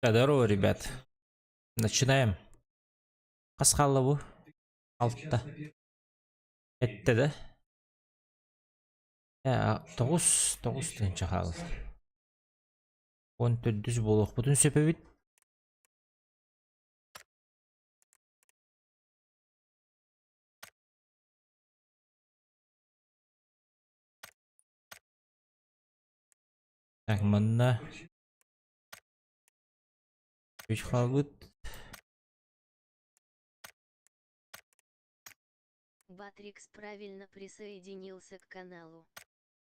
Здорово, ребят. Начинаем. Хас хаалла бу? Алта. Эттэ да? Э, тоҕус, тоҕус тыһыынча хаалла. Уон төрдүс буолуохпутун сөп эбит. Так, манна үч хаалбыт. Батрикс правильно присоединился к каналу.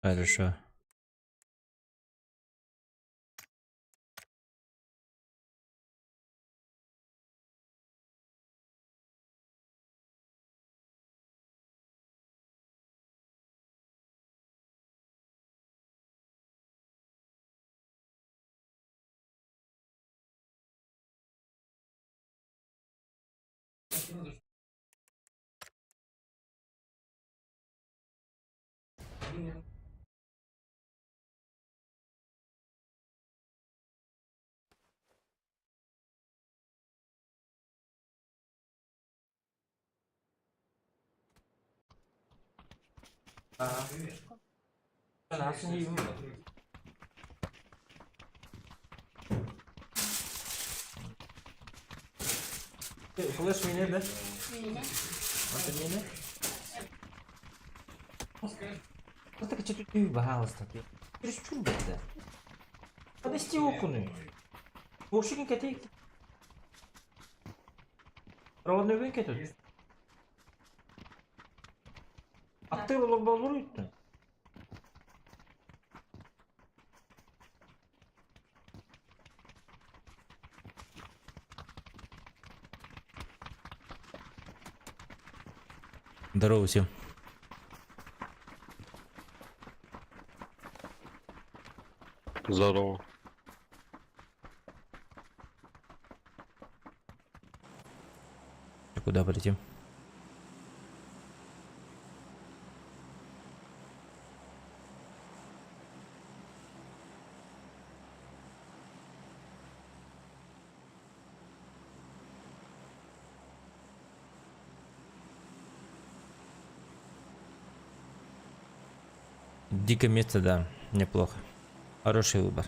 Хорошо. Флеш мине да? Антон мине? Чересчур бэтэ. Подожди окуну. Бошигин кэтей. Проводной кэтут. Аттыр олор болор үттүн. Здорово всем. Здорово. Куда полетим? Дикое место, да, неплохо. Хороший выбор.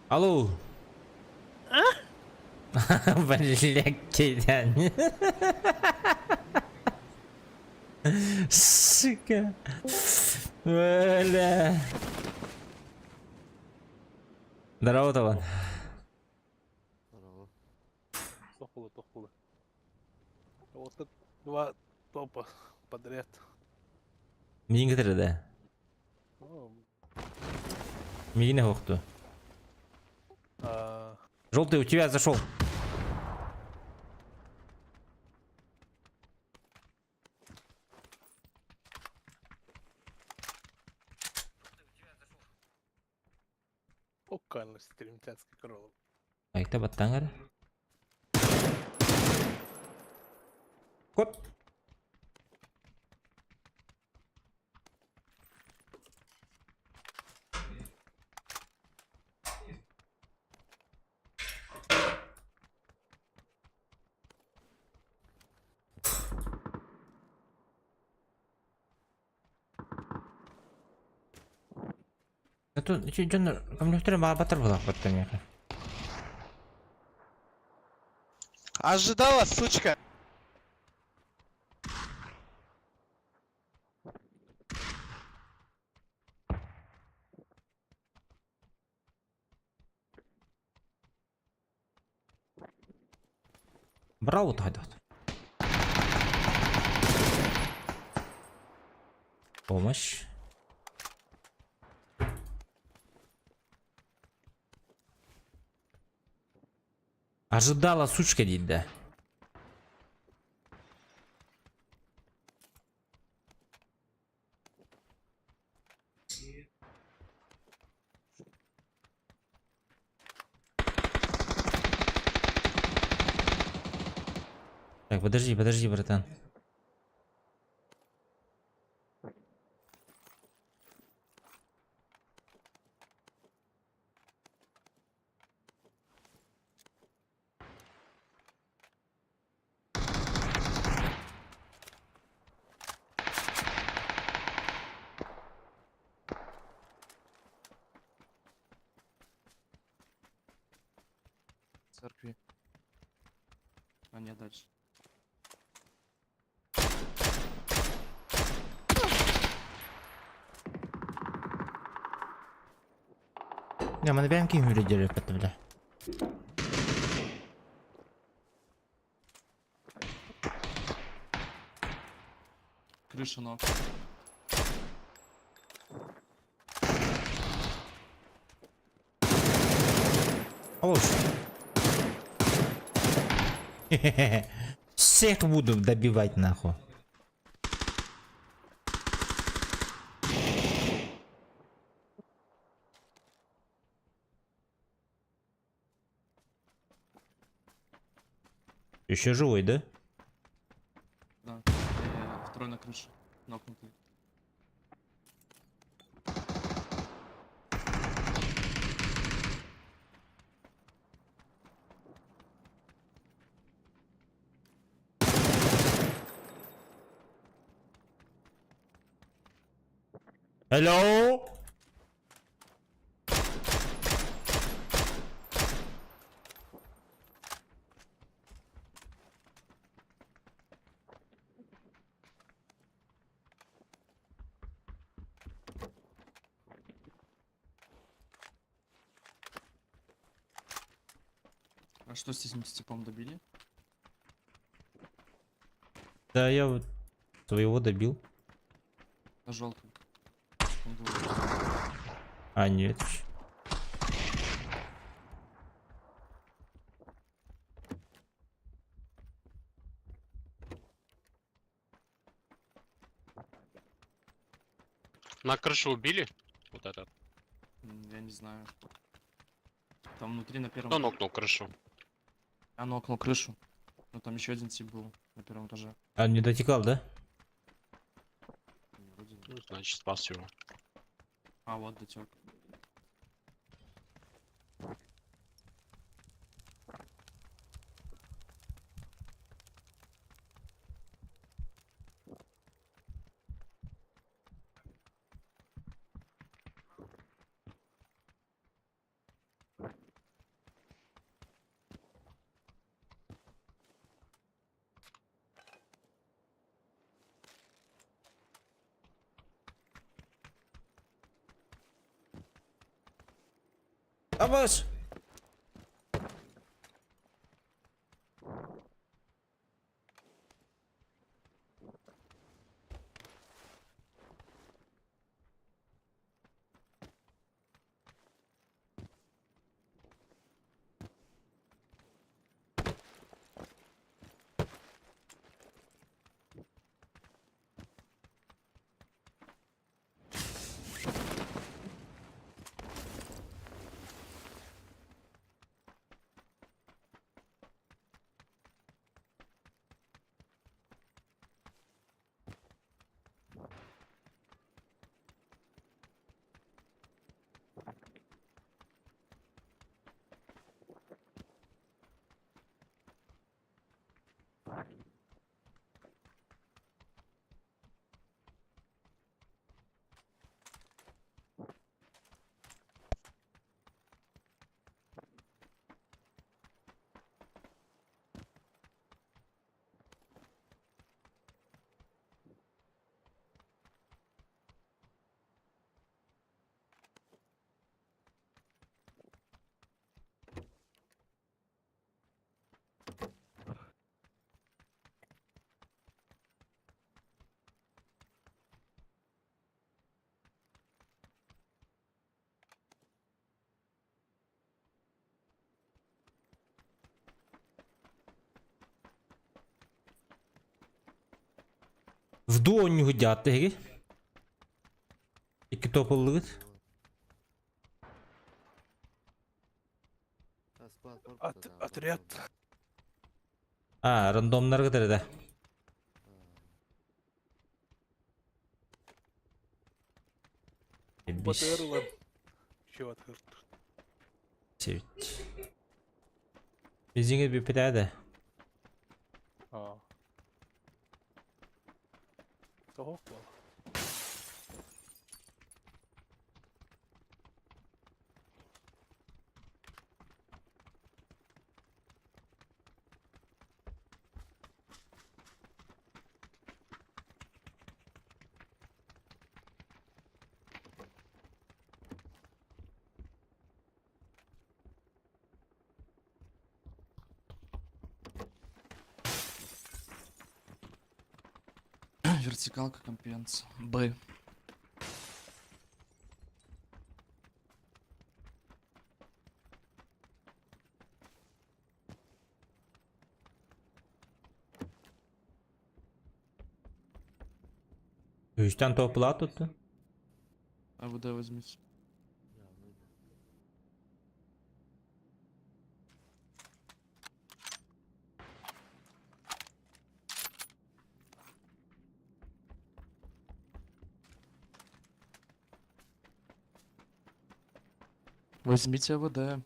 Алло. А? Блядь, кидань. Сука. Бля. Здорово, Талан. Здорово. Тохула, тохула. Вот тут два топа подряд. Миигин кытары да? Миигин оһохту. А... Желтый у тебя зашел. Оккально стримтянский кролик. Айта баттаңар. Кот. Это дьон көмнөхтөрө баабатар буолаахпаттар миэхэ. Ожидала, сучка! Браво тайдат. Помощь. Ожидала сучка дейді да. подожди, подожди, братан. Церкви. А не дальше. Я маны бэйэм киһи үрдүрүппэт бля. Крыша ног. Алло. Всех буду добивать нахуй. Еще живой, да? Да. Второй на крыше. Нокнутый. Hello? А что с этим типом добили? Да, я вот своего добил. На желтый. Он был. А, нет. На крышу убили? Вот этот. Я не знаю. Там внутри на первом... Кто нокнул крышу? А, нокнул крышу. Ну там еще один тип был на первом этаже. А, не дотекал, да? Вроде нет. Ну, значит, спас его. А, вот дотек. Абаш! В дуо дьаатта эһиги. Икки топыллыгыт. От, отряд. А, рандомнарга да. Батыр ылан. Еще открыт. Севит. Бензиңе бүппүтэ да. А. Того буолла. Вертикалка компенс. Б. Үстэн топлаа туттун. АВД возьмите. Возьмите АВД.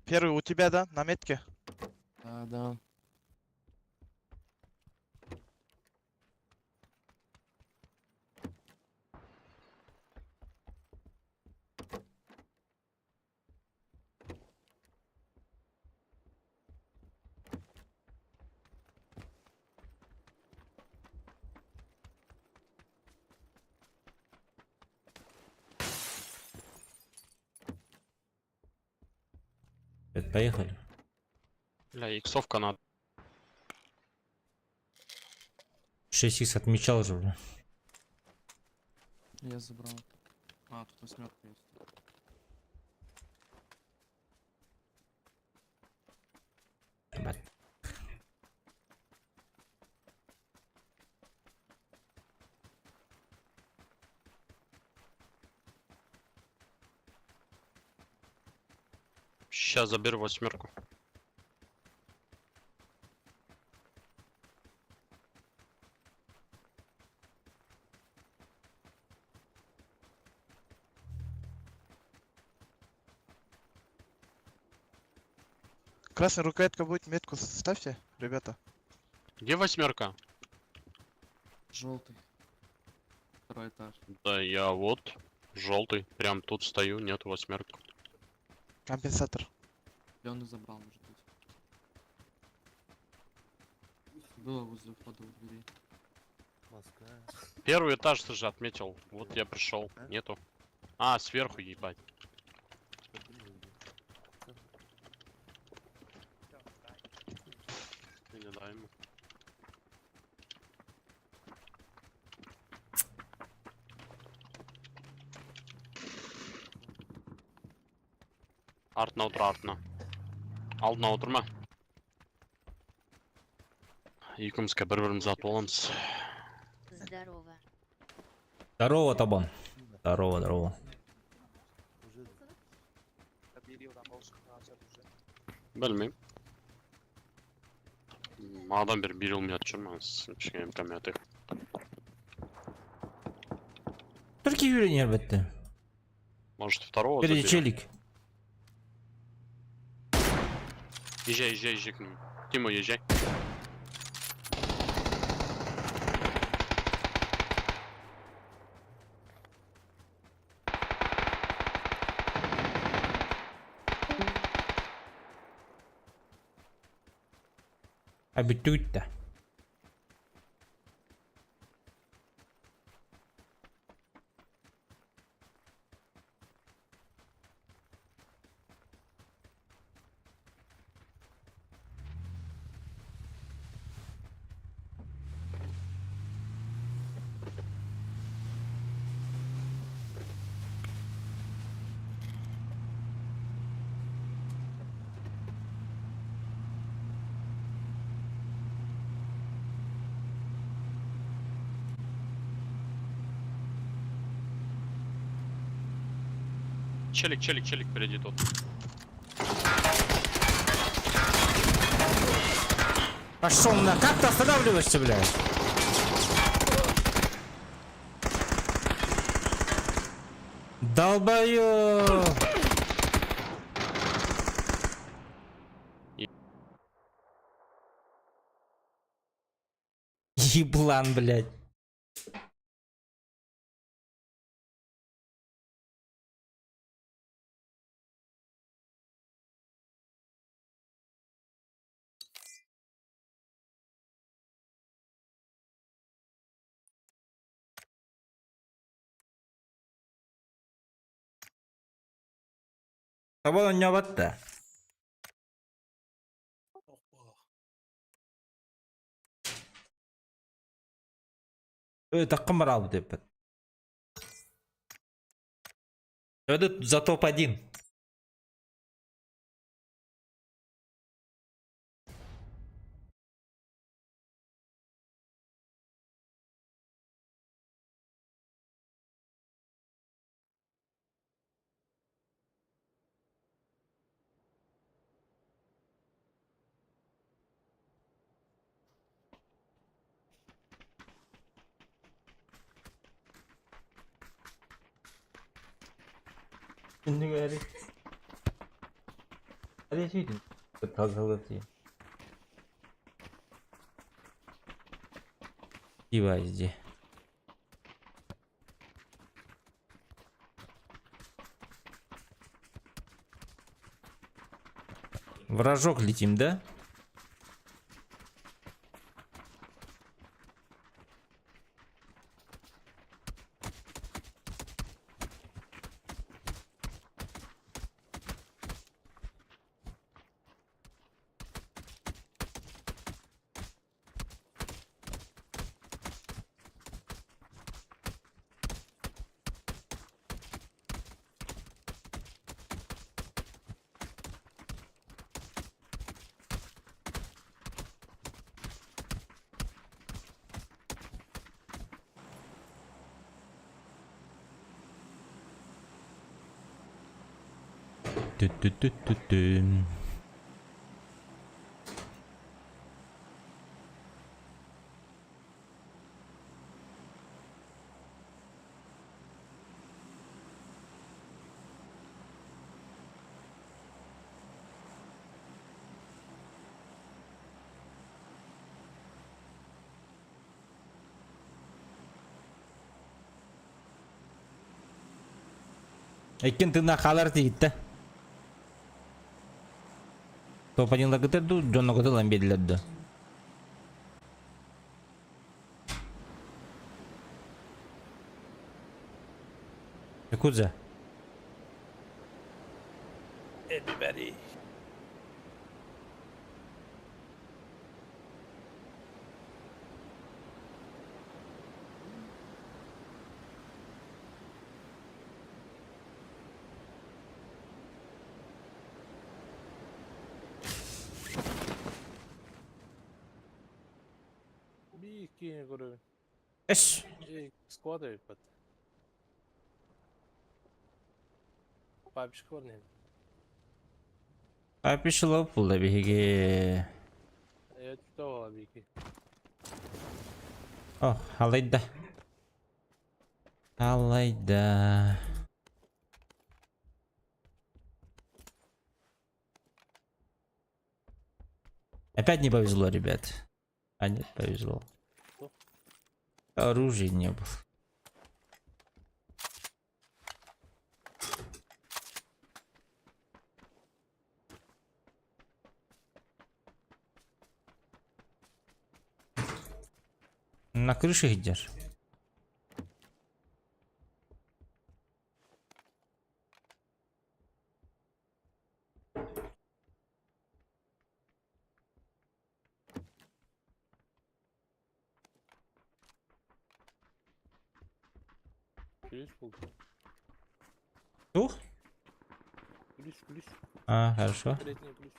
Первый у тебя, да? На метке? Да, да. Поехали. Бля, иксовка надо. 6х отмечал же, бля. Я забрал. А, тут восьмерка есть. Ебать. Сейчас заберу восьмерку. Красная рукоятка будет, метку ставьте, ребята. Где восьмерка? Желтый. Второй этаж. Да я вот. Желтый. Прям тут стою, нет восьмерки. Компенсатор. Зеленый забрал, может быть. Было возле входа у двери. Первый этаж ты же отметил. Вот я пришел. Нету. А, сверху, ебать. Не дай ему. Артына отыр, артына. Алдына отырма. Екеумізге бір-бірімізді атып аламыз. Здорово. Здорово, Табан. Здорово, здорово. Білмеймін. Мадан бері бере атып жүрмін, кішкене МК атайық. Только Юрий не бітті. Может, второго Впереди заберем? челик. Езжай, езжай, езжай к нему. Тима, езжай. А бүттү. Челик, челик, челик впереди тут. Пошел на... Как ты останавливаешься, блядь? Долбоёб! Еблан, блядь. Тобон оонньообот да? Ытаххын бараабыт эппит. Это за топ-1. Түннүк эри. Тазалатыы. Дии Вражок летим, да? Тү-тү-тү-тү-тү. Иккин тыыннаах хаалар тиийдэ. Топ-1 дуу, дьонно ылан биэрдилэр дуу? Якудза. Everybody. Биир киһини көрөбүн. Эс. Squad эбит. Папичка бар нем. Апишла пулда биһиги. Evet, tuta бики. О, алайда. Алайда. Опять не повезло, ребят. А нет, повезло. Что? Оружия не было. На крыше идешь? Ключ был. Тух? Ключ, ключ. А, хорошо. Третий ключ.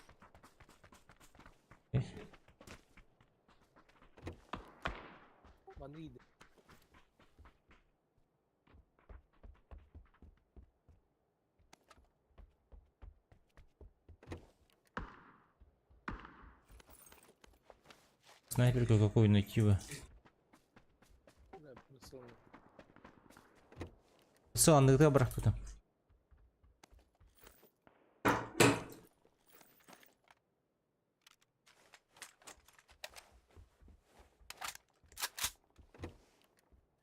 Манны иди. Снайперку какую найти бы? Да, прицел. Сыл анныгыта бырахпытым.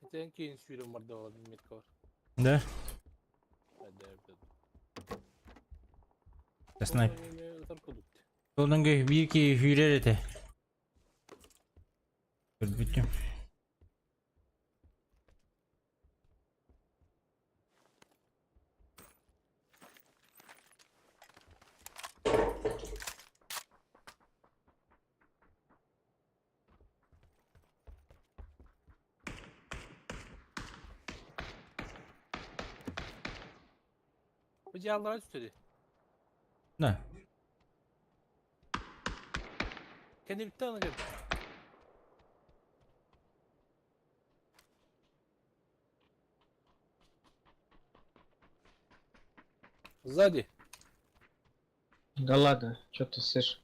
Этен кейін сүйрен бар деп алады метка бар. Да? Да, Снайп. Ытар кудук. Онон биир киһи күүрэр этэ. Көрбүтүм. Bu cihazlara tütedi. Да. Kendi bitti anacak. Сзади. Да ладно, чё ты слышишь?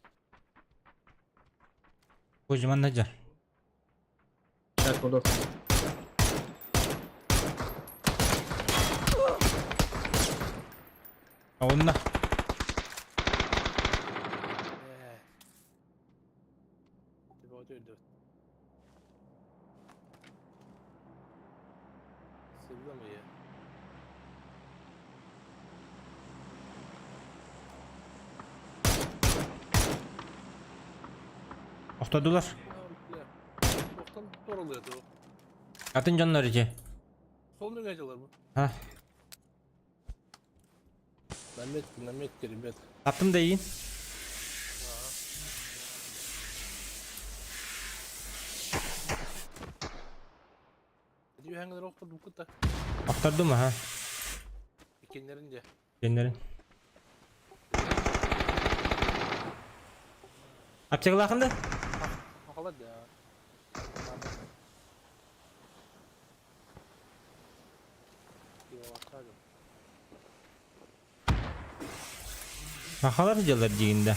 Козьман Надя. Так, удобно. А он на. Тебе вот öldü. Sıvdı mı ya? Охтодулар. Оқтан doğruluyordu o. Атын дьоннор ити. Sol ne acılar bu? Ha. Наметки, наметки, ребят. Аттым да иин. Diyor hangileri oktu bu kutu. Охтордум аха. Ekinlerince. Кеннерин. Аптекалаахын да? Akalar ya. Сахалар дьаллар диигин да.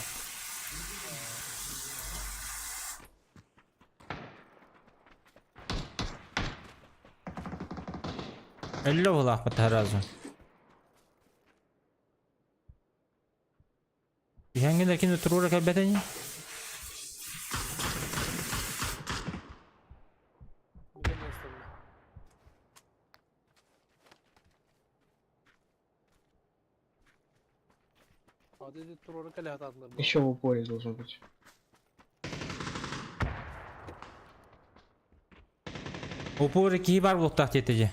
Өллө буолаахпыт сразу. Иһэҥҥин кини туруора кэлбэтэ ини. Еще в упоре должен быть. Упор киһи бар буолуохтаах диэтэ дьэ.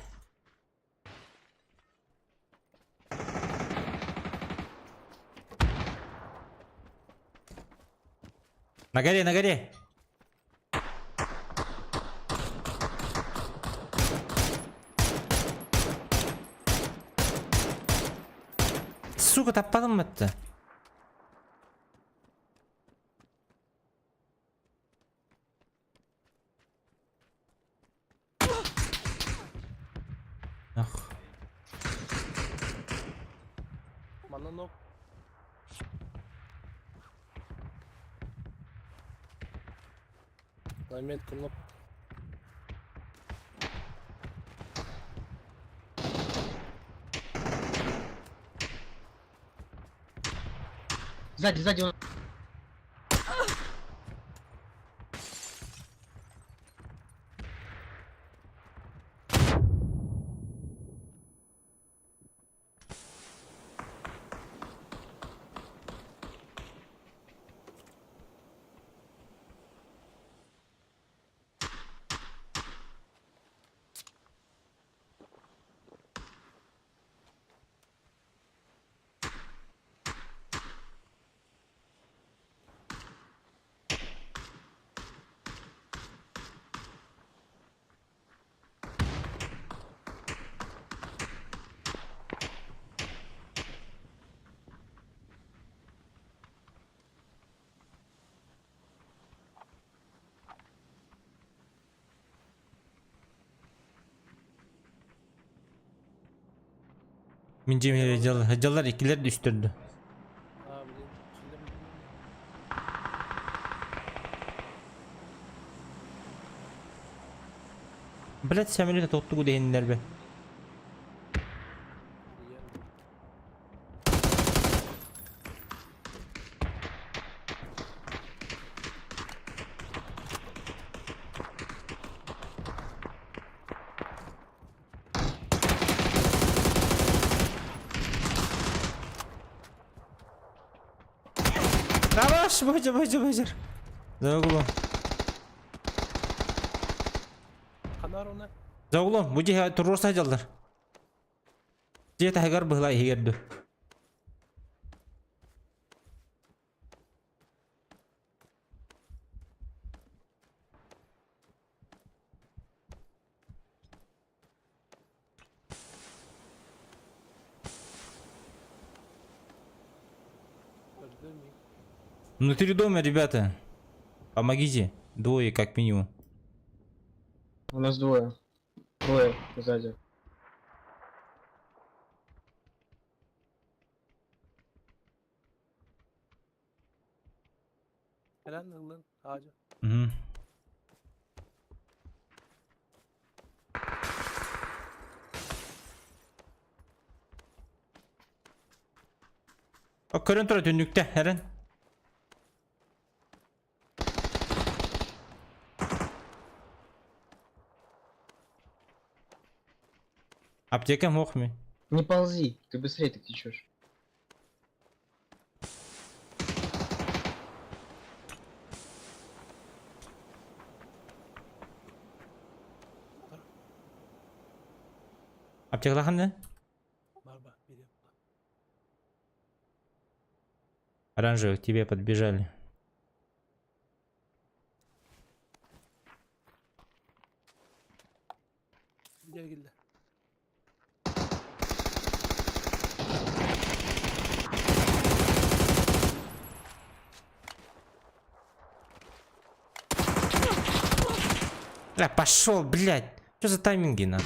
На горе, на горе! Сука, таппадым бытты. Ах. Манна Наметка ног. Сзади, сзади он. Мин дьиэм дьаллар, дьаллар иккилэр да үстэр дуу. А, блин, içinde mi? Блять, самолет тоттугу дэһиннэр бе. Давай, боже, боже, боже. За углом. Ханар уна. За углом, бу дьиэ туруорса сылдьаллар. Дьиэ таһыгар быһыла иһигэр ду. Внутри дома, ребята. Помогите. Двое, как минимум. У нас двое. Двое сзади. Кэлэн ыллын аадьа. Угу. Көрөн турар түннүктэ, Эрен. Аптека мох ми. Не ползи, ты быстрее так течешь. Аптекалахан да? Барба, бери. Оранжевый, к тебе подбежали. Gel gel. Бля, пошел, блядь. Что за тайминги, на?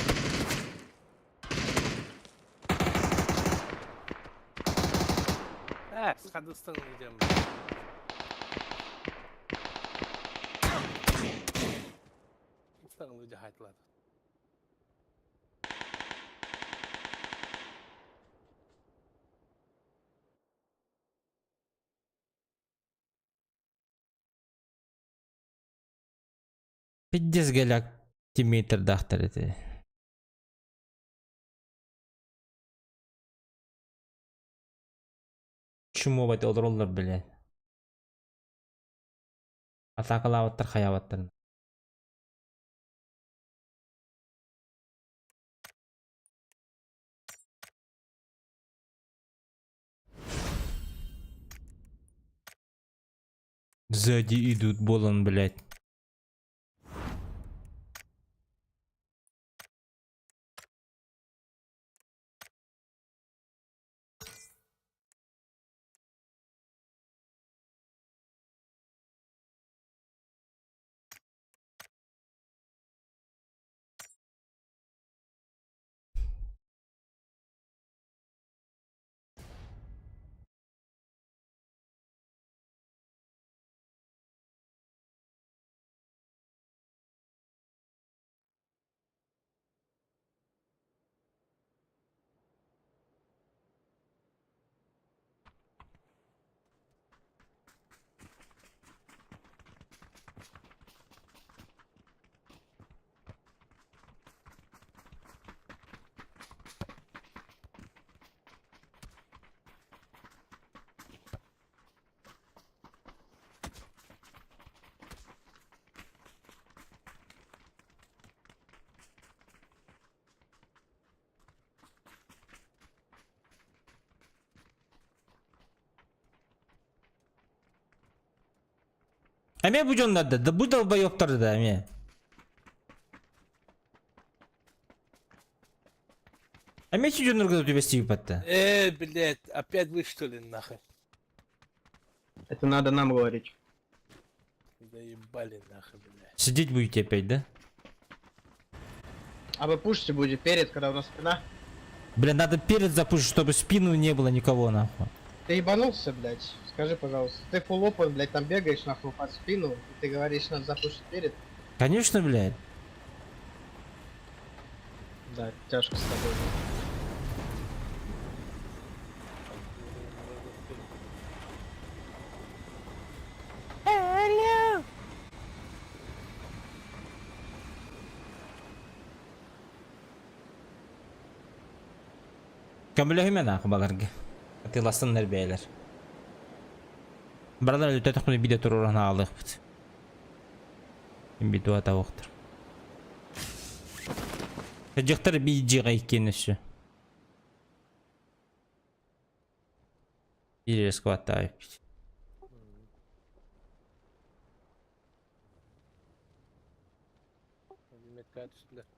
Э, схадыстан идем. Стан хайтлады. Пиздец голяк тиммейтердаахтар этэ. Чмо бать олороллор, блядь. Атакалаабаттар хайаабаттар. Сзади идут, болон, блядь. Эмиэ бу дьоннор да, бу долбоебтар да эмиэ. Эмиэ чи дьоннорго түбэстиги Э, блядь, опять вы что ли, нахуй? Это надо нам говорить. Заебали нахуй, блядь. Сидеть будете опять, да? А вы пушите будете перед, когда у нас спина? Бля, надо перед запушить, чтобы спину не было никого, нахуй. Ты ебанулся, блядь? Скажи, пожалуйста. Ты full open, блядь, там бегаешь, нахуй, под спину, и ты говоришь, надо запушить перед. Конечно, блядь. Да, тяжко с тобой. Көмөлөһүмэ нахуй баларга. Атыылассыннар бэйэлэр. Баралар өлүтэ биде туруоран аалыахпыт. Битуа тавыктыр. Дьахтар би дьиэҕэ иккиэн өссө. Биир скваттаабыт. Метка түстүлэр.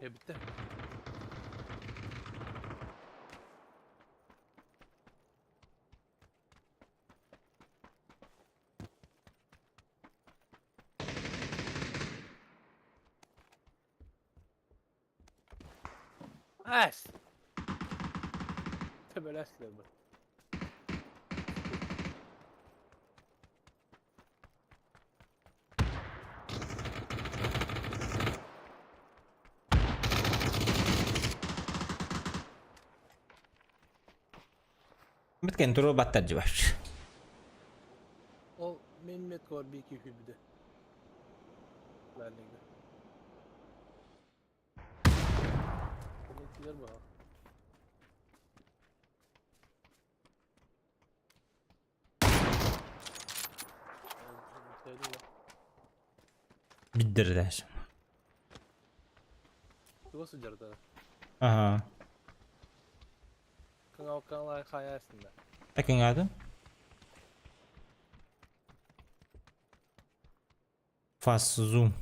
E bitti. As. Töbeläsler bu. Mitken туруо баттар дьыбар. Ол мен мет var bir iki hübde. Benlikte. Benimkiler bu. Биддердээс. Туга сылдьарда. Аха. Кыңал кыңал хайасында. Такиңады. Fast zoom.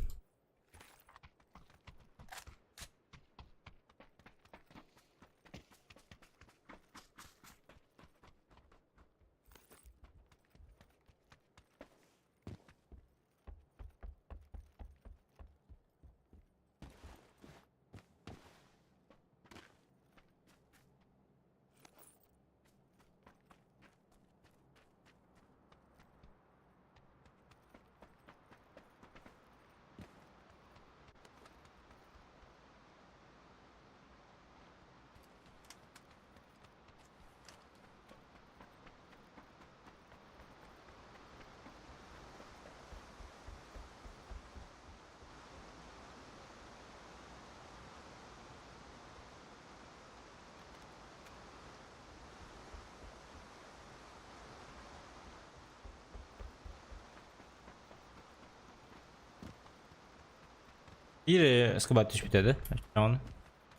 Биир скабат түспүтэ да. Оны.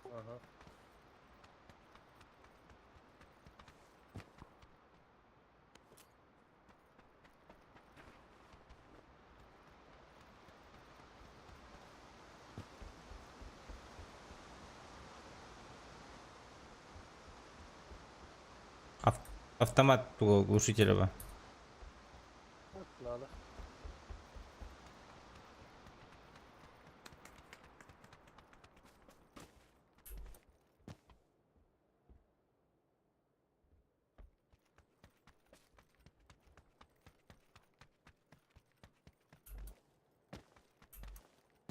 Ага. Автомат глушителя ба. Надо.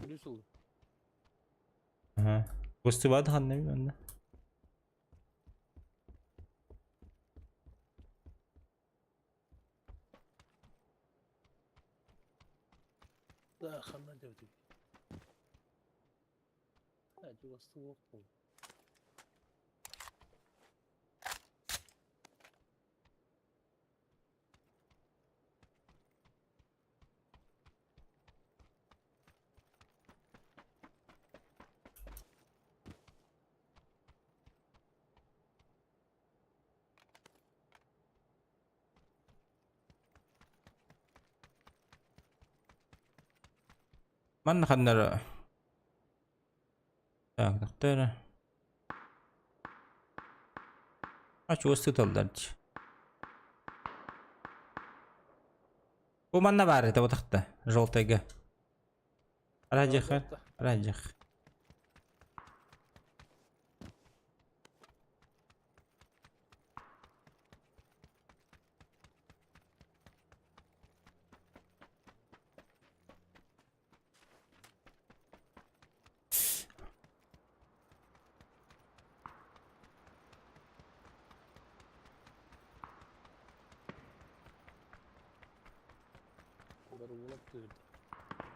Плюс ыл. Ага. Гостыбады ханна би онна. Да, ханна диэбитим. Чугас суох буол. Манна ханнара. Так, доктор. А чугас сыталлар дии. Бу манна баар этэ утахта, желтайга. Радиха, радих.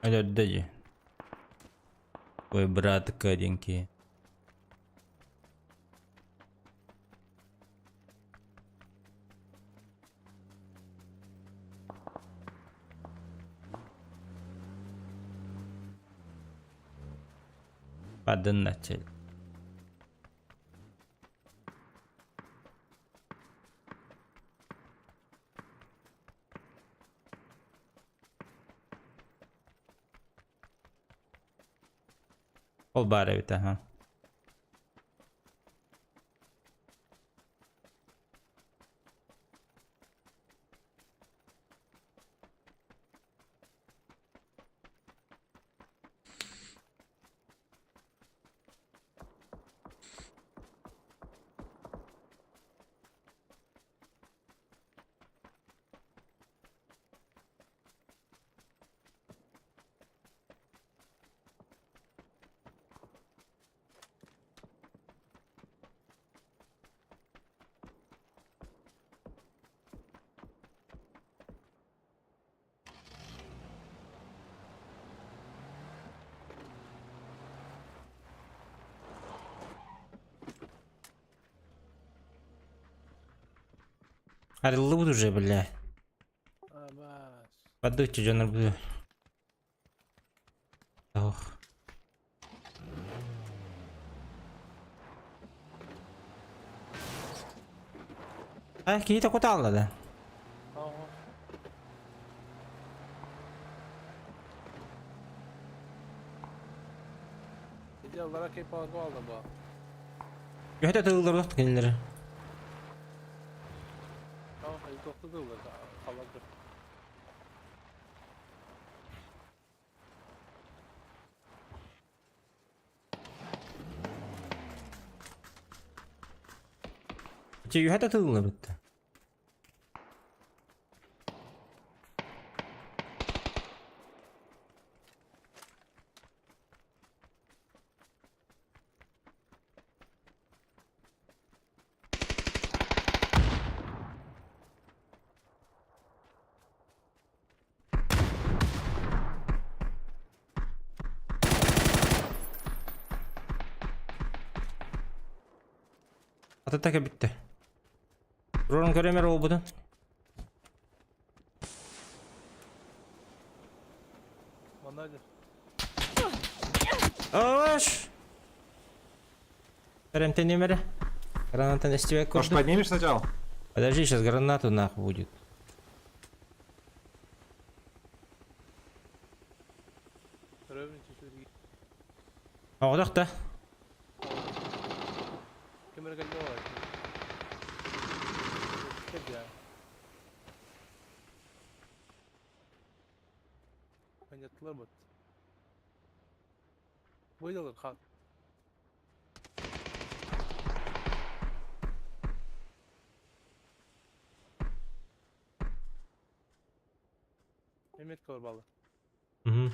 Өлөрдө дии. Ой, братка диэн киһи. Бардын начал. Ол баар эбит аха. Арыллыбыт уже, бля. Подуйте, дьоннор бу. Ох. А, киһи кутаалла да. Үһэтэ тыллар кинилери. Үһэтэ тыллар битте. Ататака битте. Ророн көрөмөр олбутун. Ош! Перемтенемере. Граната не Может, поднимешь сначала? Подожди, сейчас гранату нахуй будет. Оҕдох да. Угу.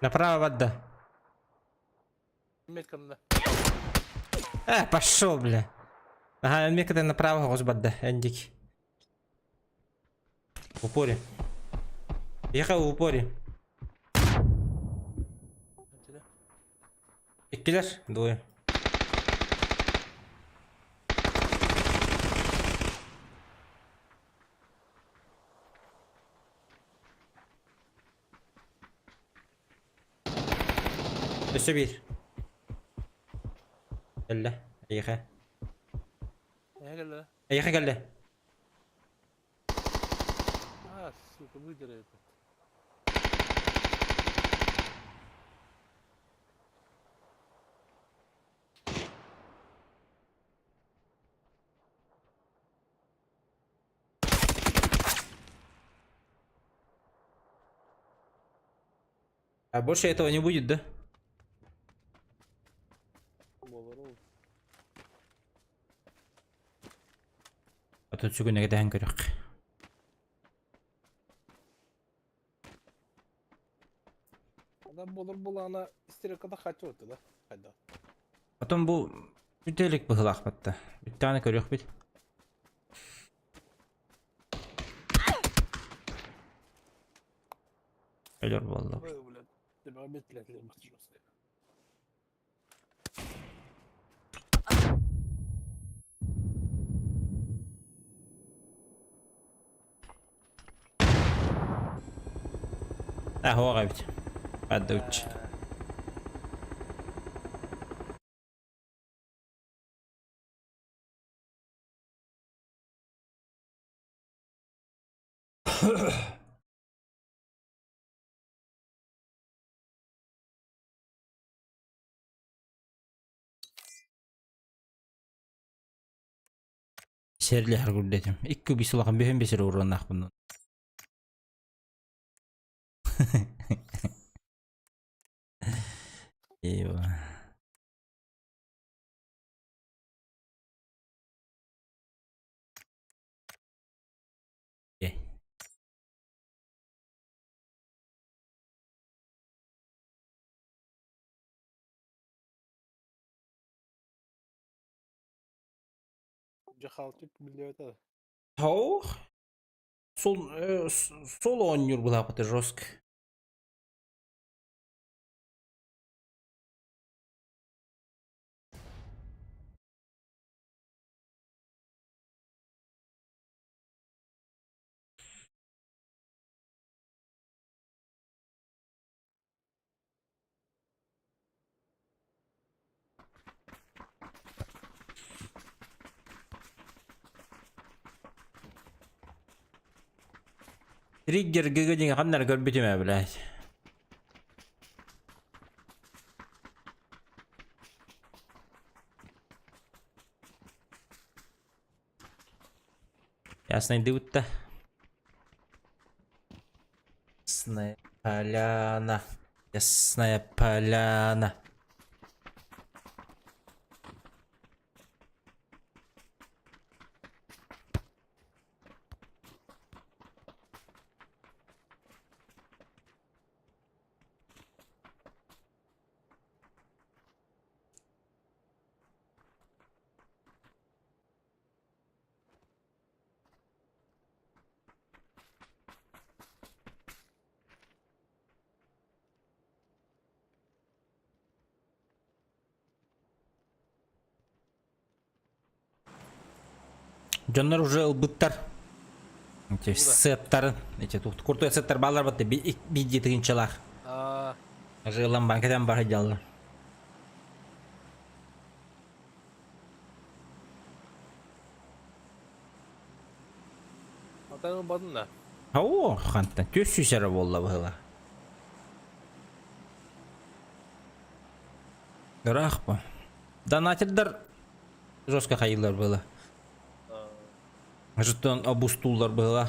Направо да. Метканна. Пошел, бля. Ага, метка направо хоҕус барда, эндик. В упоре. Ехал в упоре. Иккилэр, двое. Өссө биир. Кэллэ. Эйиэхэ. Эйиэхэ кэллэ. Эйиэхэ кэллэ. А, сука, выдерет этот. А больше этого не будет, да? А тут сүгүнэ кэтэһэн көрүөх. Ада болор булана истерикада хачы да? Хайда. Потом бу бүтэлик быһылаахпатта. Бүттэҕинэ көрүөхпүт. Өлөр буолла. А, хоҕа эбит. Паддуччи. Сэрилэһэр курдэтим. Икки бис улахан бүһүн бисер уруоннаахпын. Ева. Дьахалтык биллибэтэ. Таух. Сол, сол оонньуур былаапыты жестко. Триггер ГГ диэн ханна эрэ көрбүтүм ээ, блядь. Яснайдыбыт да. Ясная поляна. Ясная поляна. Дьоннор уже ылбыттар. Эти сеттарын, эти тут куртой сеттар балар батты биди тыгынчалар. Уже ылан банкетен бар дьаллар. Атан ылбатын да. О, хантан түс сүсәрі болла быһыла. Ыраах бу. Донатердар жестко хайылар было. Жетон обустуллар было.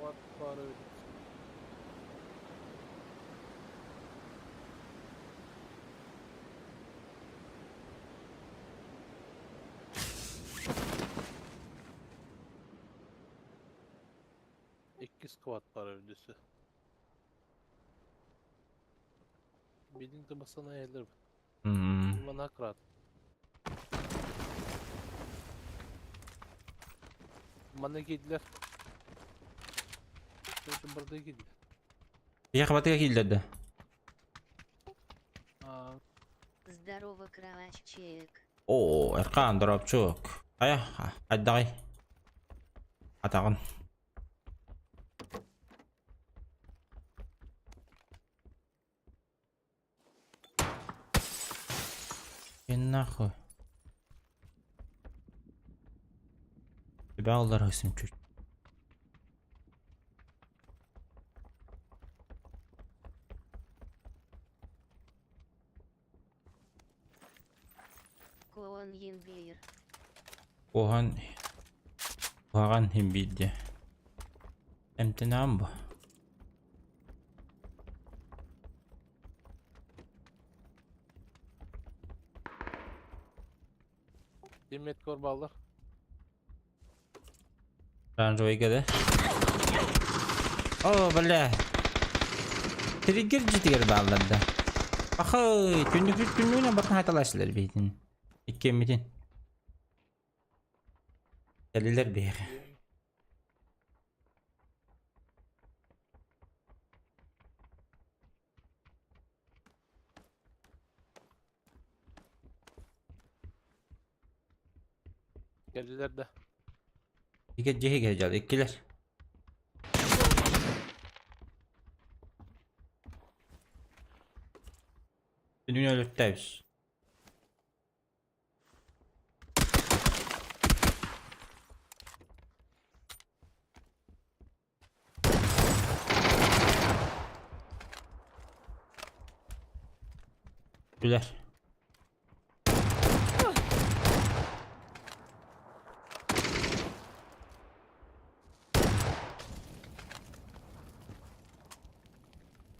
Сквад пары. Икки сквад пары өндүсү. Билин тымасана элер. Манакрат. Мана киирдилэр. Барда киирдилэр. Биһиэхэ батыга киирдилэр да? Здорово, кровачек. Оо, Эркаан, доропчук. Хайа, хайдаҕый? Атаҕын. И нахуй. Тебя алларысым чуть. Коон Йинбейр. Куһаҕан куһаҕан иһин биирдэ. Эмтэнэҕин бу. Димет баллар. Оранжевыйга да? О, бля. Триггер дьиэтигэр бааллар да. Ахай, түннүк түннүгүнэн бартан хайталааччылар биһитин. Иккиэммитин. Кэллилэр биһиэхэ. Кэллилэр да. Икки дьиэ дьал иккилэр. Түнүн өлүттээбис. Күлэр.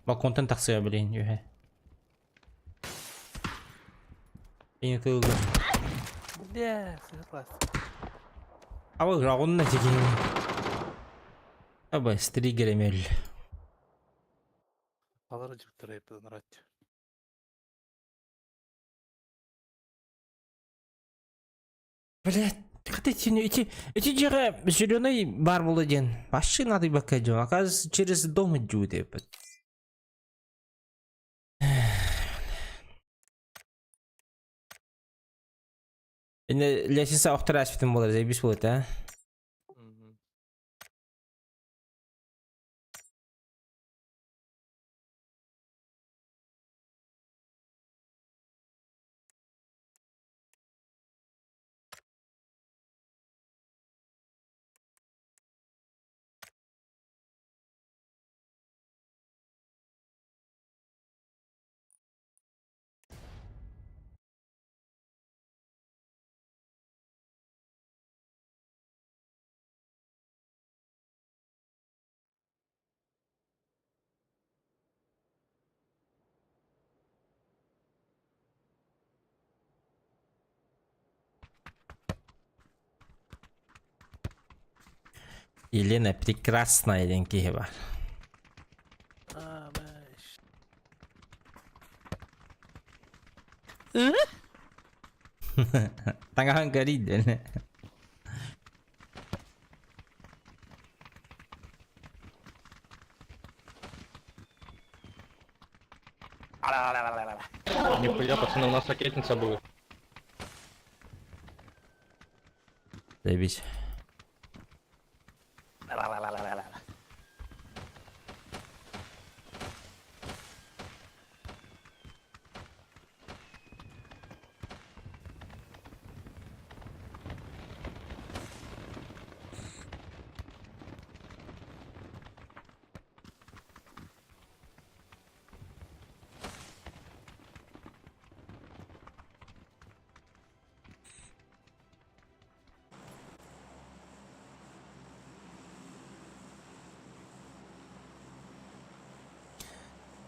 Балконтан тахсыа билин үһэ. Ини тылгыр. Бля, сыһытлас. Аба грагонна тикин. Аба стригер эмел. Алар жыктыр эппен рат. Блять, хотя эти эти дьиэҕэ зеленый бар буолла диэн вообще надо бакка дьон оказывается через дом идут эппит. Инne лестница охтор аспитым буолар заебись буолуо этэ. Елена прекрасная диэн киһи бар. Таҥаһын көрүйдүн. Нихуя, пацаны, у нас ракетница будет. Заебись.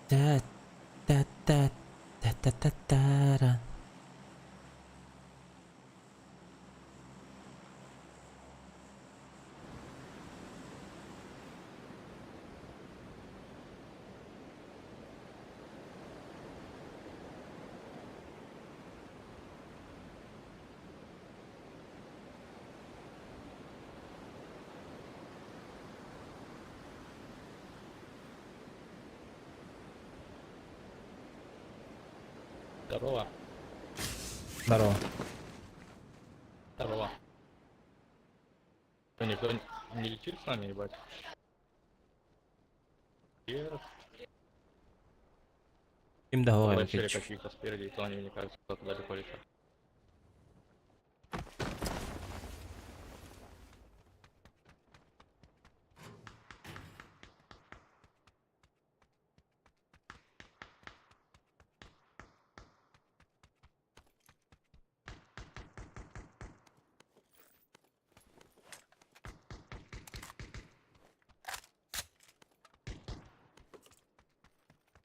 Та та та та та та та Здорово. Здорово. Здорово. Что, никто не летит с нами, ебать? Хер. Ким да Вообще оҕо каких-то спереди, и то они, мне кажется, куда-то далеко летят.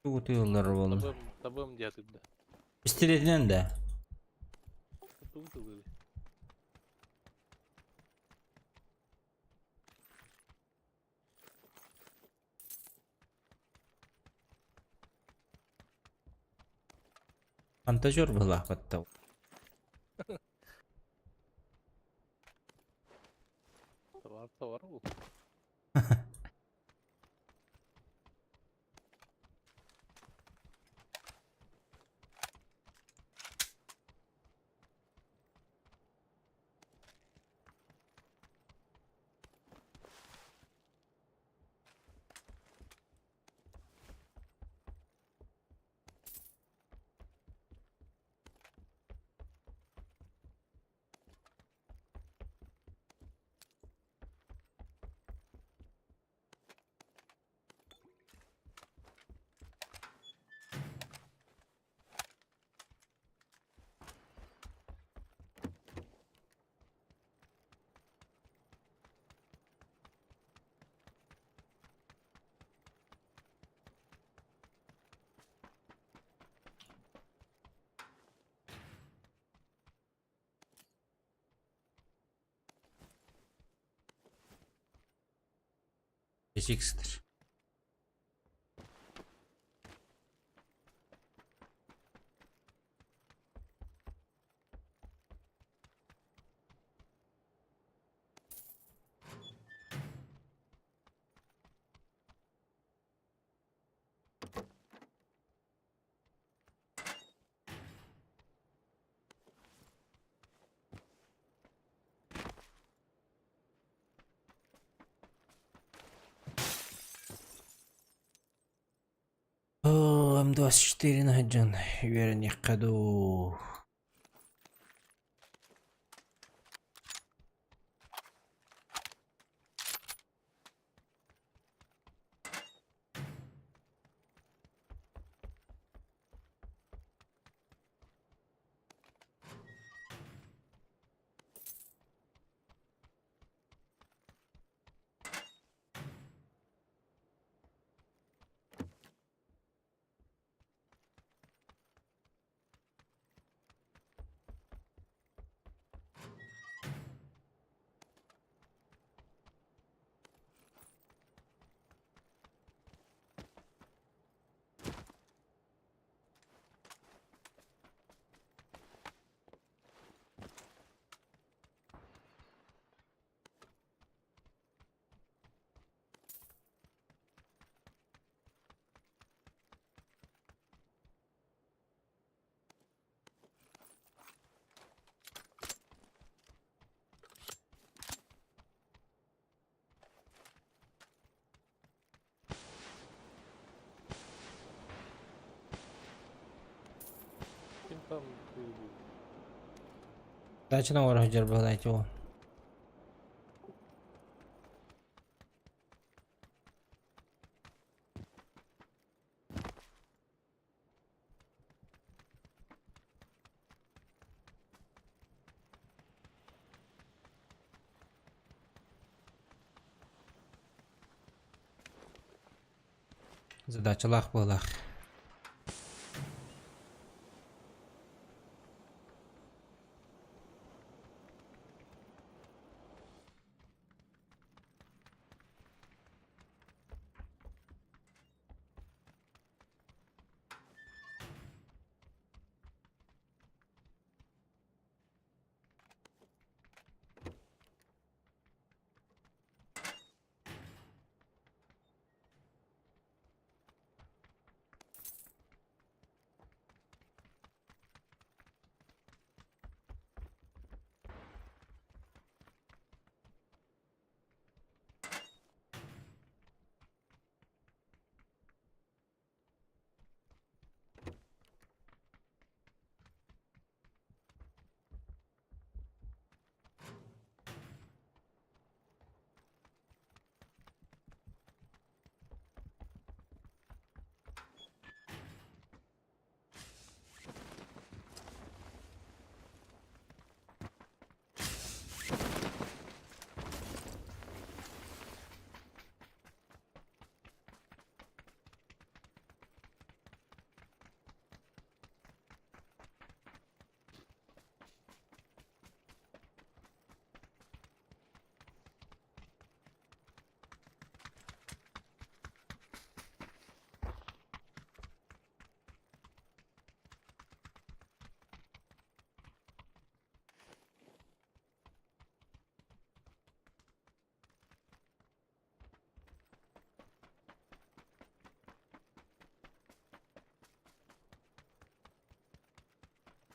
Утуйуллар буоллум. Табым, табым диэтигдэ. Пистолетинэн да. Тугу тылы. Фантазер быһылаахпатта. Товар, товар ол. X'tir. О, М24 наһаджан үөрэниэххэ дуу. Ким там ты Дачаны оҥоро сылдьар быһыылаах ол. Задачалаах быһыылаах.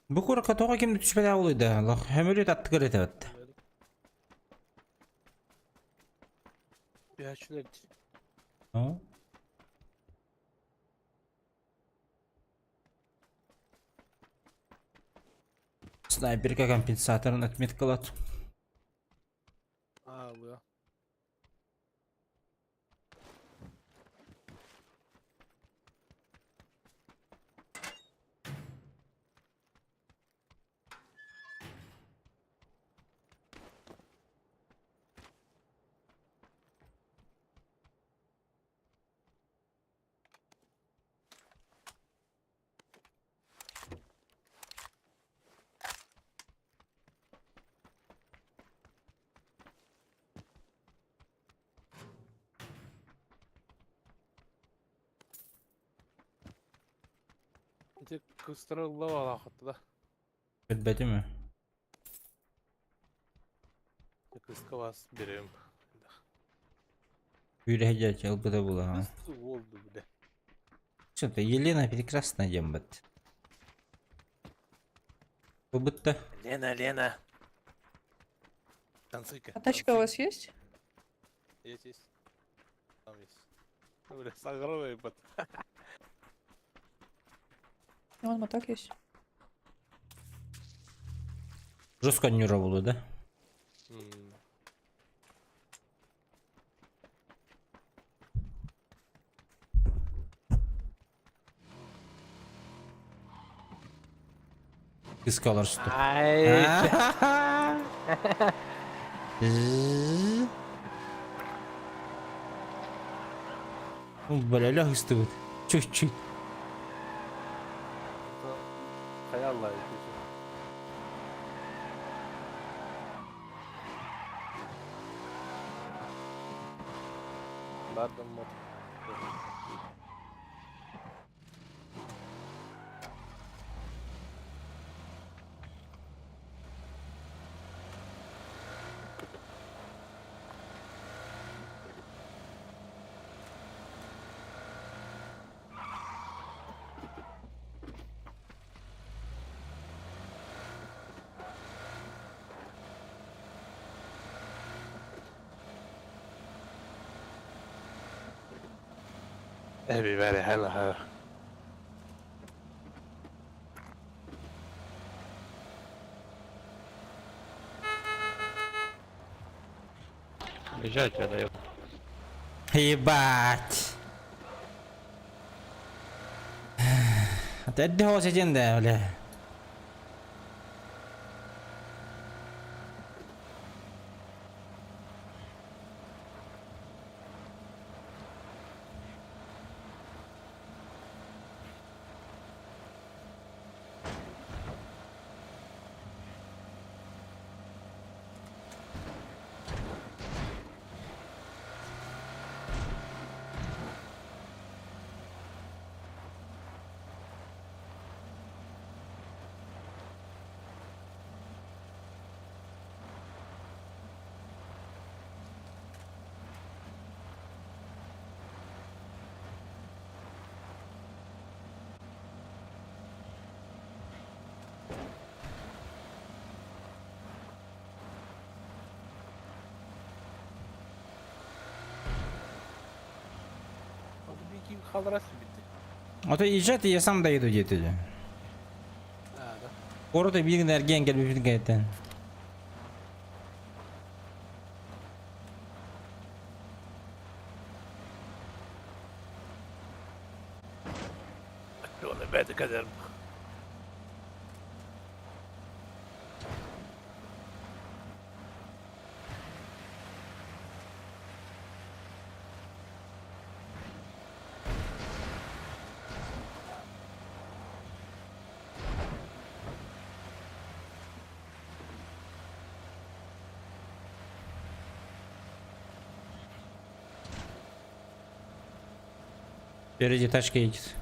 Бу куоракка тоҕо ким да түспэтэх буолуй да? Олох хөмөлүөт аттыгар этэ Түһээччилэр Ну? Снайперка компенсаторын отметкалат. аалыа. Ити кыстара ылла балаахатта да. Билбэтим ээ. Кыска бас берем. Үүрэ ылбыта буолаҕа. Кыс уолду биле. Что-то Елена прекрасная диэн бат. Ылбытта. Лена, Лена. Танцуй-ка. А тачка у вас есть? Есть, есть. Там есть. Бля, сагровый бат. Вон моток есть. Жестко нюра буолуо да? М. Кыска олорсто. Ай. Бля, легкостыбыт. Чуть-чуть. Хайа Алла. Бардым мот. Everybody, hello, hello. Езжайте, я даю. Ебать. Эдди хоос этин да, бля. Hadi bir iki kalırası bitti. А то езжайте, я сам доеду где-то. А, да. Корота биир эргиэн кэлбиппин кэнниттэн. Onu ben de kaderim. Впереди тачка едет.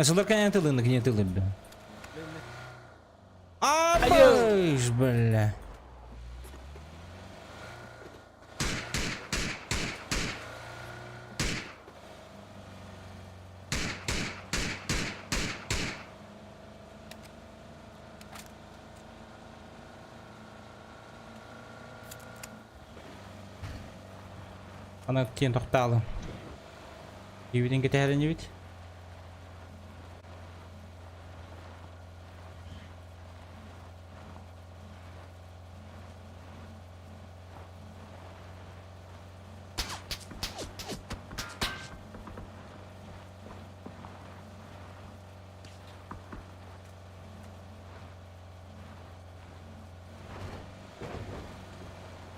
Сылдар не тылын, не тылын, бля. Абыш, бля. Ана тиэн тохтаалым. Киибитин кэтэһэринибит.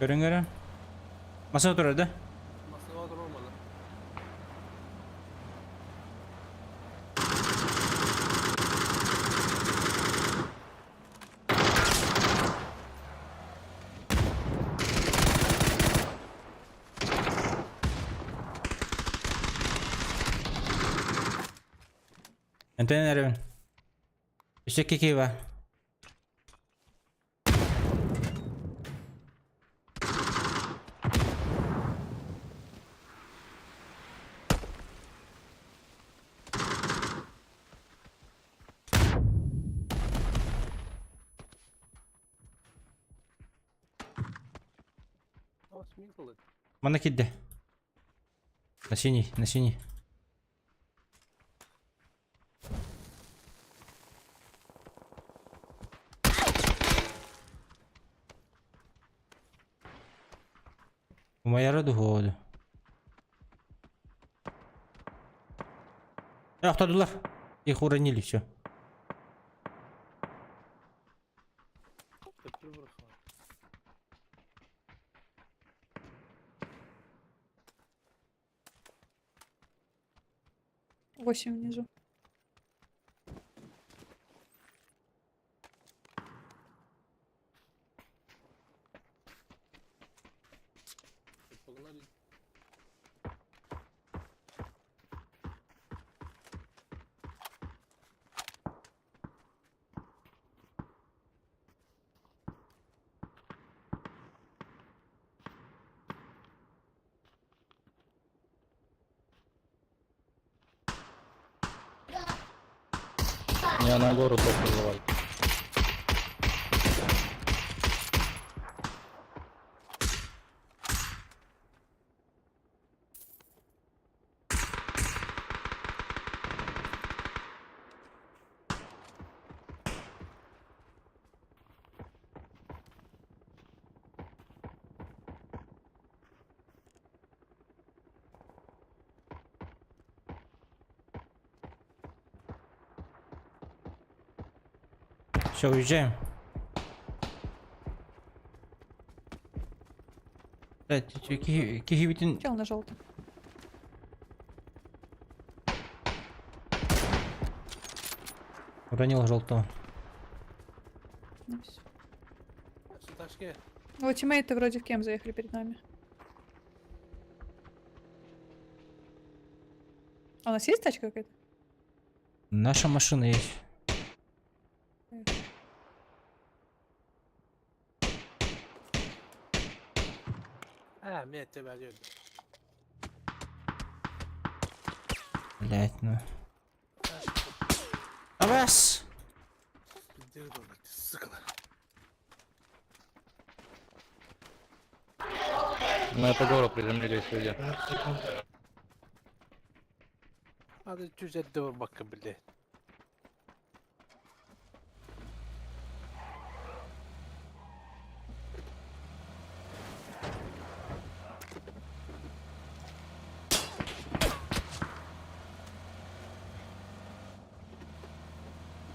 Көрүҥ эрэ. Масына турар да? Масына турар маны. Энтэн эрэбин. Өссө кики бар. Манна киирдэ. На синий, на синий. Умайара дуһуоду. Охтодулар. Их уронили все. 8 внизу. Погнали. Меня на гору только вызывали. Все, уезжаем. Киһибитин Чел на желтом. Уронил желтого. Nice. Ташке. Вот тиммейты вроде в кем заехали перед нами. А у нас есть тачка какая-то? Наша машина есть. А, меня тебя дед. Блять, ну. Абас! Сука. На эту гору приземлились люди. Надо чуть бака, блядь.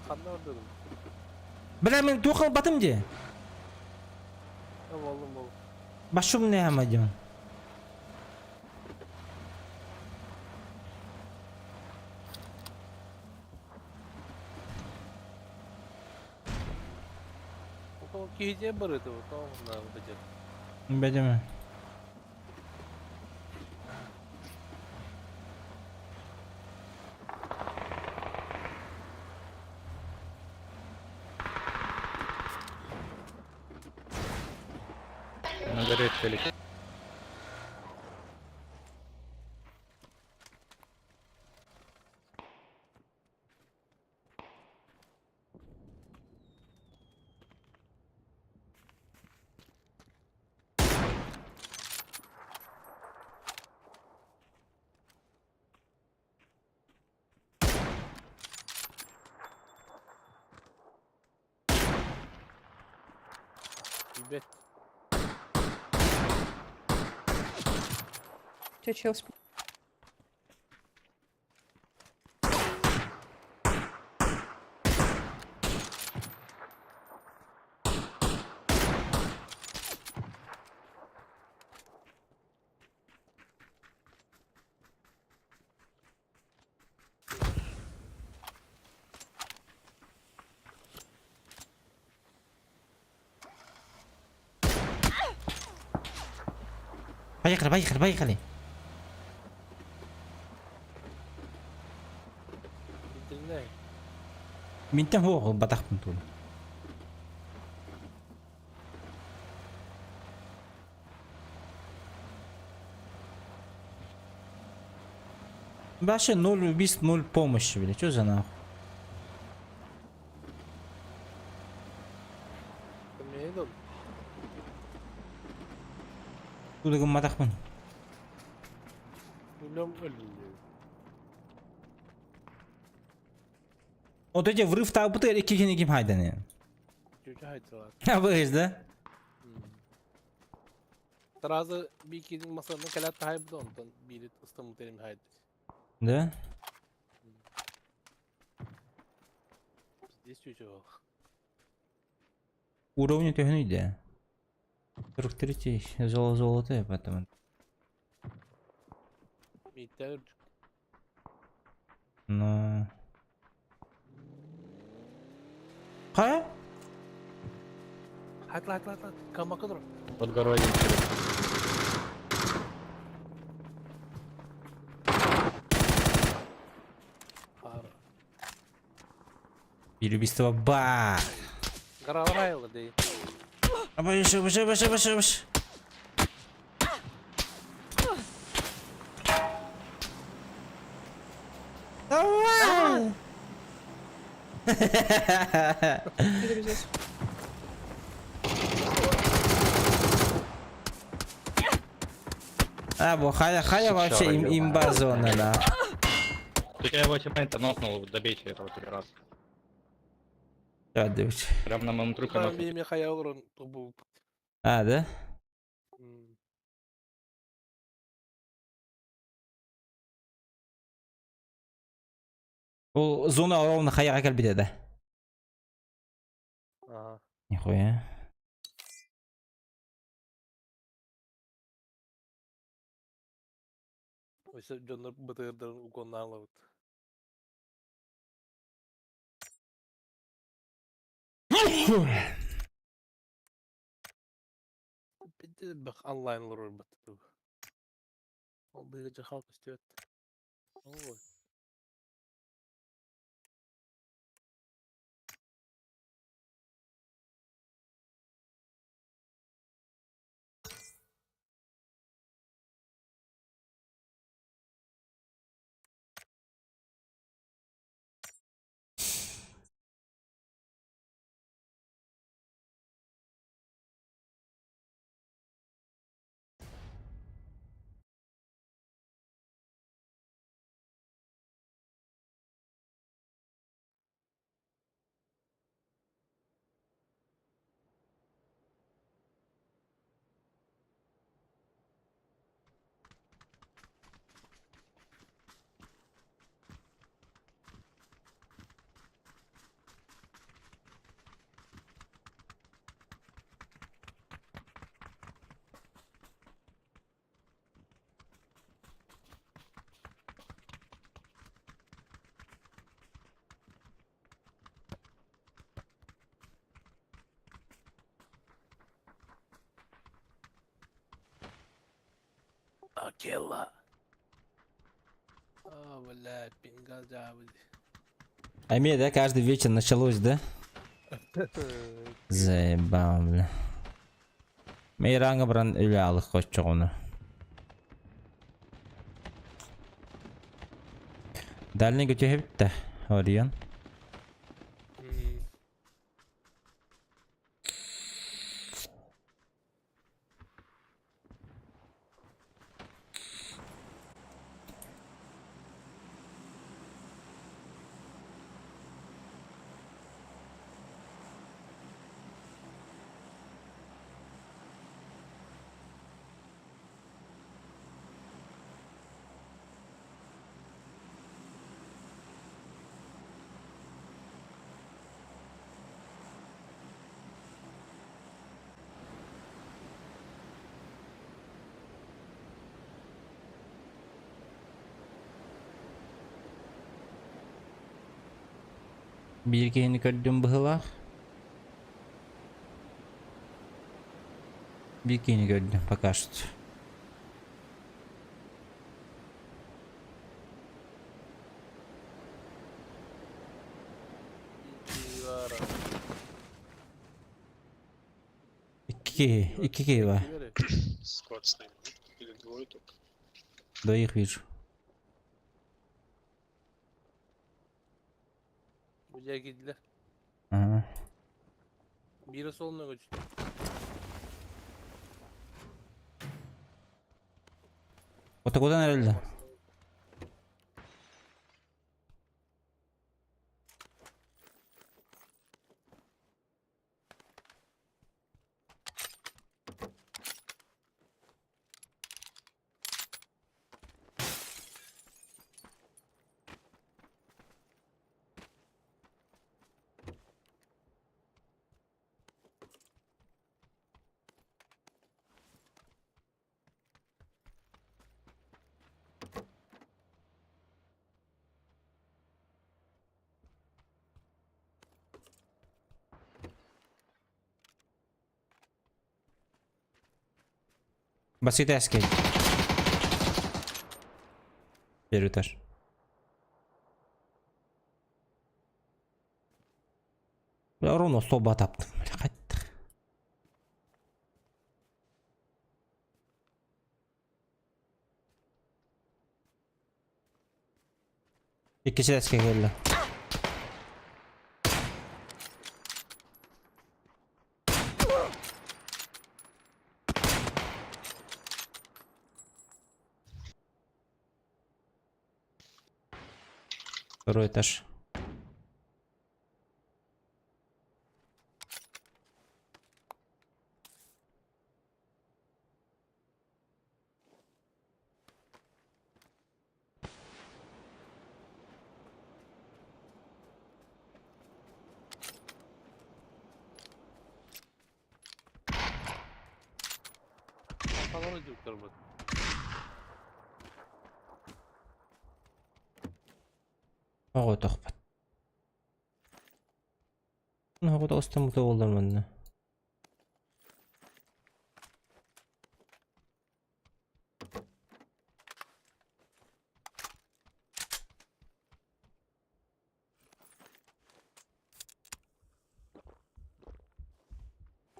Ханна dedim. Бля, мен туох батым де. Болдум болдум. Башум не амадим. Около киһи бар это, то на вот эти. Бәдеме. На горе челики. Көстүбэт. Тебя чел Поехали, поехали, поехали. Минтэн хуох батахпын туун. Вообще ноль убийств, ноль помощи, бля. Чё за нахуй? Тудыгым матахпын. Вот эти врыв табыты икки ким хайданы. Абыш, да? Сразу бикидин масаны кэлэт таһайбыт онтон биири ыстаммыт эрим хайдыр. Да? Здесь чуть-чуть. Уровни төһөнүй да. 43 золото золото потом. Миттер Но... Хайа? Хатла хатла хатла. Камака дур. Под горой один через. Пара. Или убийство ба. Гора райла дей. Абыш, абыш, абыш, абыш, абыш. Давай! Это пиздец. А, бо халя, халя вообще им, имба зона, да. Так я его тиммейта нокнул, добейте этого тебе раз. Да, дивись. Прям на моем трупе Там нокнул. биими хая олорон тубу. А, да? Ол зона ровно хаяға кәлбеді да. Ага. Нихуя. Өсө дьоннор бытырдарын угоннаан алабыт. Бих онлайн лорор бат. Ол быгы халк өстөт. Ой. Акела. А, блядь, пинга жабы. Аме, да, каждый вечер началось, да? Заебал, бля. Мейранга бран үлі алық қотчоғыны. Дальний көте бітті, Орион. Биир киһини көрдүм быһыылаах. Биир киһини көрдүм пока что. Икки киһи, икки киһи бар. Склад с нами. Или двое только. Двоих вижу. Бу киирдилэр. Ага. Биирэ суолуна көчтө. Отакудан эрэллэр. Басыта эскель. Первый этаж. Бля, ровно столба таптым. Бля, қайттық. Иккис этээскэ кэллэ. Второй этаж. Falan öldürdüler bak. Оҕотохпут. Оҕото устаммыта буоллар манна.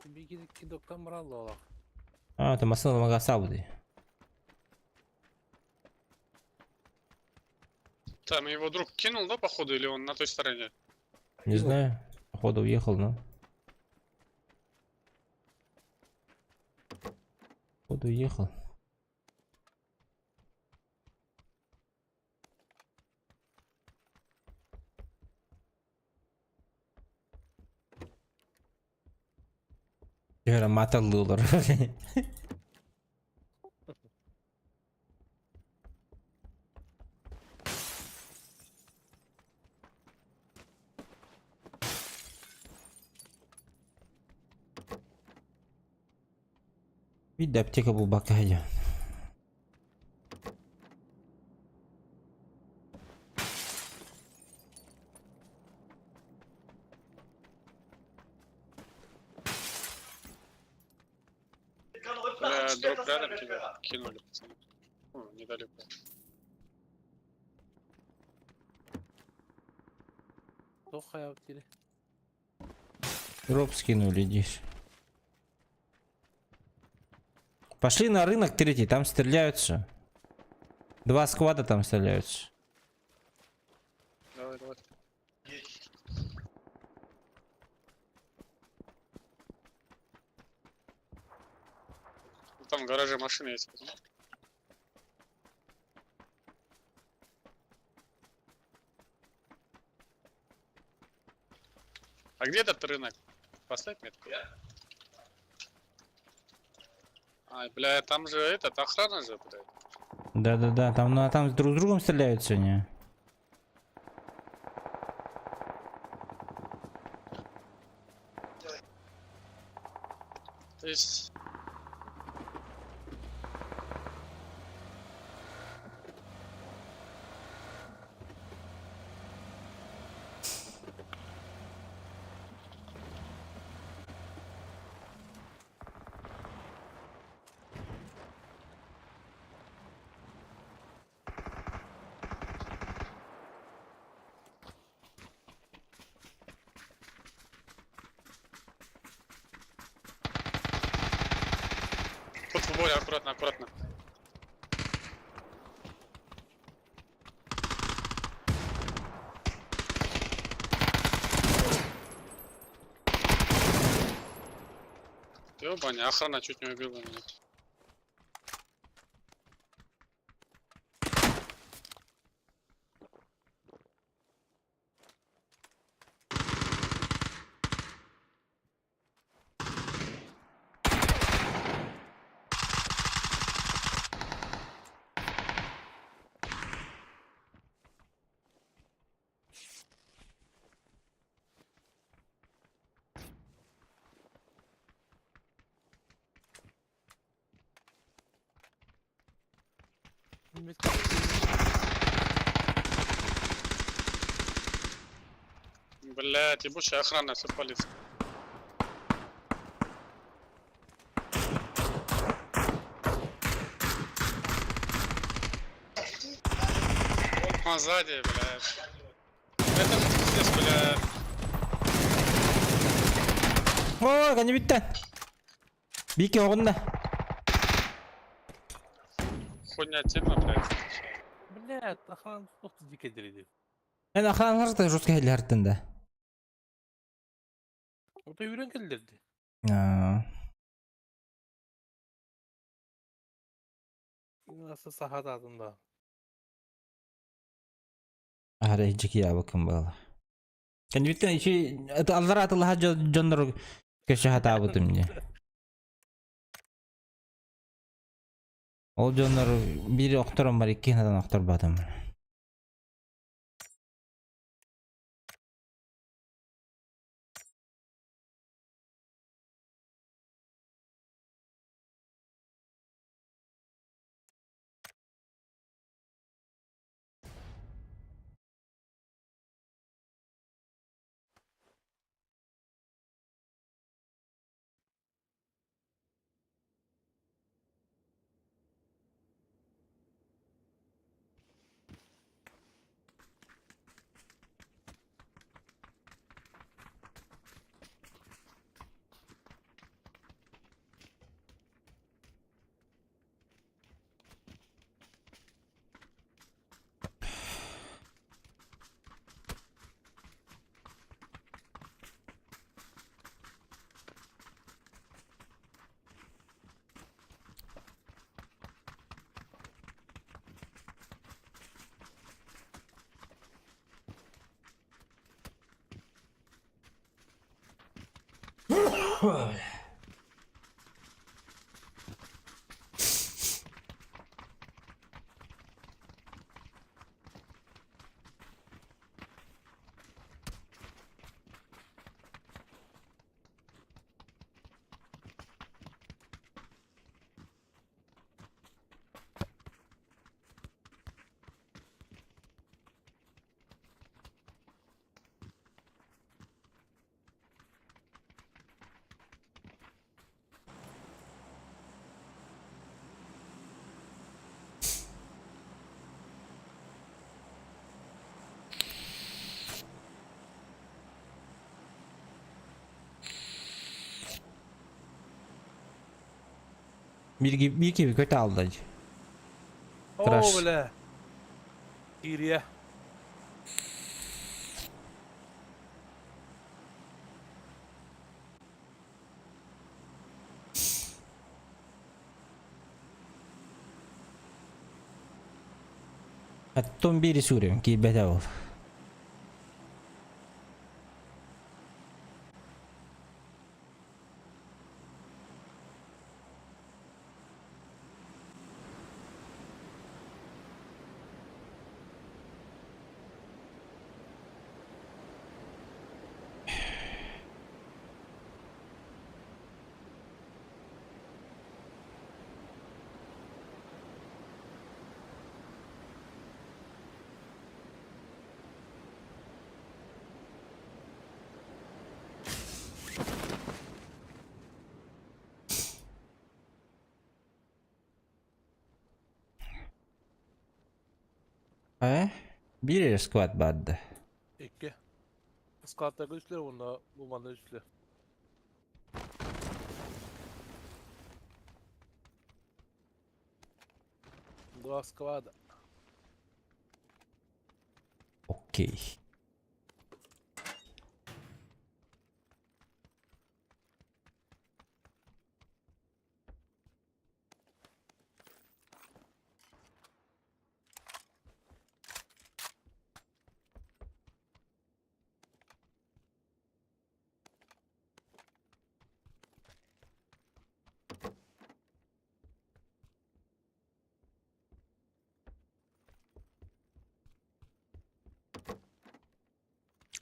Биир кидоктан баралла олох. А, это массыына магасабы. Там его друг кинул, да, походу, или он на той стороне? Не знаю. Походу уехал, но. Походу уехал. Göre маталлыылар. Видно, аптека был бакая. Бля, дроп рядом тебя кинули, пацаны. Ну, недалеко. Туох хайа тире. Дроп скинули здесь. Пошли на рынок третий, там стреляются. Два сквада там стреляются. Давай, давай. Ну, там в гараже машина есть. А где этот рынок? Поставь метку. Ай, бля, там же этот, охрана же, блядь. Да-да-да, там, ну, а там друг с другом стреляются они. То есть... Боря, аккуратно, аккуратно. Ёбаня, охрана чуть не убила меня. Блять, ебучая охрана, все палится. Он сзади, блядь. Это же пиздец, блядь. О, кani bitti. Бики оҕунна. Хуйня тема, блядь. Блядь, охрана туох дикэдири. Эн охраналар жестко хеллэртин да. Ото үүрэн кэллэрди. Аа. Nasıl sahada да. Ара жики ябакын бала. Кani bitti işi аллар атылаха дьоннор көшө хатаабытым не. Ол дьоннор бири охторон бар, икки хадан охторбатым. Bir gibi kötü aldı. Tıraş. Оо бля. Кирия. Аттон бири сүрем ки бете бол. Э? Бири склад барды. Икки. Складтарга үслер онна бу манна үслер. Два склада. Окей.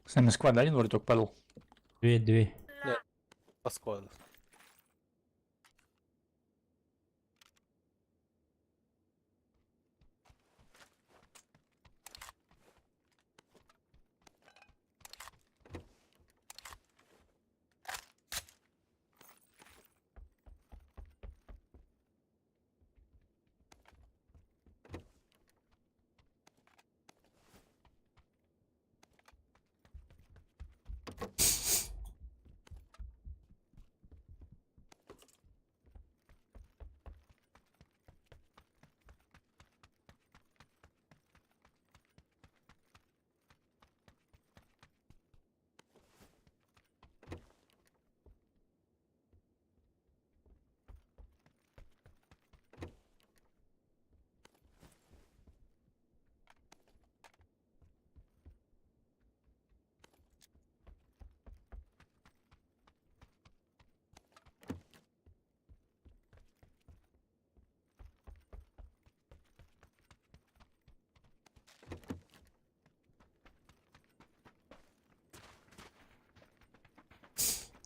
С нами склад один вроде только падал. Две, две. Два склада.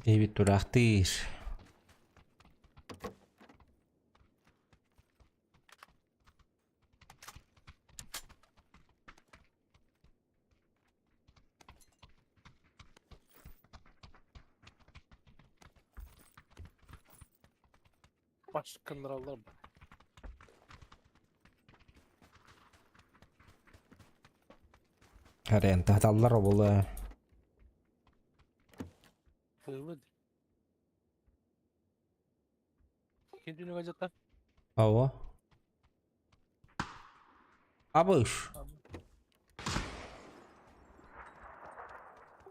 Эбит турахтыр. Başka alırım. Арен, таталлар обула. Kırıldı. Kendini gacata. Ава. Абыш.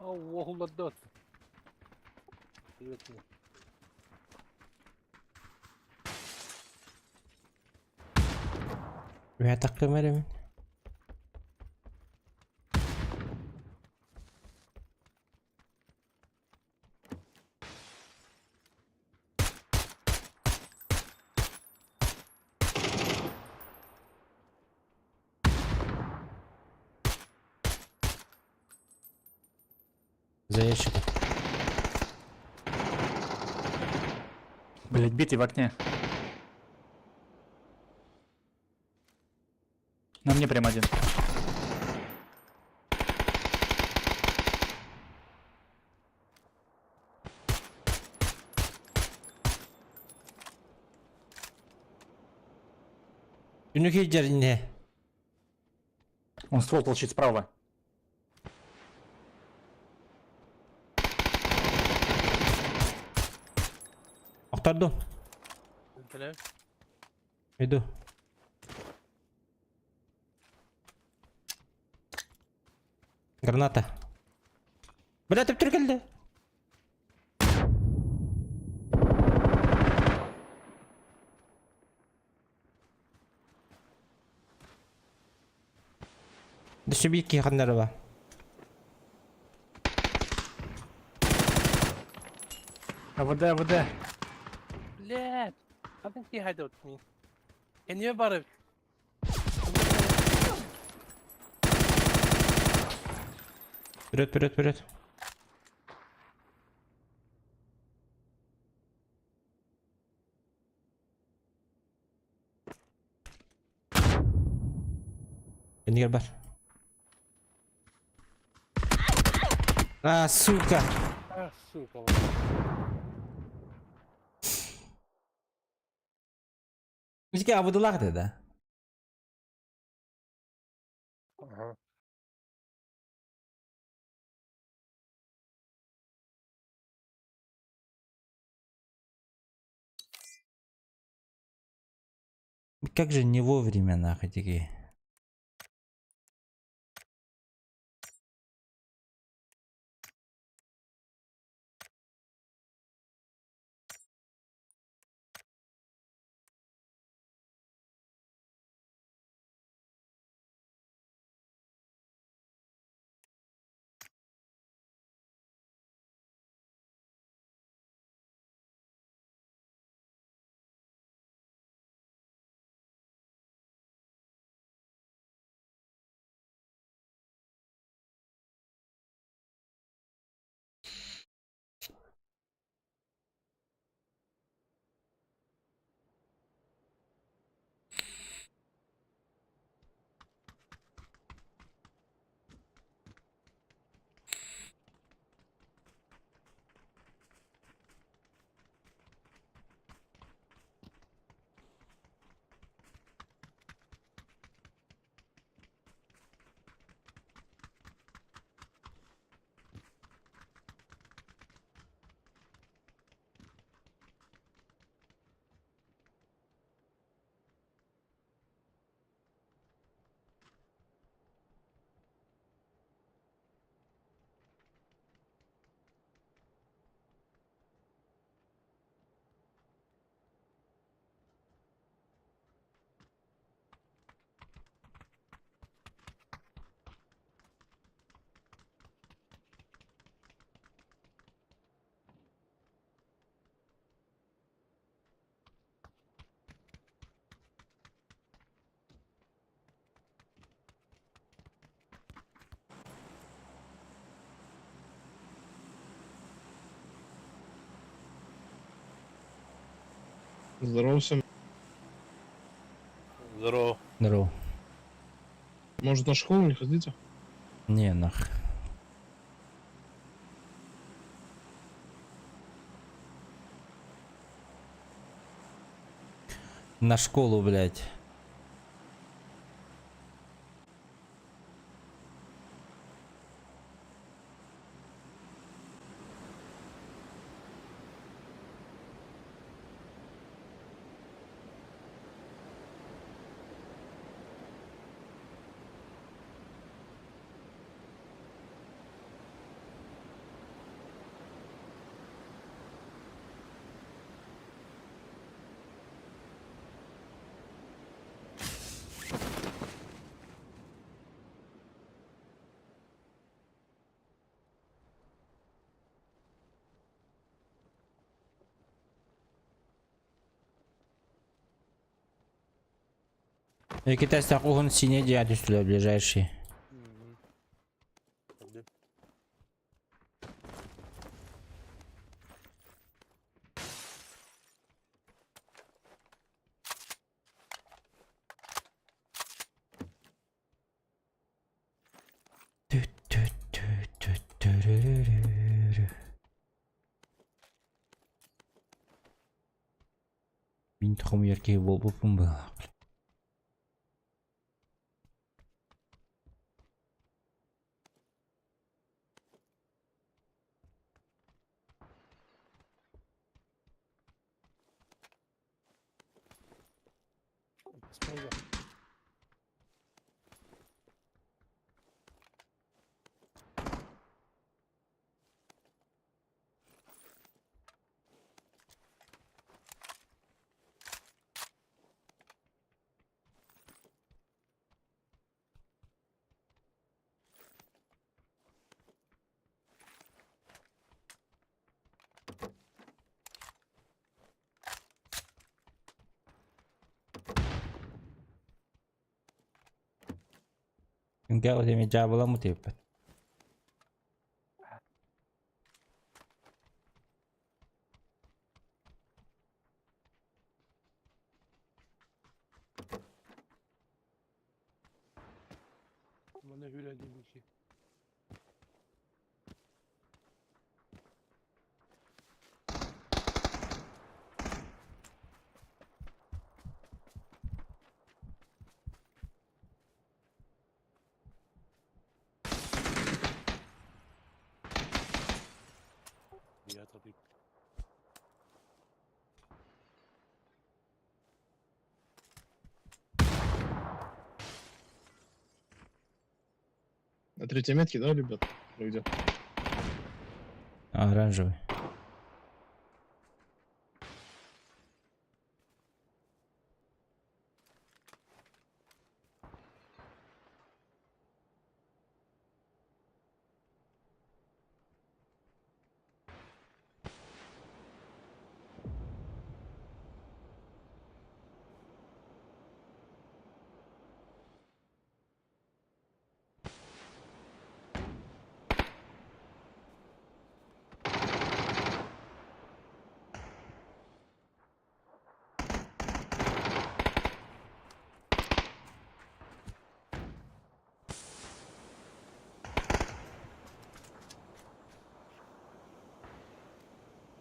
Allah dört. Evet. Үһэ таққым эрэмин. За ящиком. Блять, битый в окне. На мне прям один. Үнүкей жерине. Он ствол толчит справа. Охтордум. Теле. Иду. Граната. Бля, төптөр келди. Дөсөбик киханнары ба. АВД, АВД. Блядь. Kadın ki hadi otmayın. Kendime barı. Вперед, вперед, вперед. Энигер бар. А, сука. А, сука. Бизге абыдылар деди. Ага. Как же не вовремя нахуй такие. Здорово всем. Здорово. Здорово. Может, на школу не хотите? Не, нах. На школу, блядь. Китайский угон синий дядю ближайший. Где? Мин тухум ерке болбуппун был. Спасибо. Гауди жабыла мутеппет. Мене гюля дібухи. Я тобі. третьей метке, да, ребят? Или где? Оранжевый.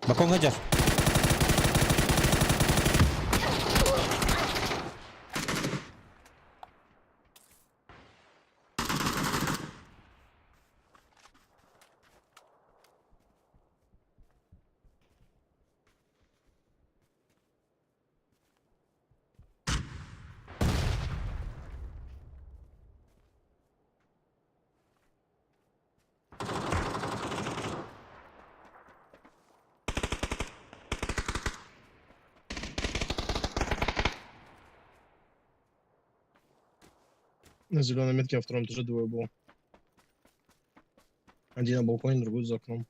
Балкон гаджет. На зеленой метке во втором этаже двое было. Один на балконе, другой за окном.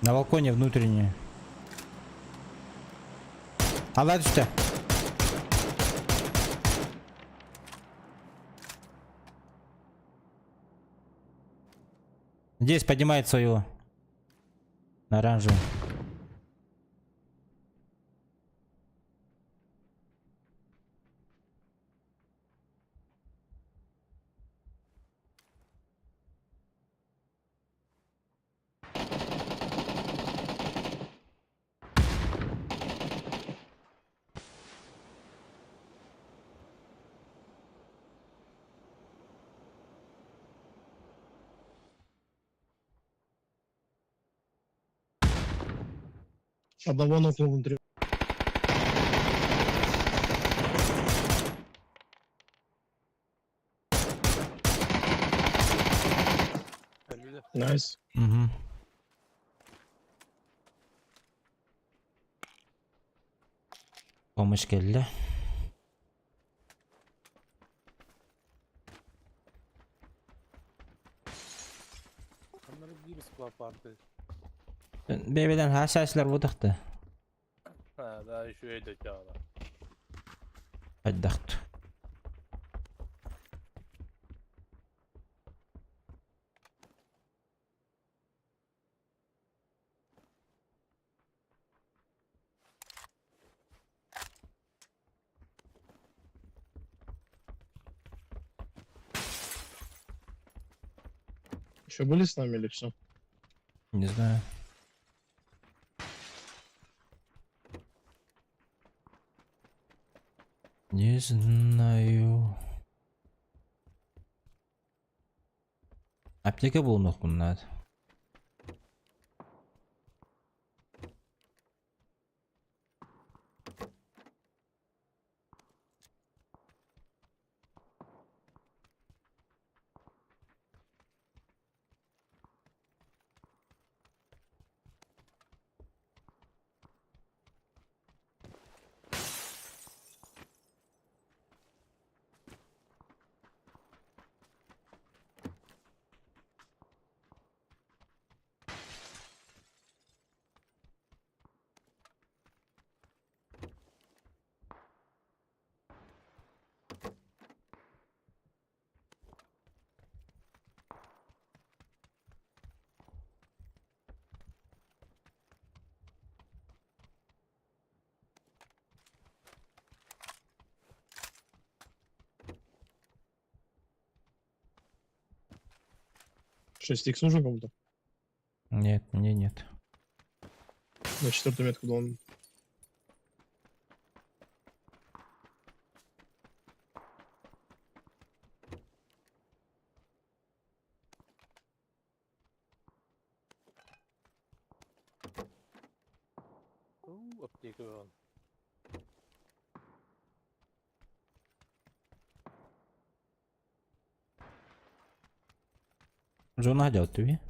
На балконе внутреннее. А ладно что? Здесь поднимает свою. На оранжевый. Одного нокнул внутри. Nice. Угу. Помощь келді. Onları bir squad vardı. Бебеден хашашлар бұдықты. Ha daha şu evde çağlar. Айдақты. Еще были с нами или все? Не знаю. Не знаю. Аптека был надо. 6х нужен кому-то? Нет, мне нет. На четвертую метку дал. У, аптека он. Жона дел тебе.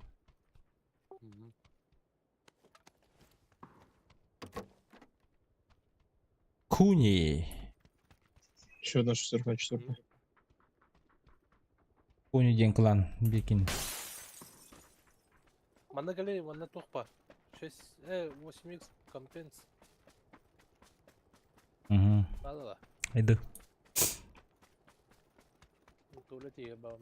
Куни. Еще одна шестерка на четвертую. Куни день клан. Бикин. Манна галерея, манна тохпа. 6, 8х компенс. Угу. Надо да. Иду. Туалет ебал.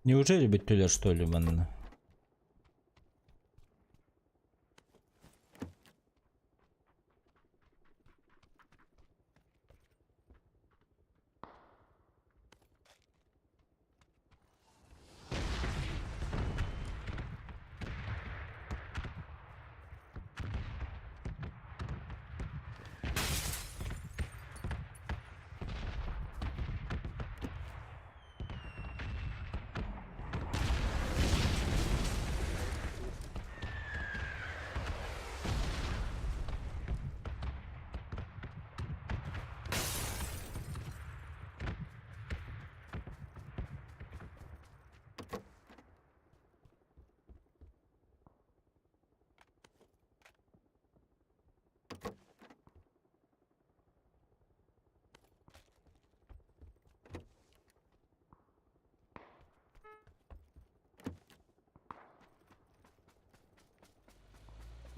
Неужели быть туда что ли, манна?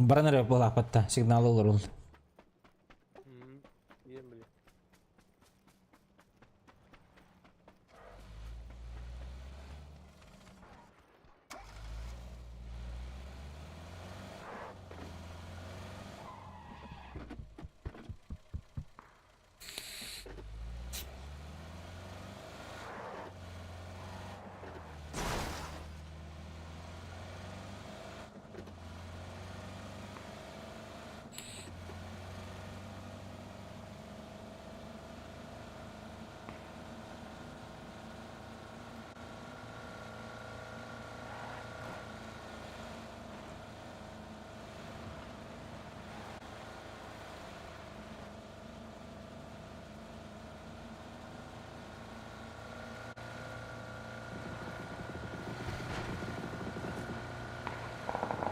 Бараныр была патта сигнал олорул. Ем, бля.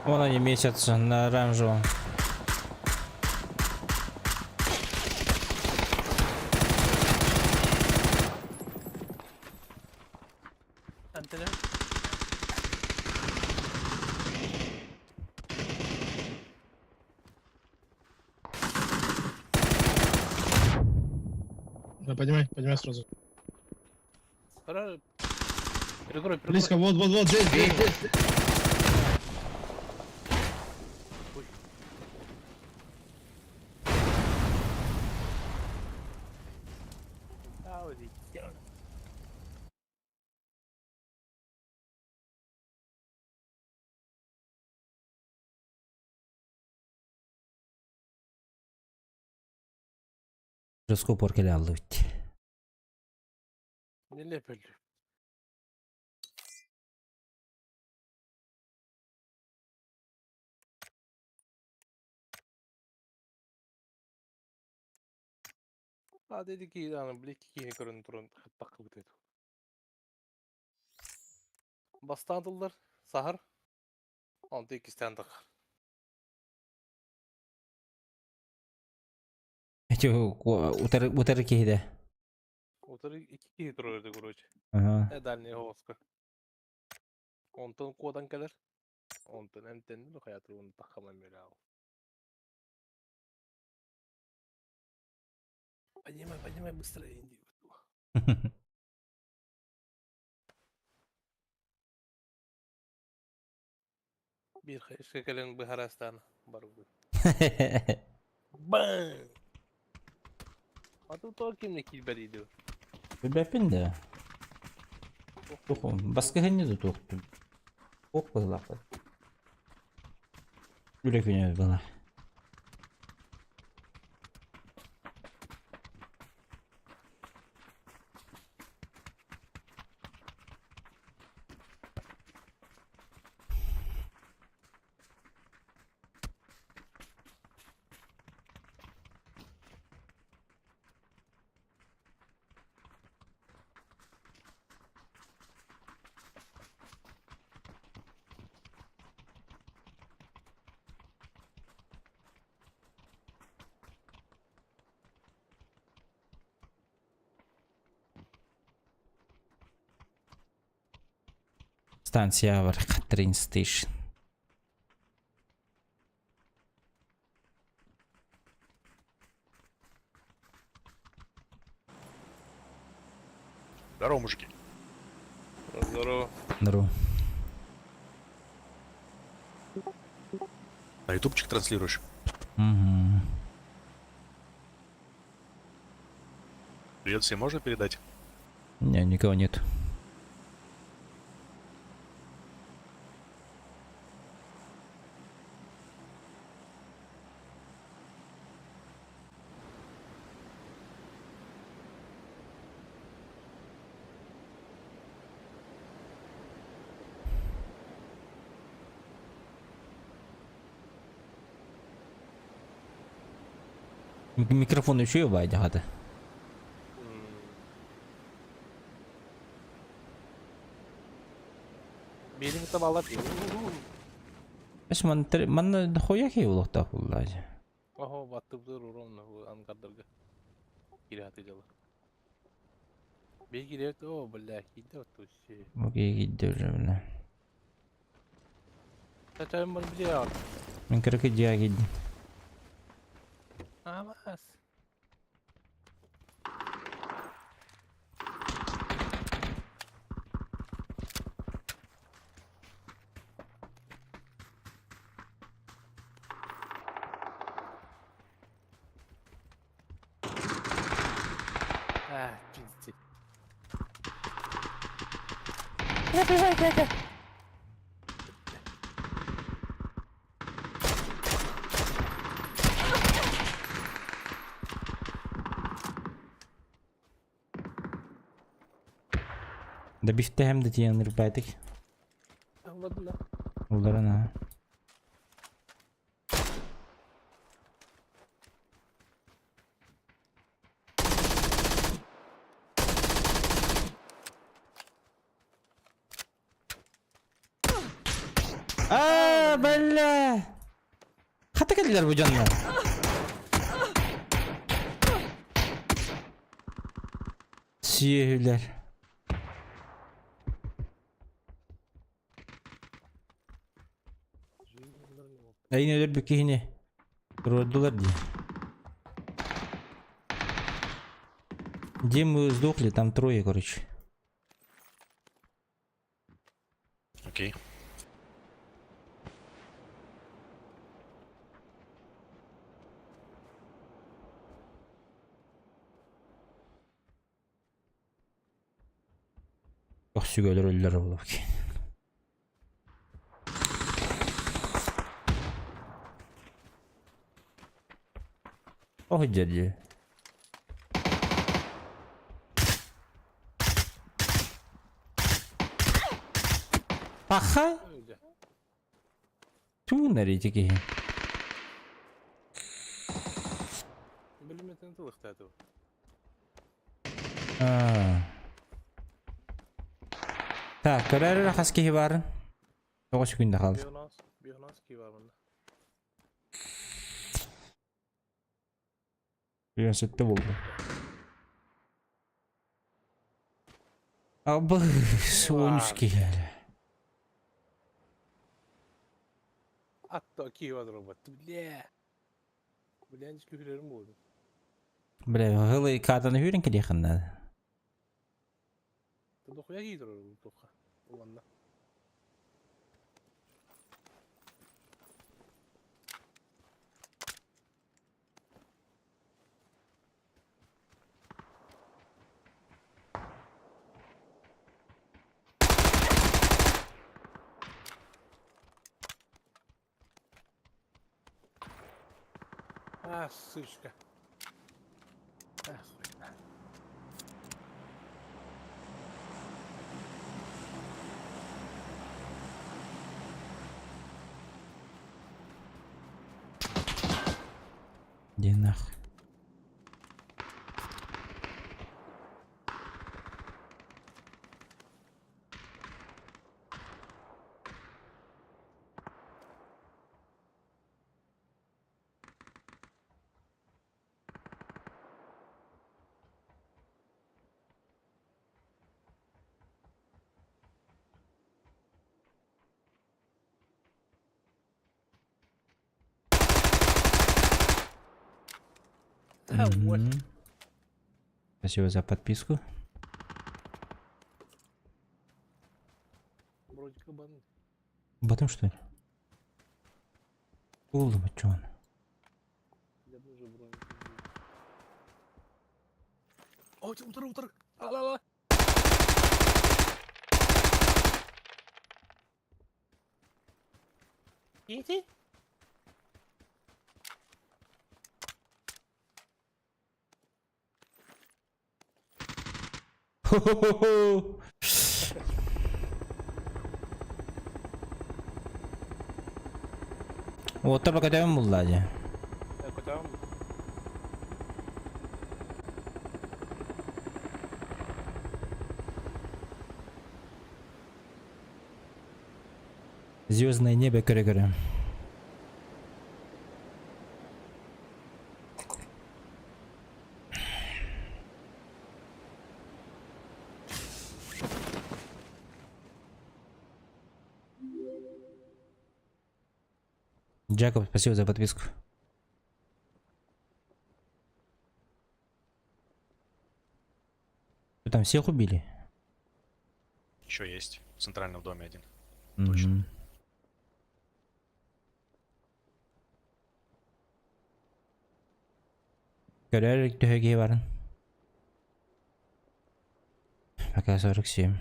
Вон они месяц на оранжевом. Антенна. Да, поднимай, поднимай сразу. Пора. Перекрой, перекрой. Близко, вот, вот, вот, здесь, здесь, здесь. А, вот здесь. Жескопор келе алды бит. Не лепели. А dedi ki yani bile ki көрөн туран хаттак бит эту. Бастадылар сахар. Онты икистен тахар. Эти утар утар кейде. Отыр iki киһи турар короче. Ага. Э дальний хоска. Онтон куодан келер. Онтон эмтенди хаятыр оны тахаман бере. Поднимай, поднимай быстро, Инди. Биир хайыска кэлэн быһарастаан барбыт. Бang! Аты то кимне киирбэт дуу? Билбэппин да. Туох баскыһынньы да туохтун. Ох быһылаахпыт. Үлэ күнэ была. Станция бар, train station. Здорово, мужики. Здорово. Здорово. На ютубчик транслируешь? Угу. Привет всем можно передать? Не, никого нет. Микрофон еще и хата. Биирин табалар дии. Эс ман манна хоя ки улохта буллаж. Охо, баттыбдыр урон ангардарга. Кире хаты дела. Бир кире о, бля, киде отуси. Окей, гидде уже бля. Тачайым бар бир я. Мен кыркы дия гидде. Амас. А, пиздец. Да бифте hem de тиен рубайтик. Ладно. Уларына. А, бля! Хата келдилер бу дьоннор. Сиэһүлэр. Эйин өлөр бүкиһини. Турордулар дии. Где мы сдохли, там трое, короче. Окей. Ох, сүгөлөр өлүлөр болуп. Ох, дяди. Паха? Ту наритики. Билметен тылыктады. А. Так, көрөр хас киһи бар. 9 күндө қалды. Бионас ки бар мында. Университетте болды. Абы, 13 киһи. Атта ки бар робот. Бля. Бля, күлерим болду. Бля, хылы каатаны хүрен кэлиэххин наада. Ты дохуя гидро туха. Ладно. А, сучка. Охуенно. Иди нахуй. Да, вот. Мгм. Спасибо за подписку. Вроде кабаны. Батым что ли? Булдым, чё он? Я тоже бронь. О, утыр, утыр. Ала, ала. Иди. Хо-хо-хо-хо! Оттор пока тем булла дии. Там. Звездное небо көрө-көрө. Джакоб, спасибо за подписку. Вы там всех убили? Еще есть. В центральном доме один. Точно. Көрөр төһө киһи барын. Пока 47.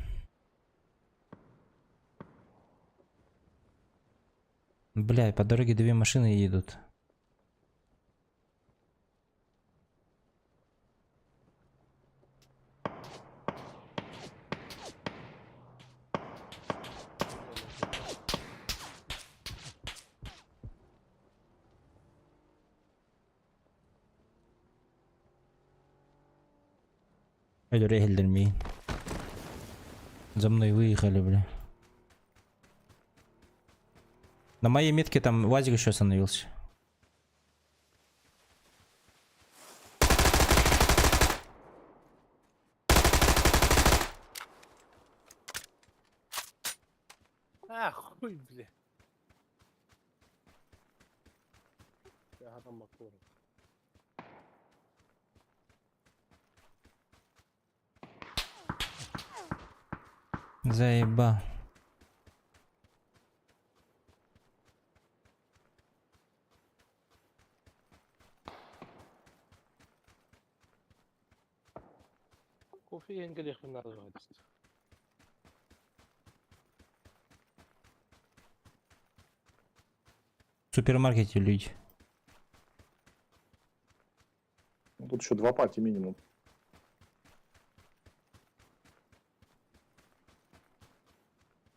Бля, по дороге две машины едут. Өлөр За мной выехали, бля. На моей метке там УАЗик еще остановился. А, хуй, бля. Я там макору. Заебал. Кофе енгелех называется. В супермаркете люди. Ну, тут еще два пати минимум.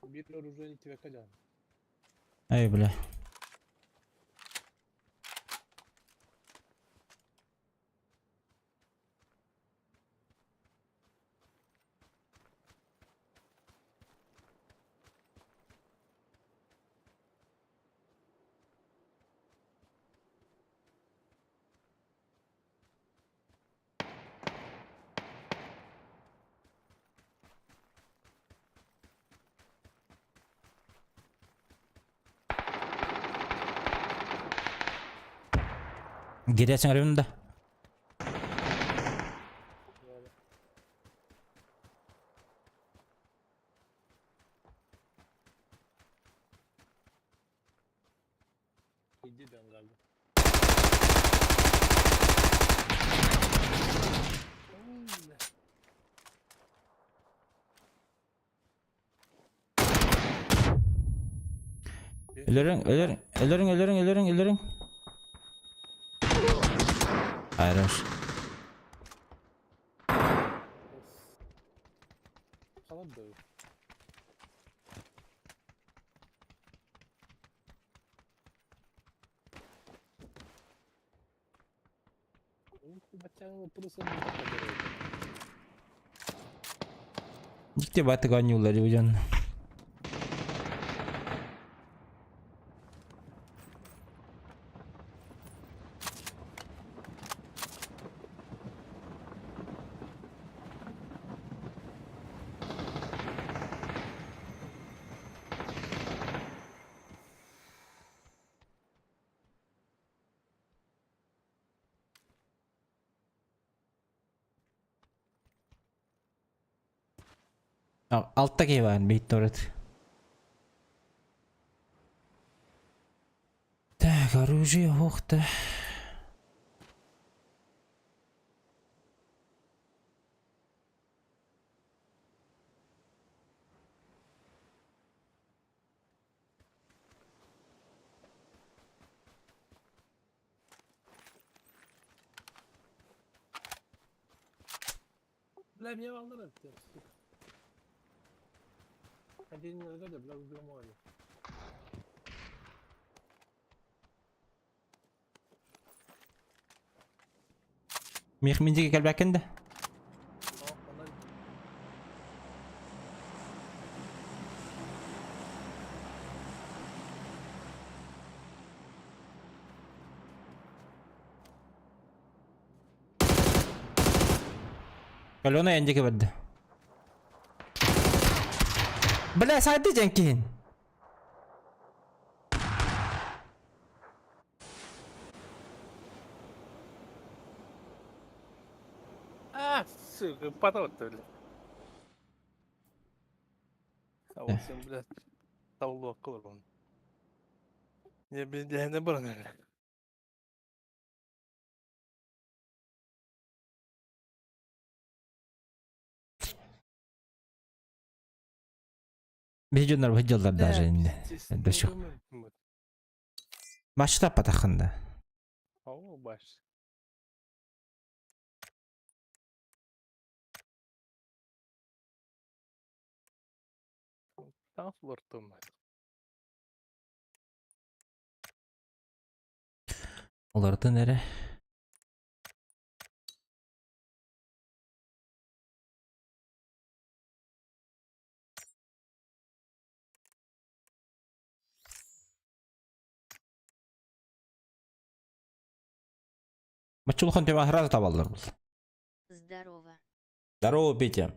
Убили оружие тебя колян. Ай, бля. Гирясың районында. Иди Бенгалу. Өлөрүҥ, өлөрүҥ, өлөрүҥ, өлөрүҥ, өлөрүҥ, өлөрүҥ. Хорош. Холодаю. Дикте батык оонньууллар дьон. Алта киһи баар бейт. Так, оружие, ух ты. Бля, меня волнует, сука. Один не надо, бля, убил. Мих миндиге кэлбэккин да? Алена эндиге бэрдэ. Бля, сайды дьэнкиһин. А, сука, потом бля. А вот всем, блядь, тавлу акылыр. Не, блядь, не баран. Бейджоннар бейджоллар даже инде. Дөшүк. Башта патахында. О, баш. Таң. Оларды нере? Мачулхан тема сразу табалдар был. Здорово. Здорово, Петя.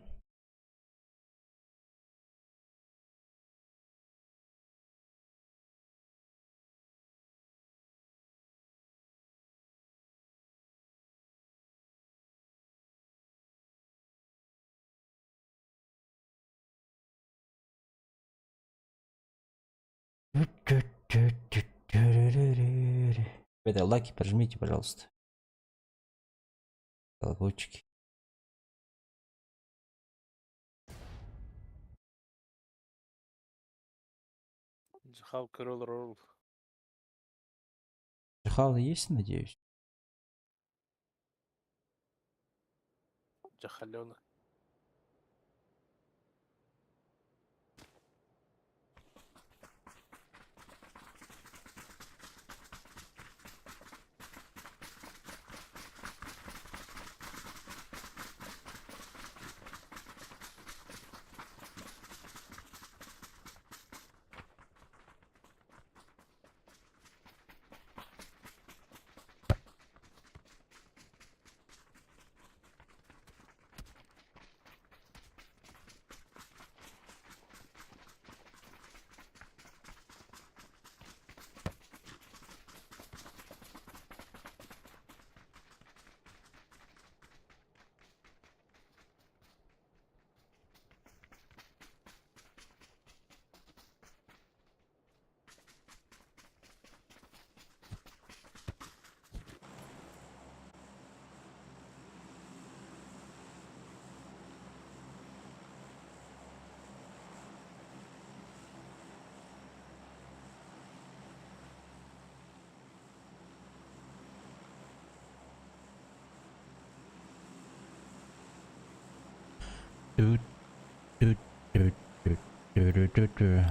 Ребята, лайки прожмите, пожалуйста. Колокольчики. Джихал Кролл Ролл. Джихал есть, надеюсь? Джахалена.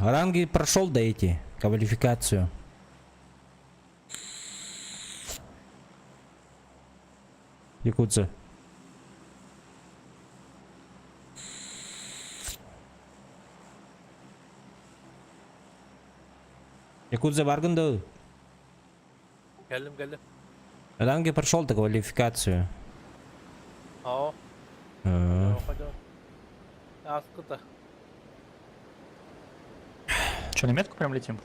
Ранги прошел, да, эти квалификацию. Якудза. Якудза бааргын дуо? Кэллим, кэллим. Ранги прошел ты квалификацию. Аа. А. Ааспыта. Че, на метку прям летим?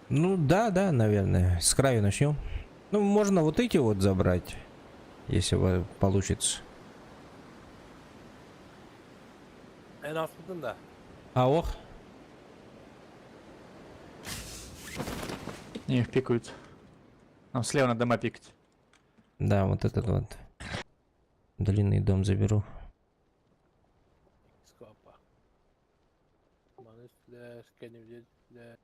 Ну да, наверное. С краю начнем. Ну, можно вот эти вот забрать, если получится. Эн ааспытыҥ дуо. А ох. Не, их пикают. Нам слева надо дома пикать. Да, вот этот вот. Длинный дом заберу. Скопа. Маны флеш, кэннибит флеш.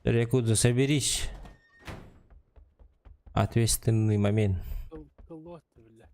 Якудза, соберись. Ответственный момент. Колот, бля.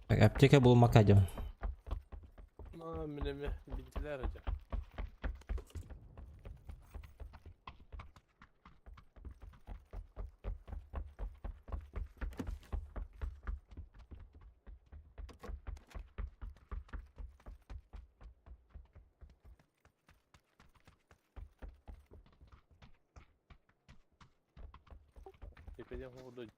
Так, аптека был Макадио. А, мин билдилэр дьэ. Теперь буду.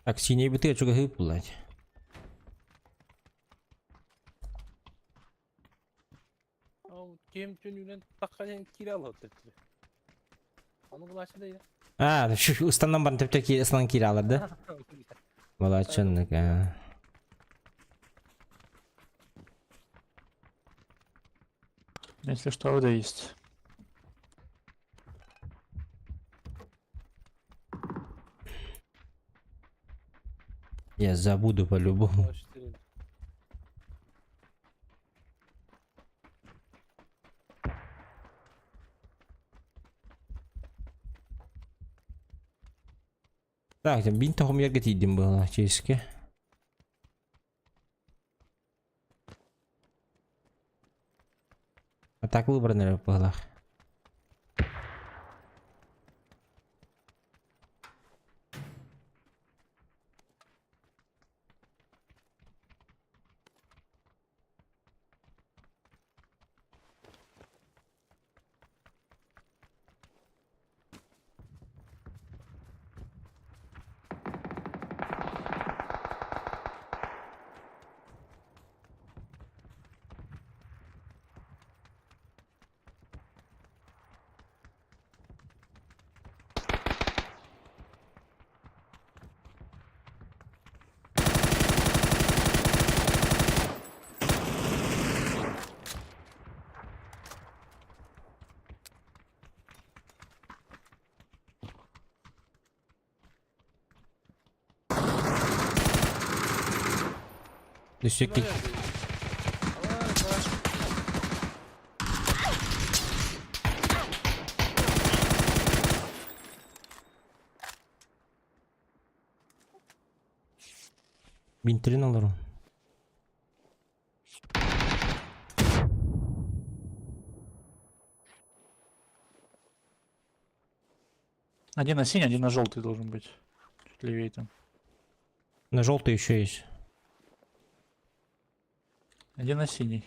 Так, синий бутылочку блядь. Ким түнүнэн таххан киирэ олорор. Аны булааччы да. А, ыстанан баран төптө ыстанан киирэ алар да? Балачыннык, а. Если что, вода есть. Я забуду по-любому. Так, бин тохом ерге тиийдим было, ческе. А так выбрано было. Өссө Бинтирин олорун. Один на синий, один на желтый должен быть. Чуть левее там. На желтый еще есть. Один на синий.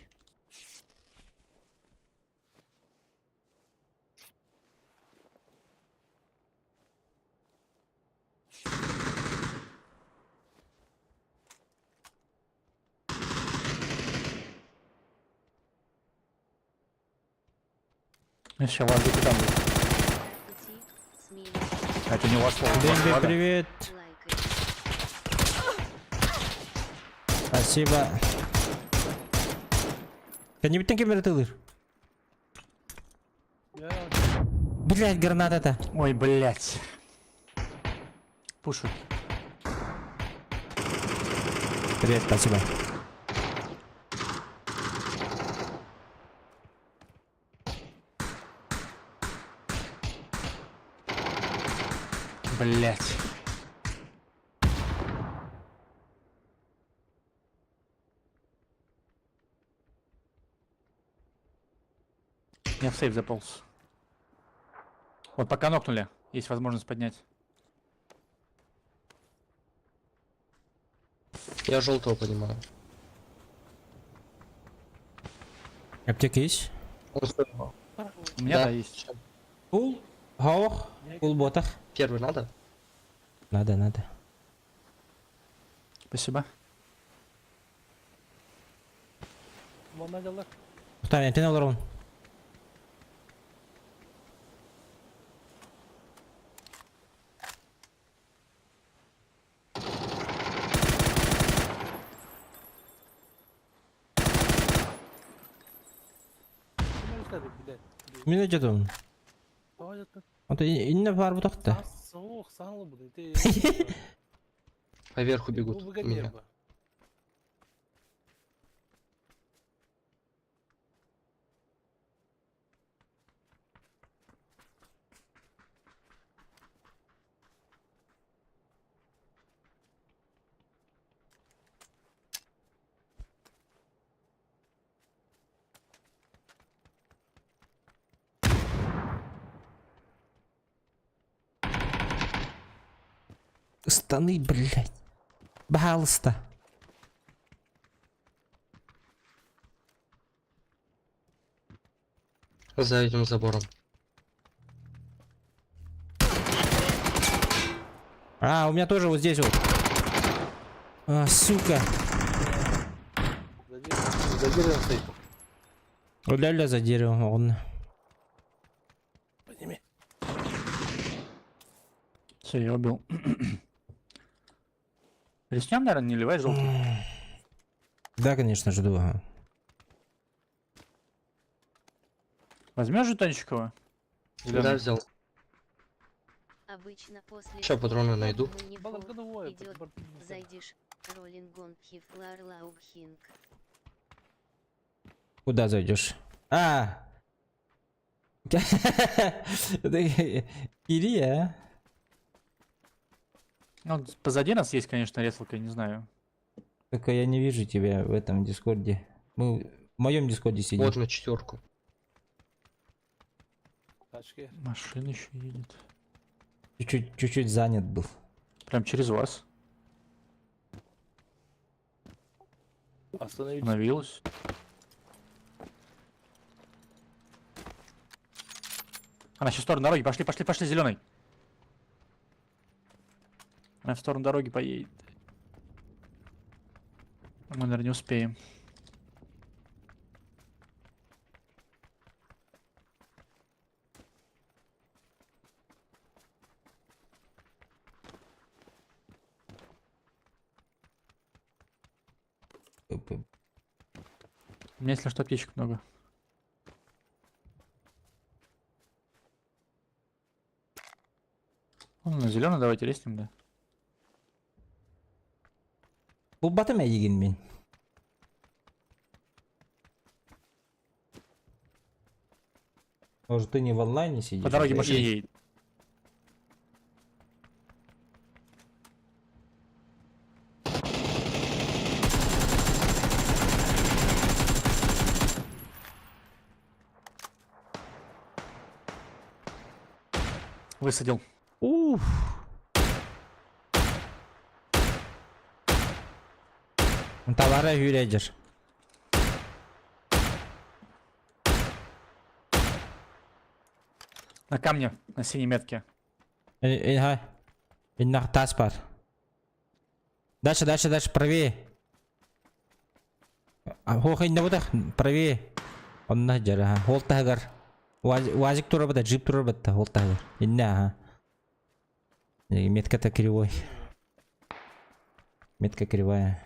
Еще вас где-то там. Пути, смелее, А это не у вас слово. Бэмби, Ладно. привет. лайкай. Спасибо. Кәнебіттен кемер тылыр. Блять, граната-то. Ой, блять. Пушат. Привет, спасибо. Блять. Я в сейф заполз. Вот пока нокнули, есть возможность поднять. Я желтого понимаю. Аптека есть? У меня да, есть. Пул. Хаух. Пул ботах. Первый надо? Надо, надо. Спасибо. Манна Там, антенна олорун. Мен өтөтөм. Ото инне бар бу тохта. Соох, саңлы буду. Поверху бегут. Меня. Штаны, блядь. Пожалуйста. За этим забором. А, у меня тоже вот здесь вот. А, сука. За деревом стоит. Ля-ля за деревом, он. Подними. Все, я убил. Реснем, наверное, не ливай желтый. Да, конечно, жду. Ага. Возьмешь жетончикова? Да, взял. Обычно после Ща патроны найду. идет, зайдешь, роллингон хифлар лаубхинг. Куда зайдешь? А! Илья. Ну, позади нас есть, конечно, реслка, я не знаю. Только я не вижу тебя в этом дискорде. Мы в моем дискорде сидим. Вот на четверку. Тачки. Машина еще едет. Чуть-чуть, чуть-чуть занят был. Прям через вас. Остановить. Остановилась. Она сейчас в сторону дороги. Пошли, пошли, пошли, зеленый. Она в сторону дороги поедет. Мы, наверное, не успеем. У меня, если что, аптечек много. Ну, на зеленый давайте реснем, да. Бұл батым әйеген мен. Может, ты не в онлайне сидишь? По дороге да? машина едет. Высадил. Уф. Товара юрядер. На камне, на синей метке. Ага. Тас бар. Дальше, дальше, дальше, правее. Хох, инна правее. Онна жар, ага. Хол тагар. Уазик тура джип тура бата, хол тагар. Инна, ага. Метка-то кривой. Метка кривая.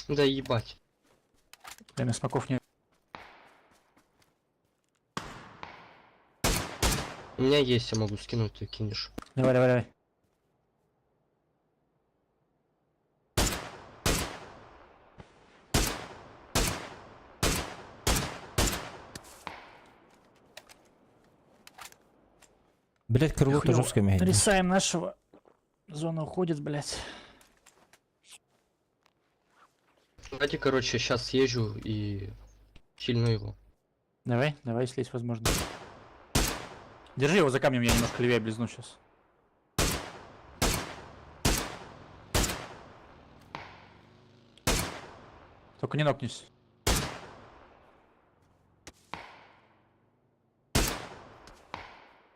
Да ебать. Время смоков не. У меня есть, я могу скинуть, ты кинешь. Давай, давай, давай. Блять, крыло тоже жестко. Нарисаем нашего. Зона уходит, блять. Давайте, короче, сейчас съезжу и хильну его. Давай, давай, если есть возможность. Держи его за камнем, я немножко левее облизну сейчас. Только не нокнись.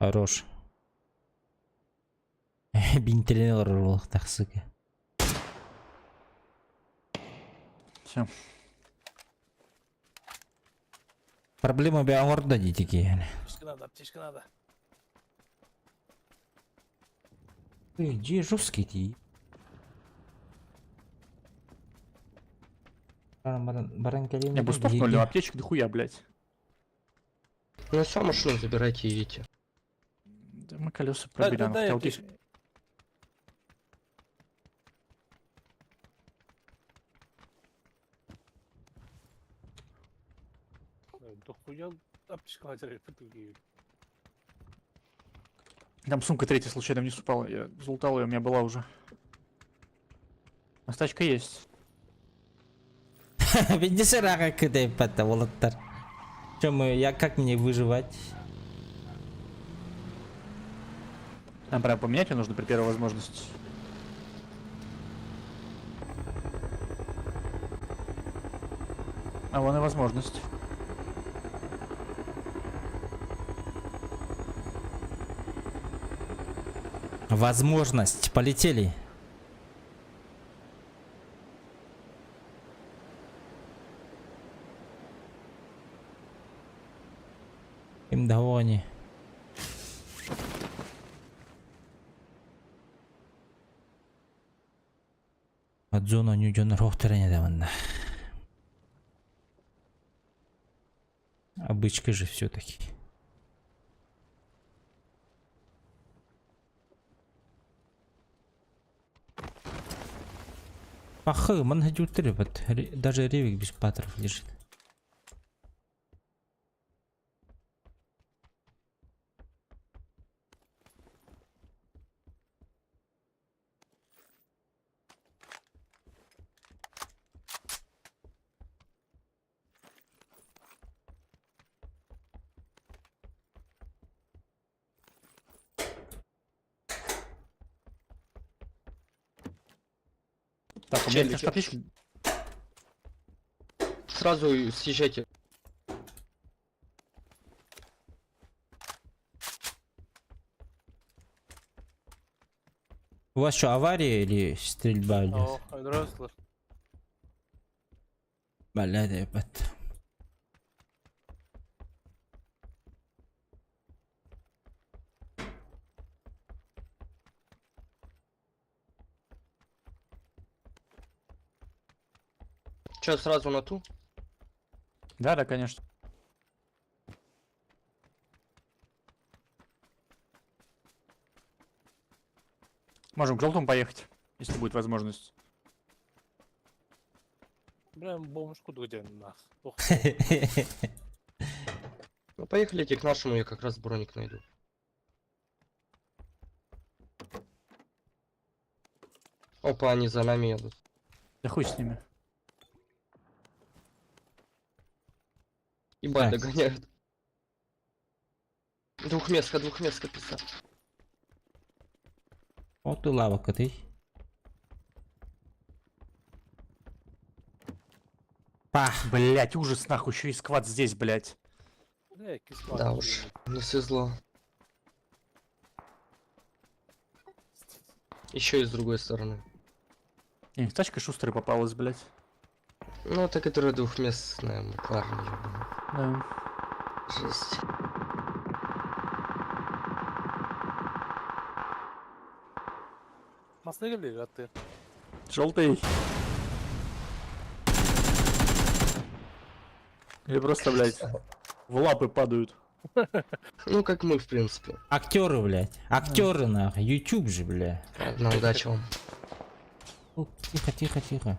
Хорош. Бинтелен так, сука. Все. Проблема бе аңорда дитики. Аптечка надо, аптечка надо. Ты где жесткий ты? Баран Я бустов ноль, а аптечек дохуя, блять. Ну все, машину забирайте и едете. Да мы колеса Дай, пробили, дай, она дай хотела аптечку. Дохуя аптечка надо. Там сумка третья случайно вниз упала. Я залутал ее, у меня была уже. А стачка есть. Видишь, рака кыдай пата волоттар. Чем мы, я как мне выживать? Нам прям поменять ее нужно при первой возможности. А вон и возможность. Возможность. Полетели. Им довони. От зона нюден рохтера недавно. Обычка же все-таки. Пахы, вот, даже ревик без патров лежит. Так, у меня Челики. есть аптечка. Сразу съезжайте. У вас что, авария или стрельба идет? О, взрослых. Блядь, ебать. Че, сразу на ту? Да, конечно. Можем к желтому поехать, если будет возможность. Бля, бомжку где нах. Ну поехали к нашему, я как раз броник найду. Опа, они за нами едут. Да хуй с ними. Ебать, Так. догоняют. Двухместка, двухместка, пизда. Вот и лава ты. Пах. Блять, ужас нахуй, еще и сквад здесь, блять. Э, кисла. Да уж, не свезло. Еще и с другой стороны. Не, тачка шустрая попалась, блять. Ну, это которая двухместная Макларен, ёбаная. Да. Жесть. Масна geldi attı. Желтый. Или просто, блять, в лапы падают. Ну, как мы, в принципе. Актеры, блядь. Актеры, нахуй. YouTube же, бля. Ладно, удачи вам. О, тихо, тихо, тихо.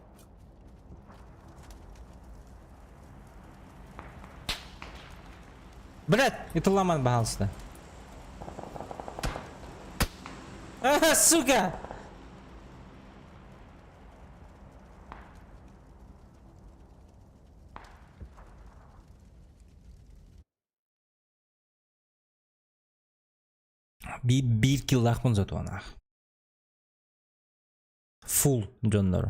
Блядь, это ломан багался. А, сука! Bir kill лахмын зато нах. Full дьоннор.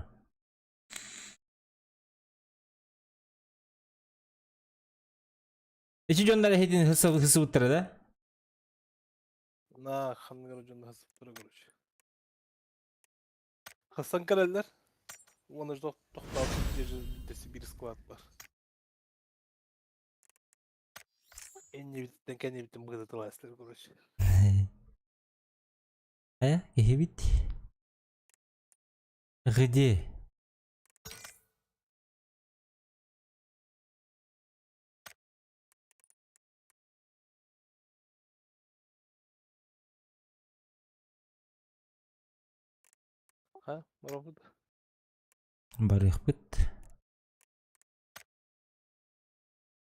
Ичи дьоннор хедин хысы уттара да? На хангар ucunda hasıpları короче. Hasan Kaleler. Onu da tohtar gece bir squad var. En iyi bitten kendi bittim gazete короче. Э, кehebit. Где? Ha, marabut. Барыхпыт.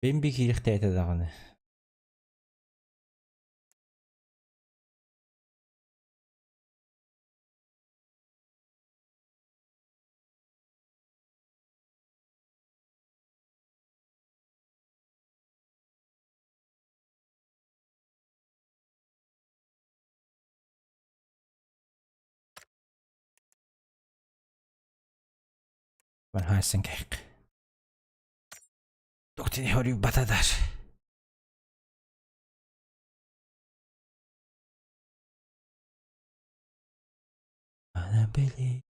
Бен би киирихтээте даҕаны. Бар хайсан кайк. Доктор хори батадар. Анабели.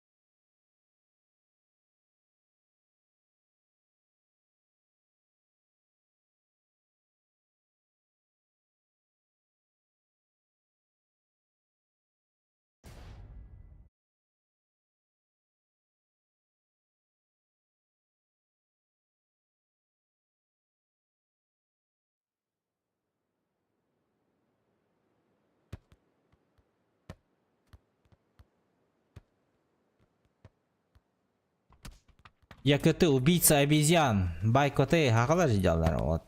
Якыты убийца обезьян. Байкоты хақалар жидалар вот.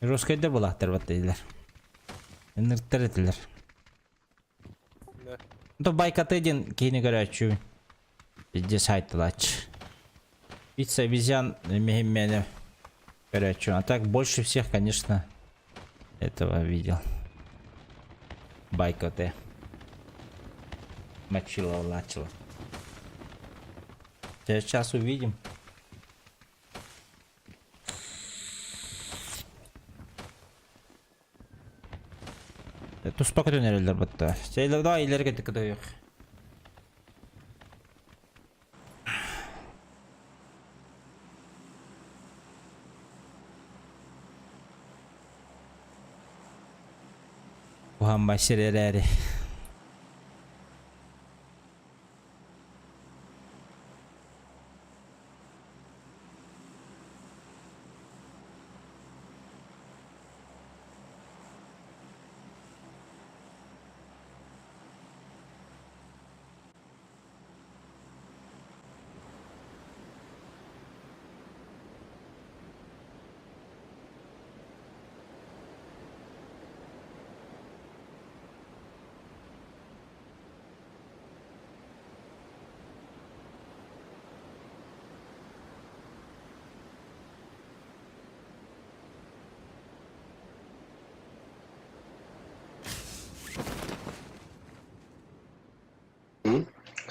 Русскайда булаттар вот дейлер. Нырттар этилер. Да. То байкоты ден кейini көрәчү. Везде сайтлач. Убийца обезьян мехиммене көрәчү. А так больше всех, конечно, этого видел. Байкоты. Мочила, лачила. Сейчас увидим. Туспа көтөнөрөлөр бутта. Сейлер да илери кетик көтөйүк. Ухан баширерери.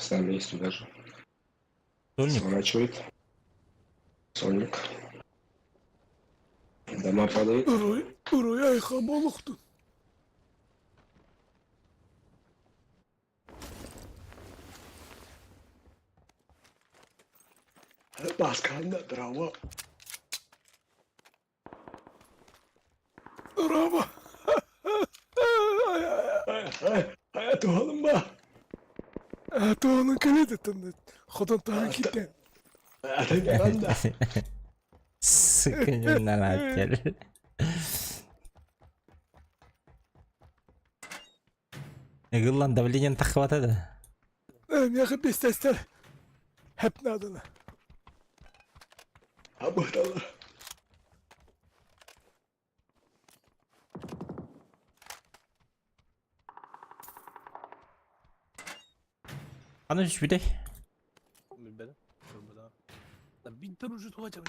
С нами есть туда же. Сольник? Сворачивает. Сольник. Дома падают. Басканда, дрова. Дрова. Сука, не надо. Гыллан давлением так хватает. Аны үс бүтэй. Билбэдим. Көрбөтөм. Да бинтер уже тугачам.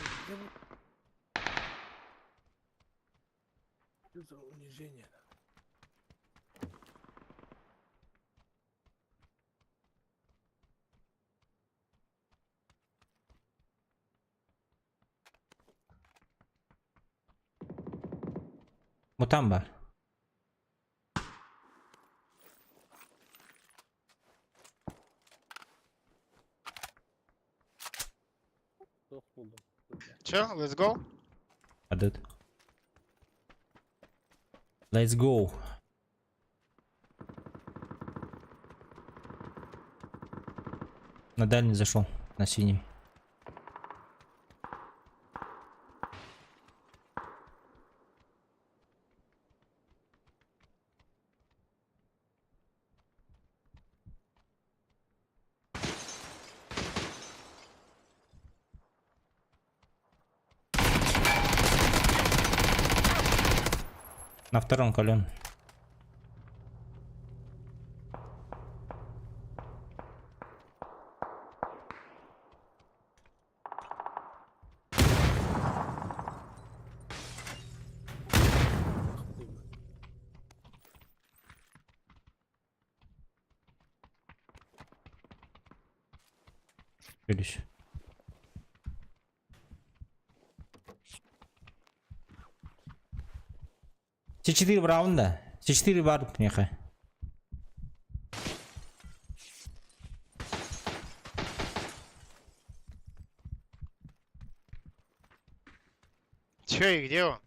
Что за унижение? Мутамба. Суох булдум. Че, let's go? Падает. Let's go. На дальний зашел, на синий. На втором колен. Видишь. С4 раунда. С4 бар меха. Че и где он?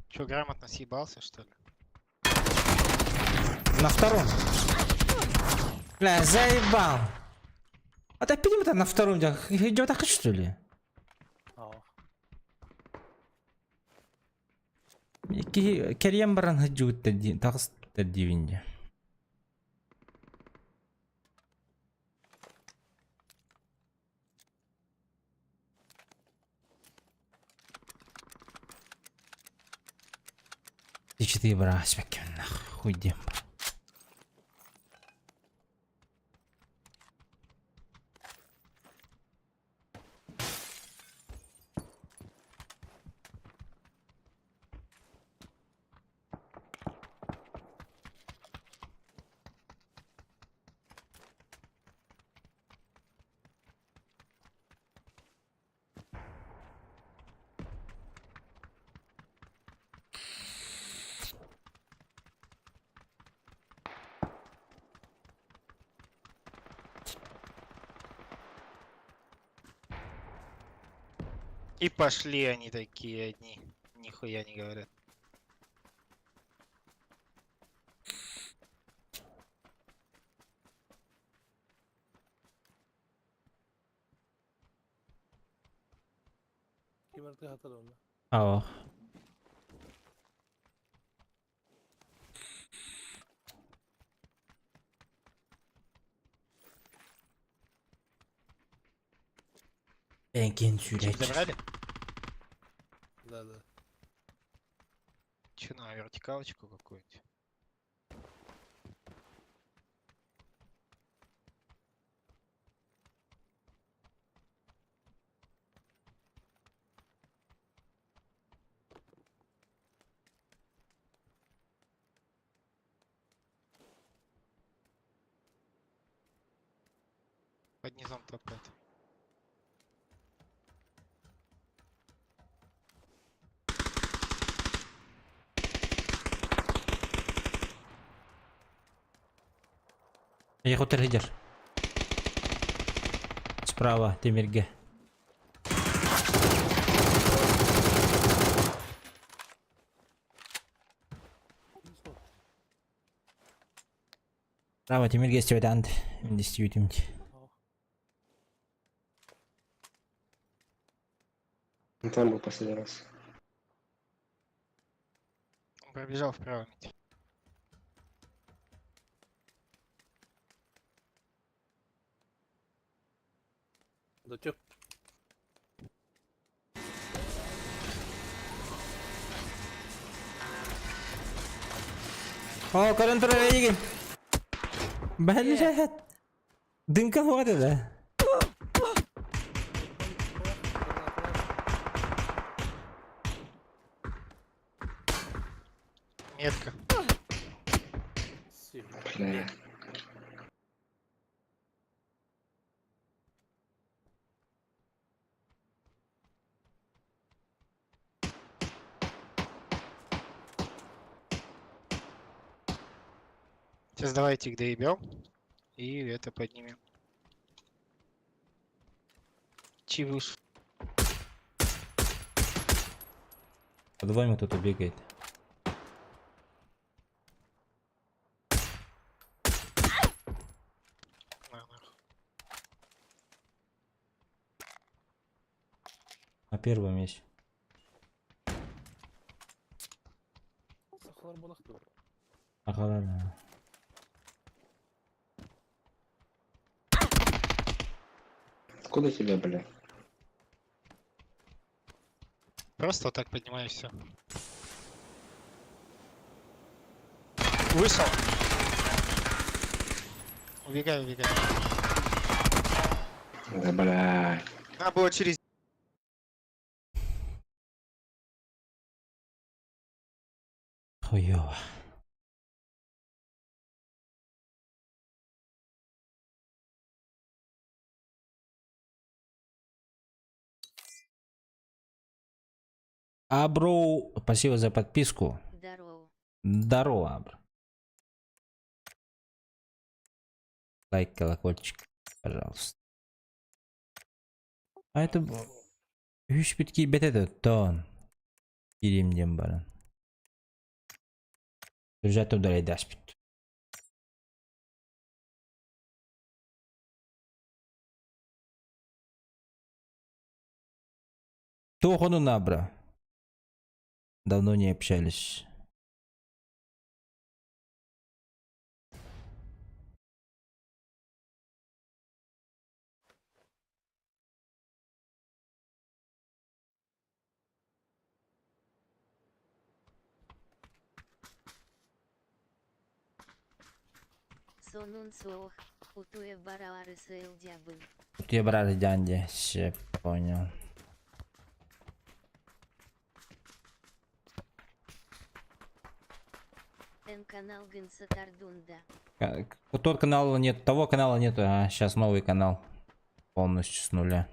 Че, грамотно съебался, что ли? На втором. Бля, заебал. А так перемотай на втором, идет так что ли? Аа. Керьем баран хаджуутта тагыс дивинде. Ты четыре бра, нахуй дем. И пошли они такие одни. Нихуя не говорят. Ким эрэ хатар онно. Ау. Бенкин Чип сюрек. забрали? Да, да. Че на вертикалочку какую-нибудь? Под низом топтает. Я хотел лидер. Справа, Тимирге. Справа, Тимирге стебедант. Действительно. Он там был последний раз. Он пробежал вправо, Митя. Да чё? О, көрөн турар эйигин. Блядь. Дымка вот это. Метка. Бля. Сейчас давайте их доебем. И это поднимем. Чи вышел. Под вами кто-то бегает. На, нахуй. На первом есть. Сахалар буолах дуо. Ага, ладно. Откуда тебя, бля? Просто вот так поднимаю все. Вышел. Убегай, убегай. Да, бля. Надо было через Хуёво. Аброу, спасибо за подписку. Здорово. Здорово, Абро. Лайк, колокольчик, пожалуйста. А это... Үс бит киирбэтэ тон. Киирим диэн баран. Бюджет ударайдаспит. Тохону набра. Давно не общались. Сонун суох, утуе бараары сылдьабын. Тут я брат дянди, все понял. Эн каналгын сатардунда. Тот канал нет, того канала нет, а сейчас новый канал. Полностью с нуля.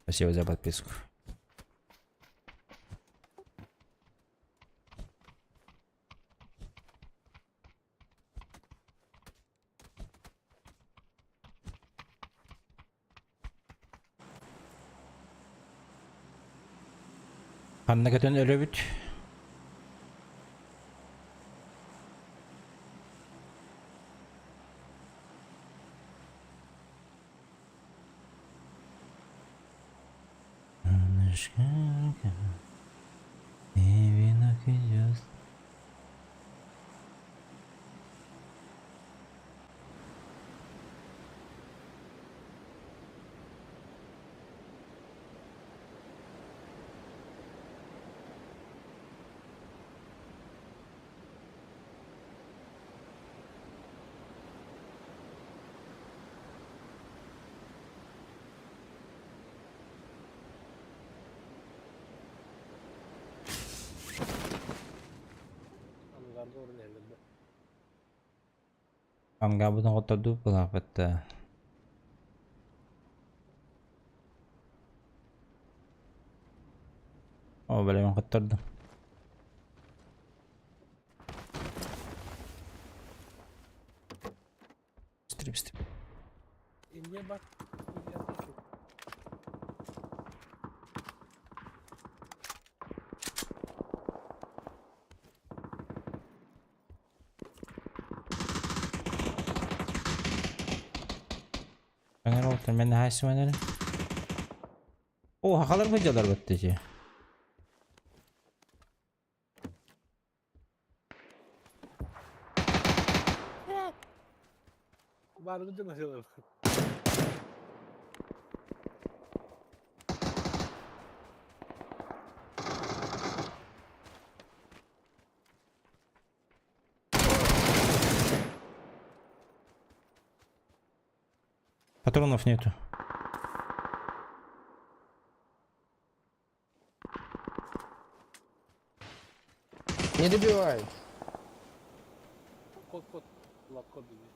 Спасибо за подписку. Ханна көтөн өлөбүт. Идет. Ангабытын хоттордуу былааппыт. О, бля, мен хоттордум. Быстрее, быстрее. Инне бар. Öner oldu. Ben de haysi önerim. О, хахалар быдьалар баттыжы. Бар гыдын асылар. Патронов нету. Не добивай. Кот кот. Лак кот диye.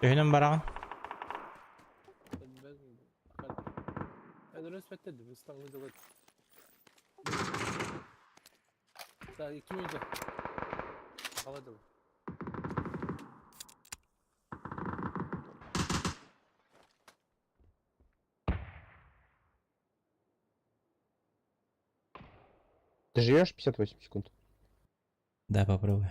Өһүнэн бараҕын. Ben respect dedim. İstanbul'da da. Daha iki miydi? Havada. Ты живешь 58 секунд? Да, попробуй.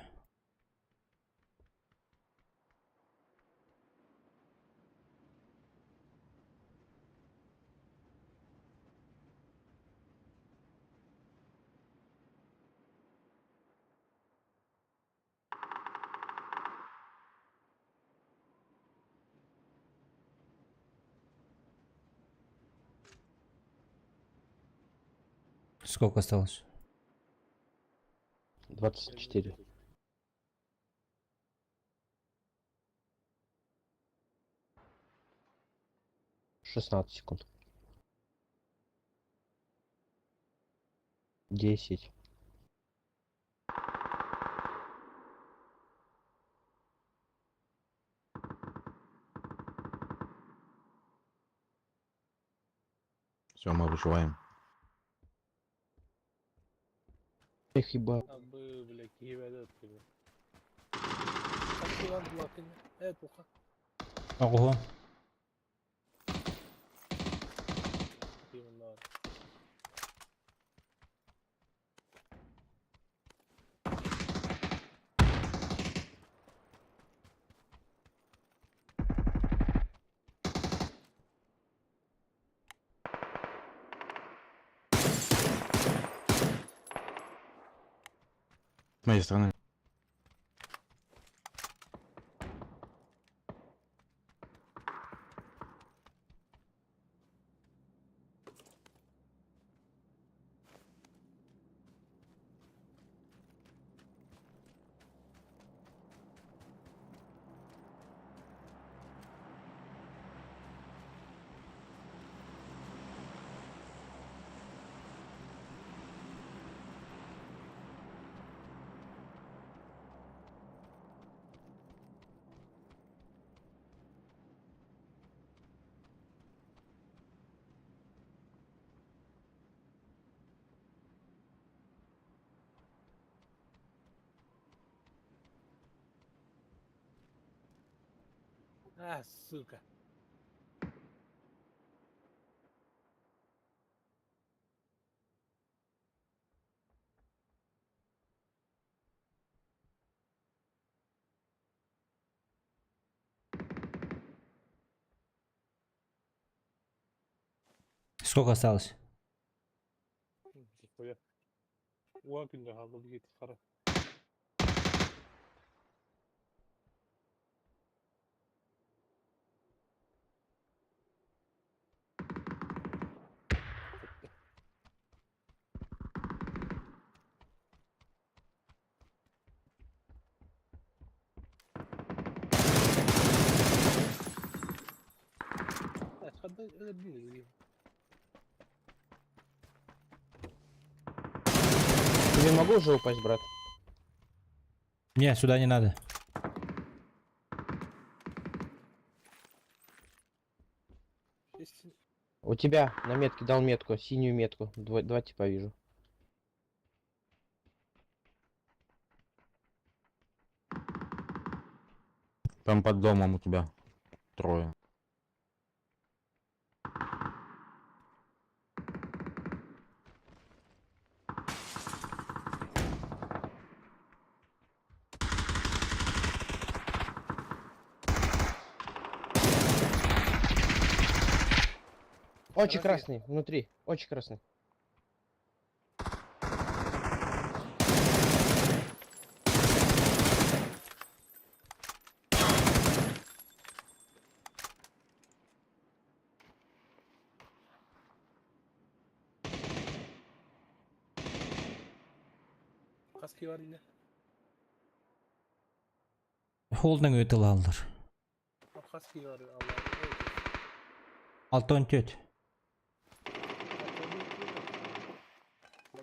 Сколько осталось? 24. 16 секунд. 10. Все, мы выживаем. Эх, еба. Abi bile keyif gibi. Kaç var blokini? Evet bu kadar. Ого. Bunlar. С моей стороны. А, сука. Сколько осталось? Нихуя. Уан күндө халды бит кара. Тебе могу уже упасть, брат? Не, сюда не надо. У тебя на метке дал метку, синюю метку. Два типа вижу. Там под домом у тебя трое. Очень Подожди. красный, внутри. Очень красный. Хаски бар yine. Холдинг өтілалдыр. Хаски бар Allah. Алтон төт.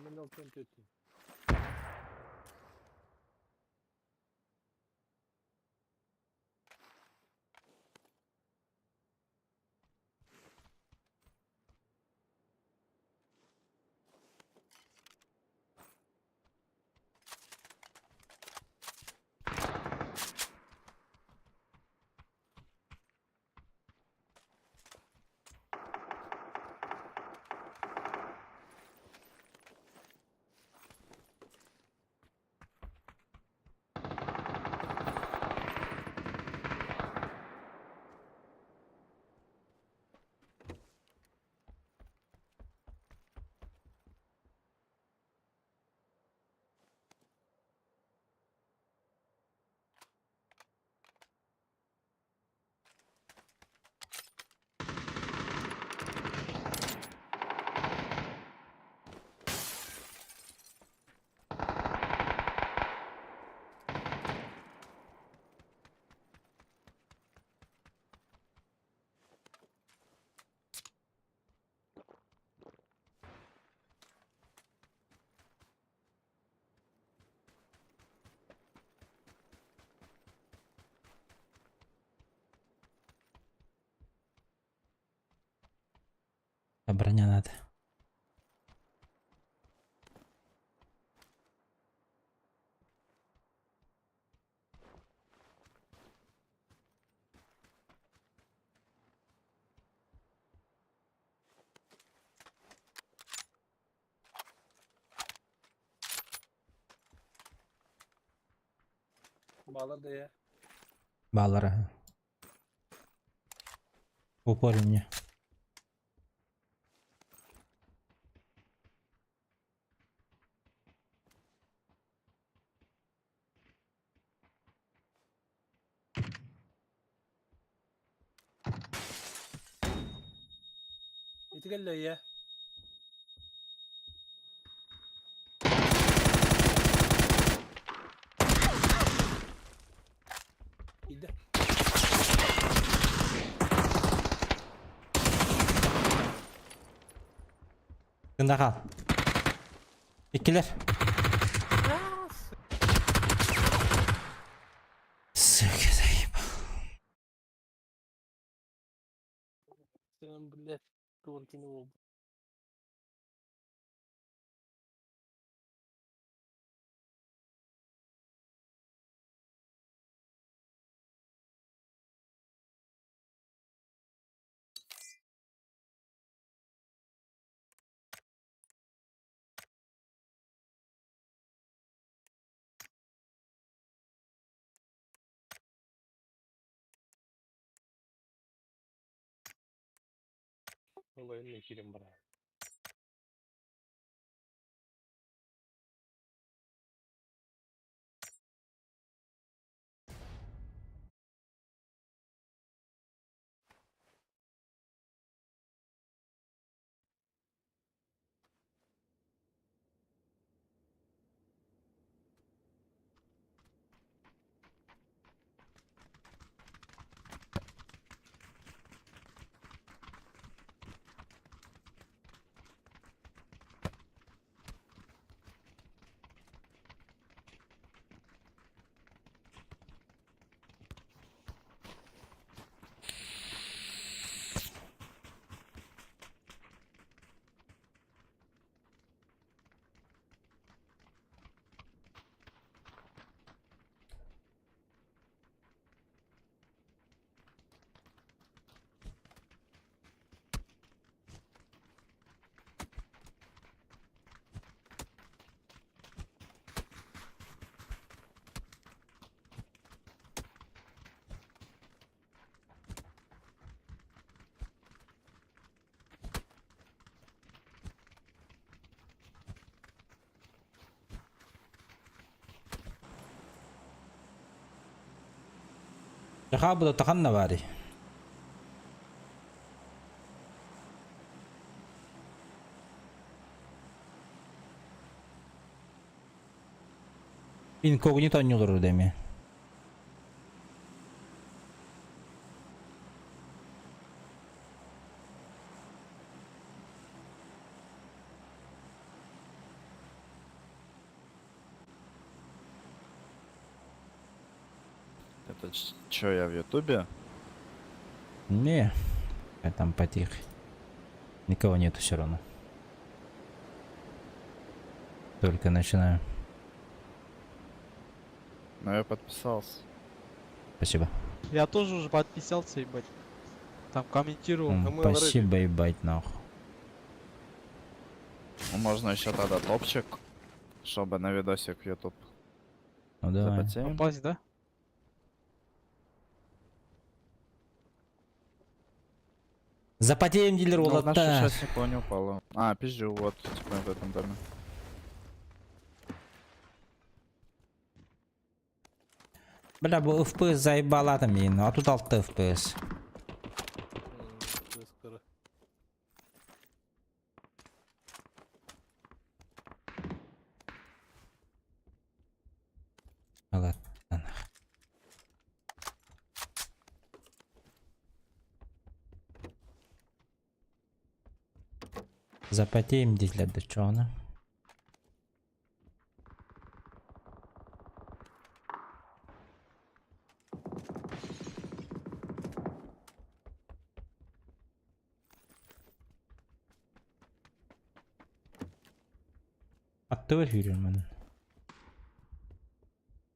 Мен алтын төттüm. Броня надо. Bağlar da ya. Баллара. В упоре мне. İtigelle ya. İdi. Тында қал. Иккилер. Сука, заебал. Senin блядь, tuvaletini oldu. Vallahi ne kirim bana. Хаабыда таханна баарый? Инкогнито оонньуулар эмиэ. Это чё, я в Ютубе? Не, я там потих. Никого нету все равно. Только начинаю. Ну я подписался. Спасибо. Я тоже уже подписался, ебать. Там комментировал. Спасибо, ебать, нахуй. Ну, можно еще тогда топчик, чтобы на видосик в YouTube. Ну давай. Запотеем. Попасть, да? Запотеем дилер Ну, в нашу уолатта. сейчас никого не упало. А, пизжу, вот, типа в этом доме. Бля, бу FPS заебала мин. А тут 6 FPS. Скоро. Ладно. Запотеем дитлер да чё она? Аттывар yürüyorum.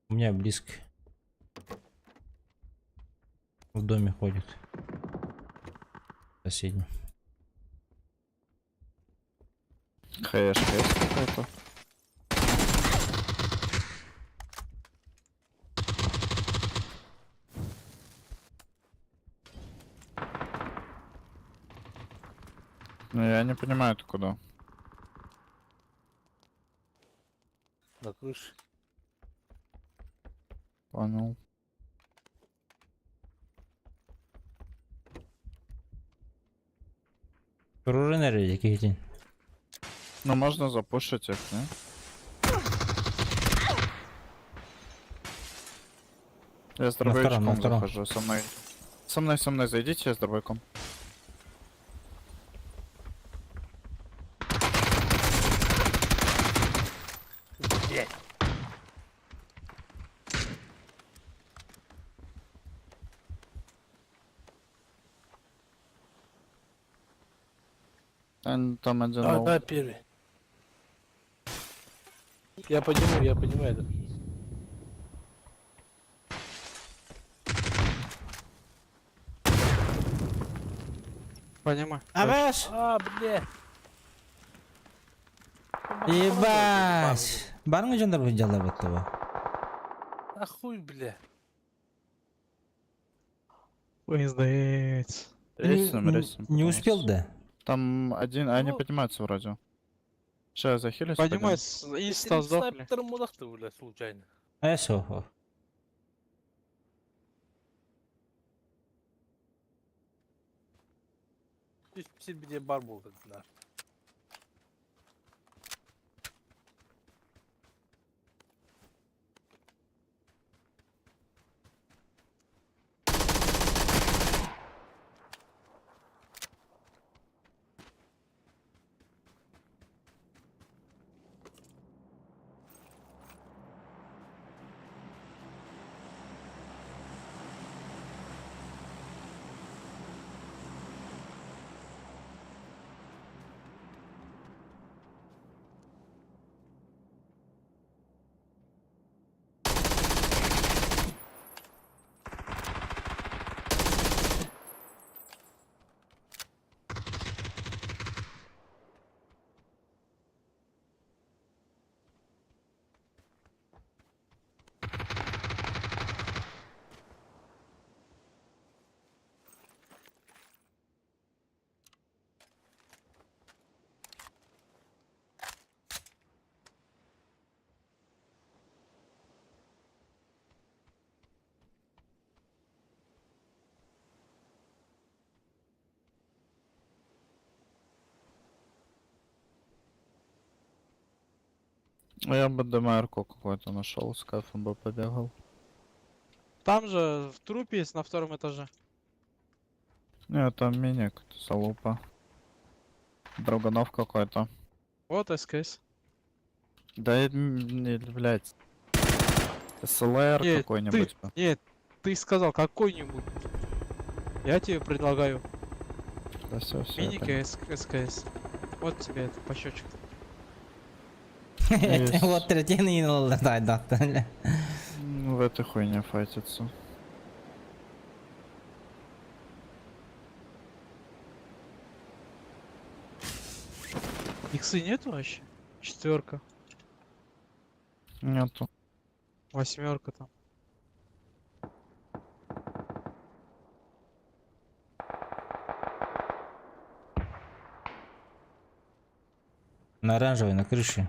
У меня близко. В доме ходит. Соседний. Хаешка есть какая-то? Ну я не понимаю, ты куда. На крыше. Понял. Пружины какие. Ну можно запушить их, не? Я с На втором, на дробовичком втором. захожу. Со мной. Со мной, со мной зайдите, я с дробовиком. Блять. Там один А, лоу. да, первый. Я подниму, я понимаю это. Понимаю. Абаш! А, бля. Ебать! Барыңы жандар bu жалап bu. А хуй, бля. Пиздец. Рейсом, рейсом. Не успел, да? Там один, они поднимаются вроде. Сейчас захилюсь. Поднимаются, и Снайпер мудак ты, бля, случайно. Эсо. Үс бар болды, да. Ну я бы ДМР-ку какой-то нашел, с кайфом бы побегал. Там же в трупе есть на втором этаже. Не, там миник, залупа. Дроганов какой-то. Вот СКС. Да, не, блядь. СЛР Нет, какой-нибудь. ты, нет, ты сказал какой-нибудь. Я тебе предлагаю. Да все, все. Миник и СКС. Вот тебе это по счетчику. Вот третий да, да, да. В этой хуйне файтится. Иксы нету вообще? Четверка, Нету. восьмерка там. На оранжевой, на крыше.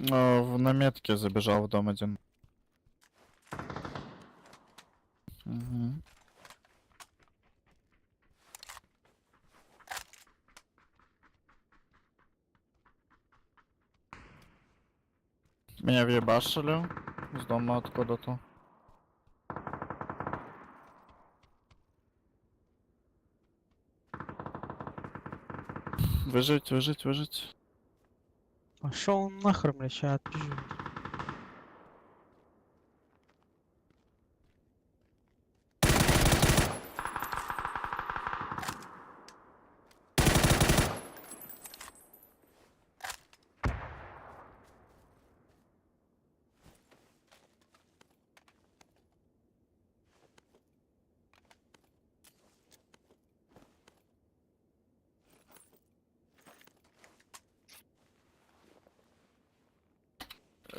В наметке забежал в дом один. Угу. Меня въебашили с дома откуда-то. Выжить, выжить, выжить. Пошел нахер, блядь, ща отпизжу.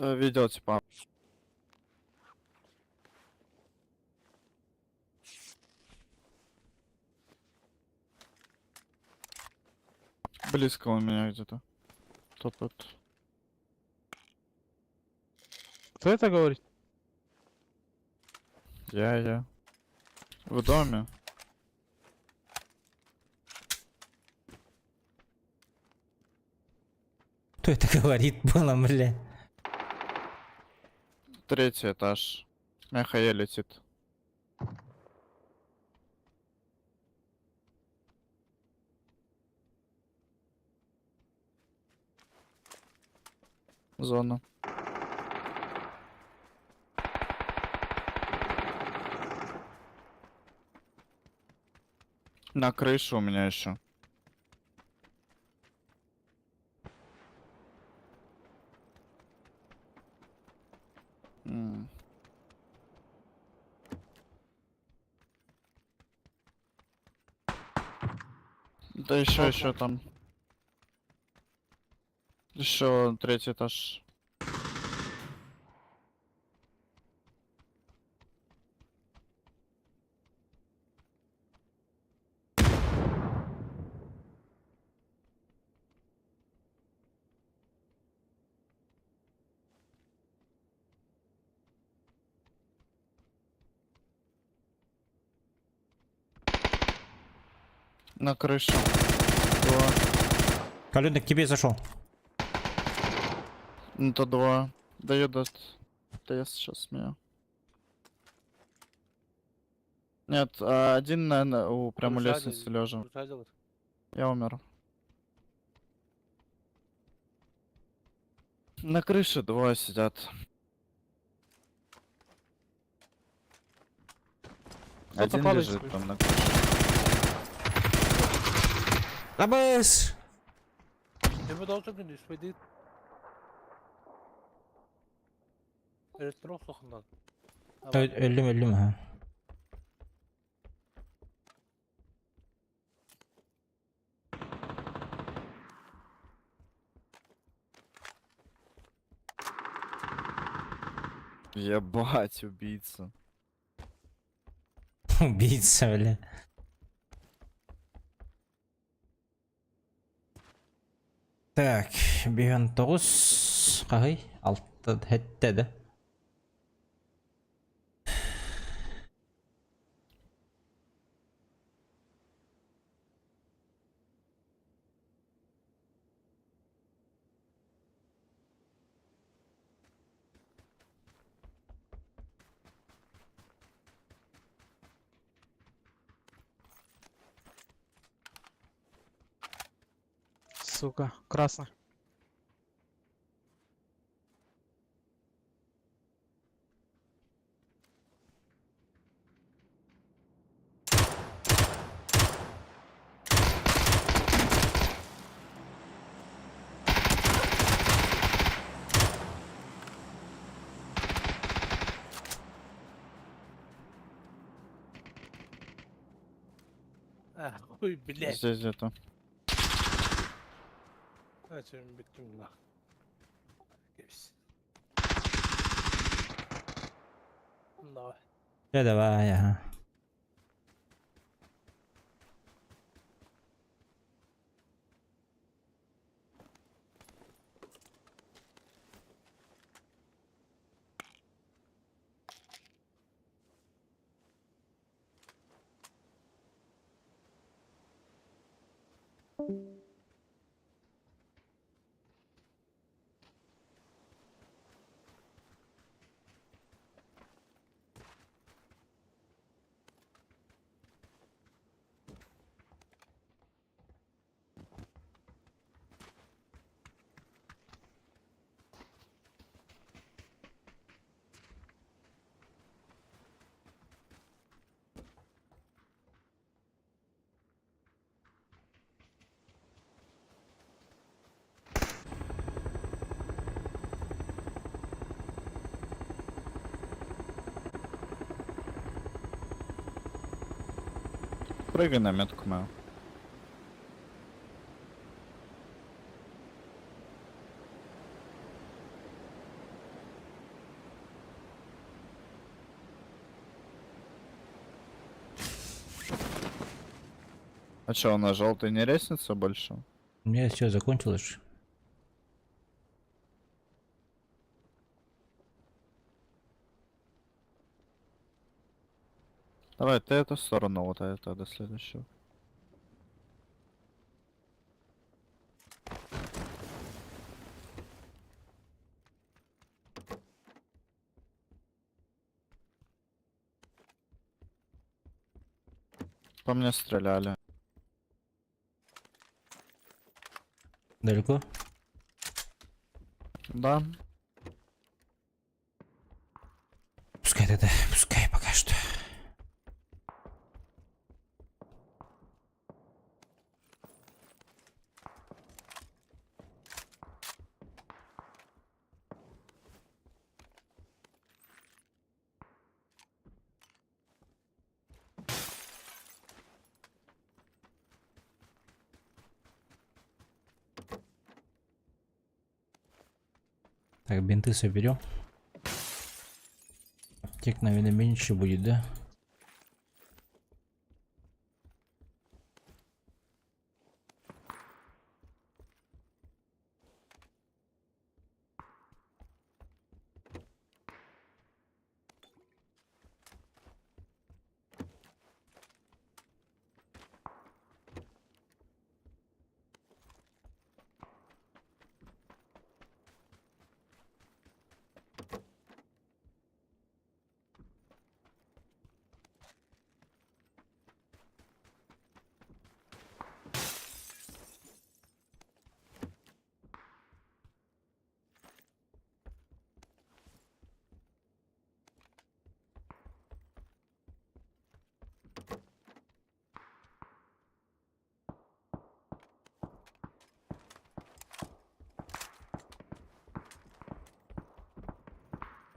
Видел, типа. Близко у меня где-то. Топает. Кто это говорит? Я. В доме. Кто это говорит было, бля? Третий этаж. Мяхае летит. Зона. На крышу у меня еще. М. Да еще, еще там. Еще третий этаж. На крышу. Два. Калюдный к тебе зашел. Ну то два. Дает даст. Да я сейчас меня. Нет, один, наверное, у, прямо у лестницы лежа. Я умер. На крыше двое сидят. Кто-то Один падает лежит с там на крыше. Абыс! Өлдүм, өлдүм, ха. Ебать, убийца. Убийца, бля. Так, биган тоғыз, қағай, алты, хәтті, да? Сука, красный. А, хуй, блядь. Здесь где-то. Açın bittim lan. Гевс. Давай. Да, давай, ага. Прыгай на метку мою. А чё, он на желтый не резнится больше? У меня все закончилось. Давай, ты эту сторону, вот а это до следующего. По мне стреляли. Далеко? Да. Пускай тогда, пускай пока что. Так, бинты соберем. Аптек, наверное, меньше будет, да?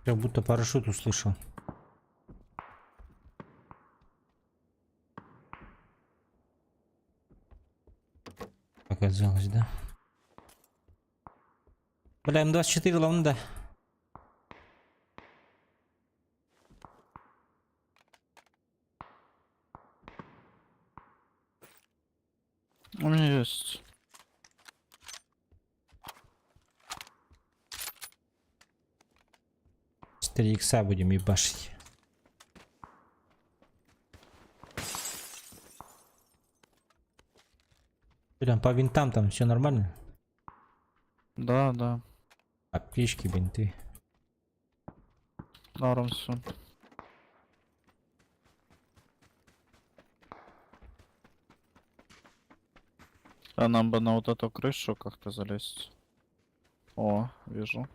Как будто парашют услышал. Показалось, да? Бля, М24 лавнда. У меня есть. 4 икса будем ебашить. Что там по винтам там все нормально? Да, да. Аптечки, бинты. Норм все. А нам бы на вот эту крышу как-то залезть. О, вижу.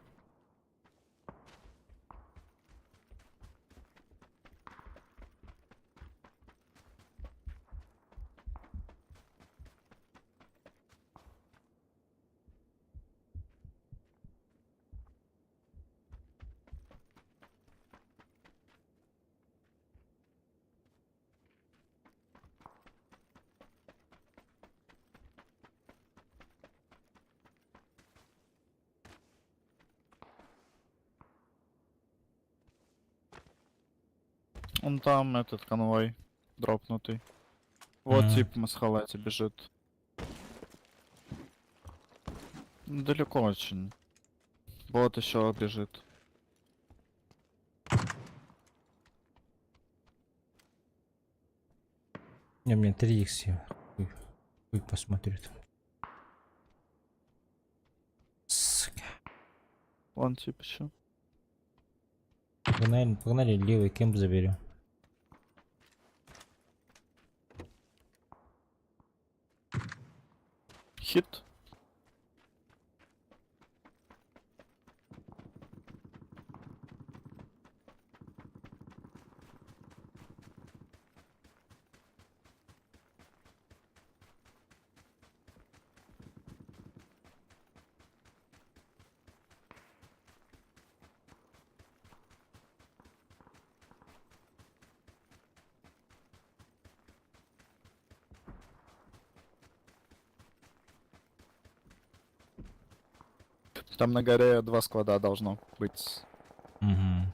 Он там, этот конвой, дропнутый. Вот Мгм. тип в масхалате бежит. Ну, далеко очень. Вот еще бежит. Не, у меня 3 х я хуй, хуй посмотрю там. Сука. Вон тип еще. Погнали, погнали, левый кемп заберем. Хит. Там на горе два склада должно быть. Угу.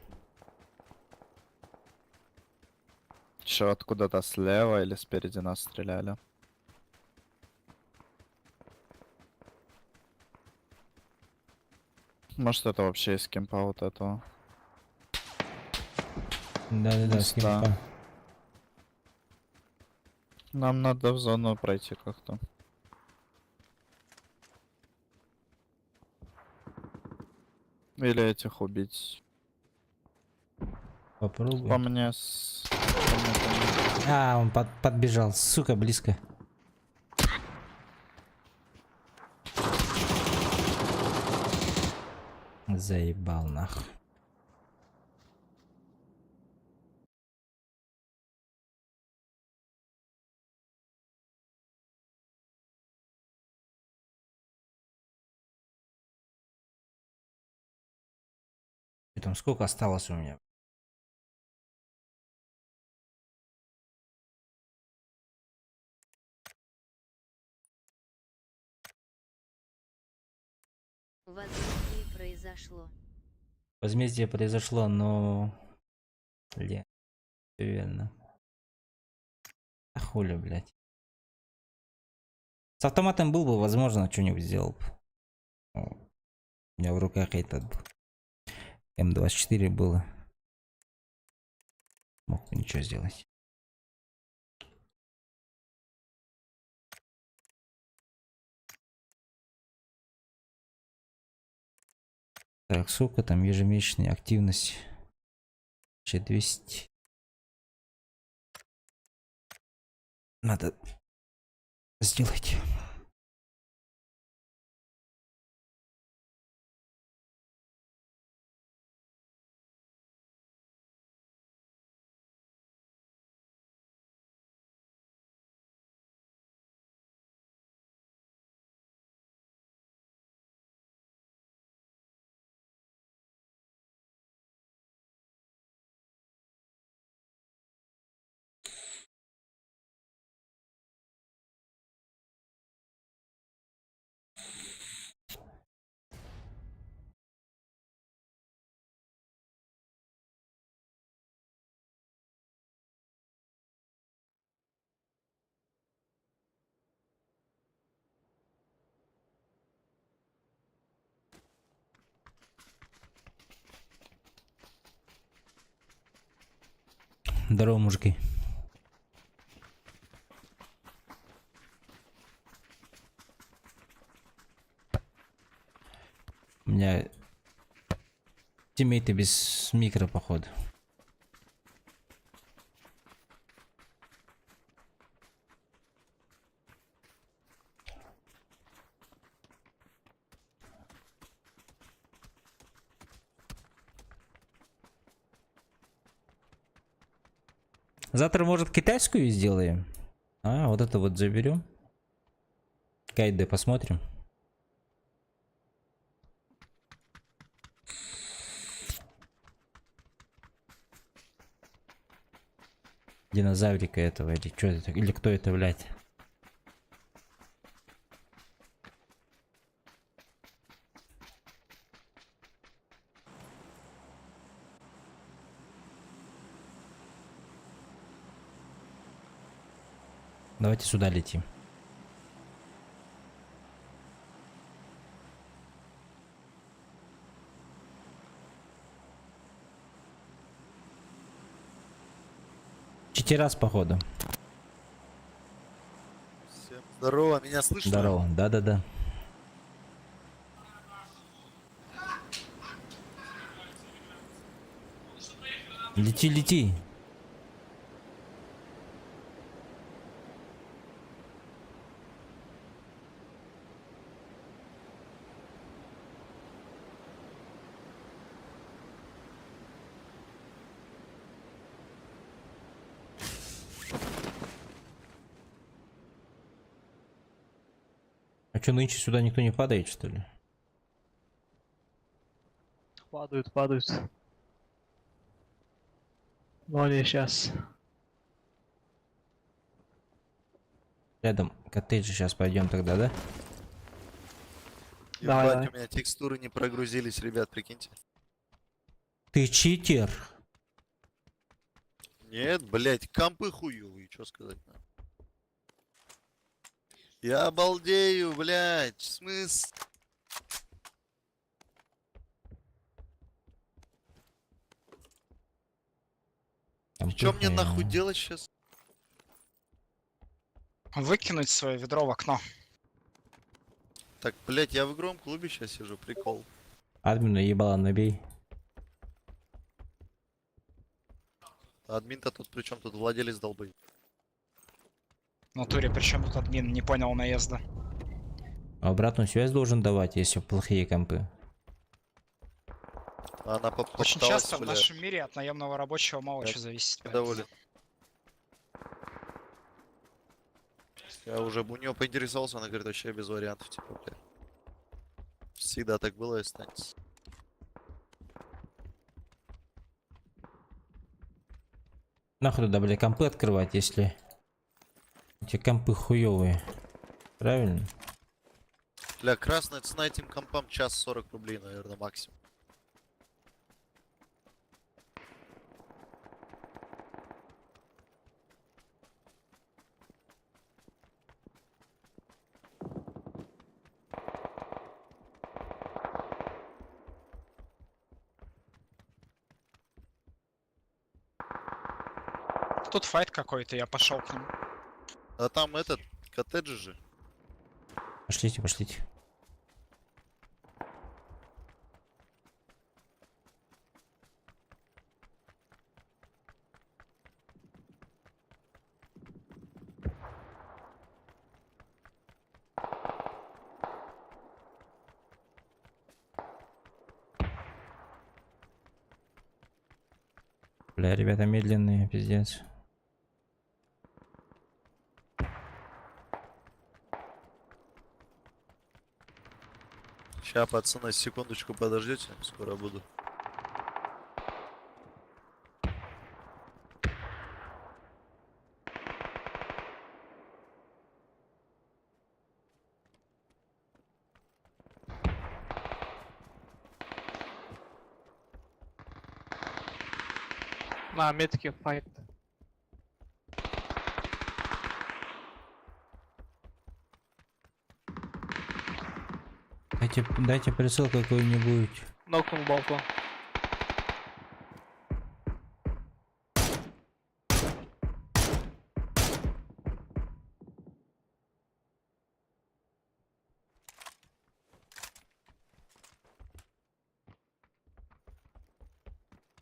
Еще откуда-то слева или спереди нас стреляли. Может, это вообще из кемпа вот этого. Да-да-да, с Места. кемпа. Нам надо в зону пройти как-то. Или этих убить. Попробуй. По мне с... по мне, по мне. А, он подбежал, сука, близко. Заебал нахуй. И там сколько осталось у меня? Возмездие произошло. Возмездие произошло, но... Ле. Всё верно. А хули, блядь. С автоматом был бы, возможно, что-нибудь сделал бы. Ну, у меня в руках этот был. М24 было. Мог бы ничего сделать. Так, сколько там ежемесячная активность? 200. Надо сделать. Здорово, мужики. У меня тиммейты без микро, походу. Завтра, может, китайскую сделаем? А, вот это вот заберем. Гайды посмотрим. Динозаврика этого или что это? Или кто это, блядь? Давайте сюда летим. Читерас, походу. Всем здорово, меня слышно? Здорово, да-да-да. Лети, лети. А что, нынче сюда никто не падает, что ли? Падают, падают. Но не сейчас. Рядом коттеджи сейчас пойдем тогда, да? Давай, Ебать, давай. у меня текстуры не прогрузились, ребят, прикиньте. Ты читер. Нет, блять, компы хуёвые, что сказать надо. Я обалдею, блять, смысл? Что мне нахуй делать сейчас? Выкинуть свое ведро в окно. Так, блять, я в игровом клубе сейчас сижу, прикол. Админу ебала набей. Админ-то тут при чем тут владелец долбы. В натуре, причем тут админ, не понял наезда. Обратную связь должен давать, если плохие компы. Она Очень попыталась, часто в бля, нашем мире от наемного рабочего мало Я чего зависит. поэтому- доволен. Я уже у нее поинтересовался, она говорит, вообще без вариантов, типа, бля. Всегда так было и останется. Нахуй туда, бля, компы открывать, если эти компы хуёвые. Правильно? Бля, красная цена этим компам час 40 рублей, наверное, максимум. Тут файт какой-то, я пошел к ним. А там этот, коттеджи же. Пошлите, пошлите. Бля, ребята медленные, пиздец. Ща, пацаны, секундочку подождете, скоро буду. На метке файт. Дайте, дайте прицел какой-нибудь. Нокнул балкон.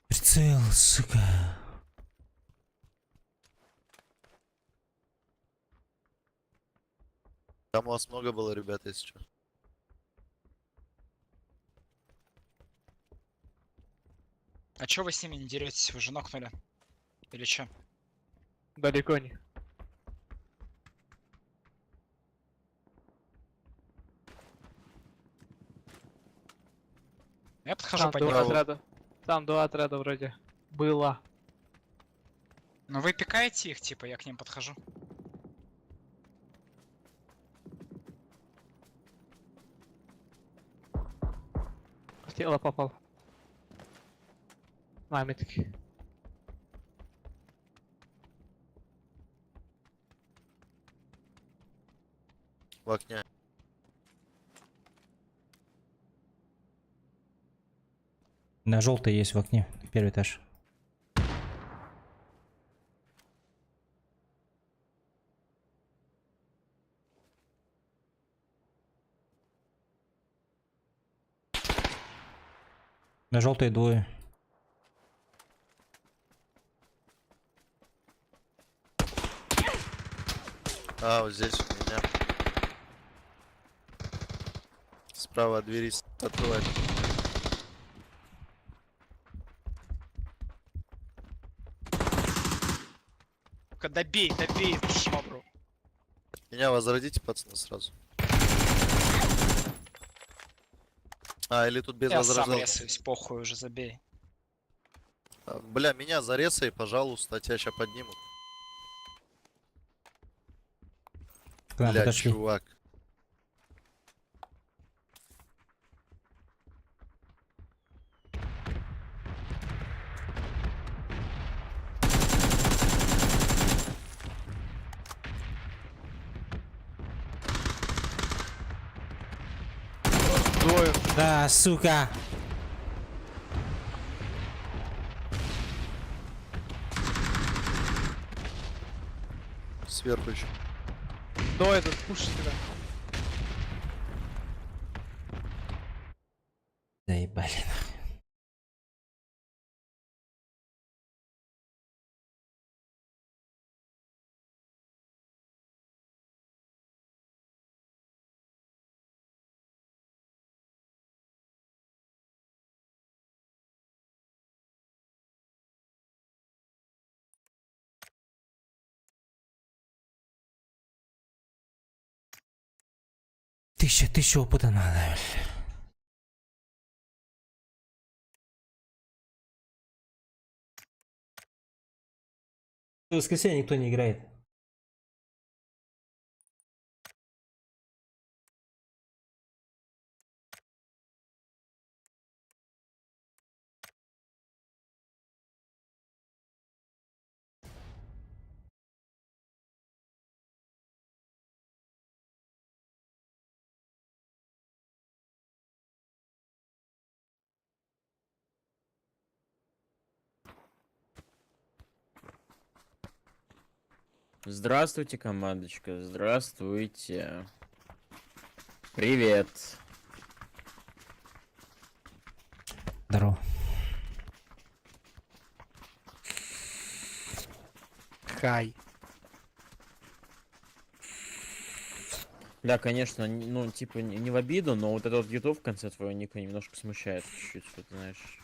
Прицел, сука. Там у вас много было, ребята, если что. А чё вы с ними не деретесь? Вы же нокнули. Или чё? Далеко не. Я подхожу Там под два них. отряда. Там два отряда вроде. Было. Ну вы пикаете их, типа, я к ним подхожу. В тело попал. На метке. В окне. На желтый есть в окне. Первый этаж. На желтые двое. А, вот здесь у меня. Справа от двери открывает. Добей, добей эту швабру. Меня возродите, пацаны, сразу. А, или тут без Я сам возрождалки. резаюсь, похуй уже, забей. А, Бля, меня зарезай, пожалуйста, тебя сейчас поднимут. К нам Бля, подошли. чувак. Двое. Да, сука! Сверху еще. До этот пушит тебя. Заебали. Тысяча, тысяча опыта надо. бля. В воскресенье никто не играет. Здравствуйте, командочка. Здравствуйте. Привет. Здорово. Хай. Да, конечно, ну, типа, не в обиду, но вот этот вот YouTube в конце твоего ника немножко смущает чуть-чуть, вот, знаешь.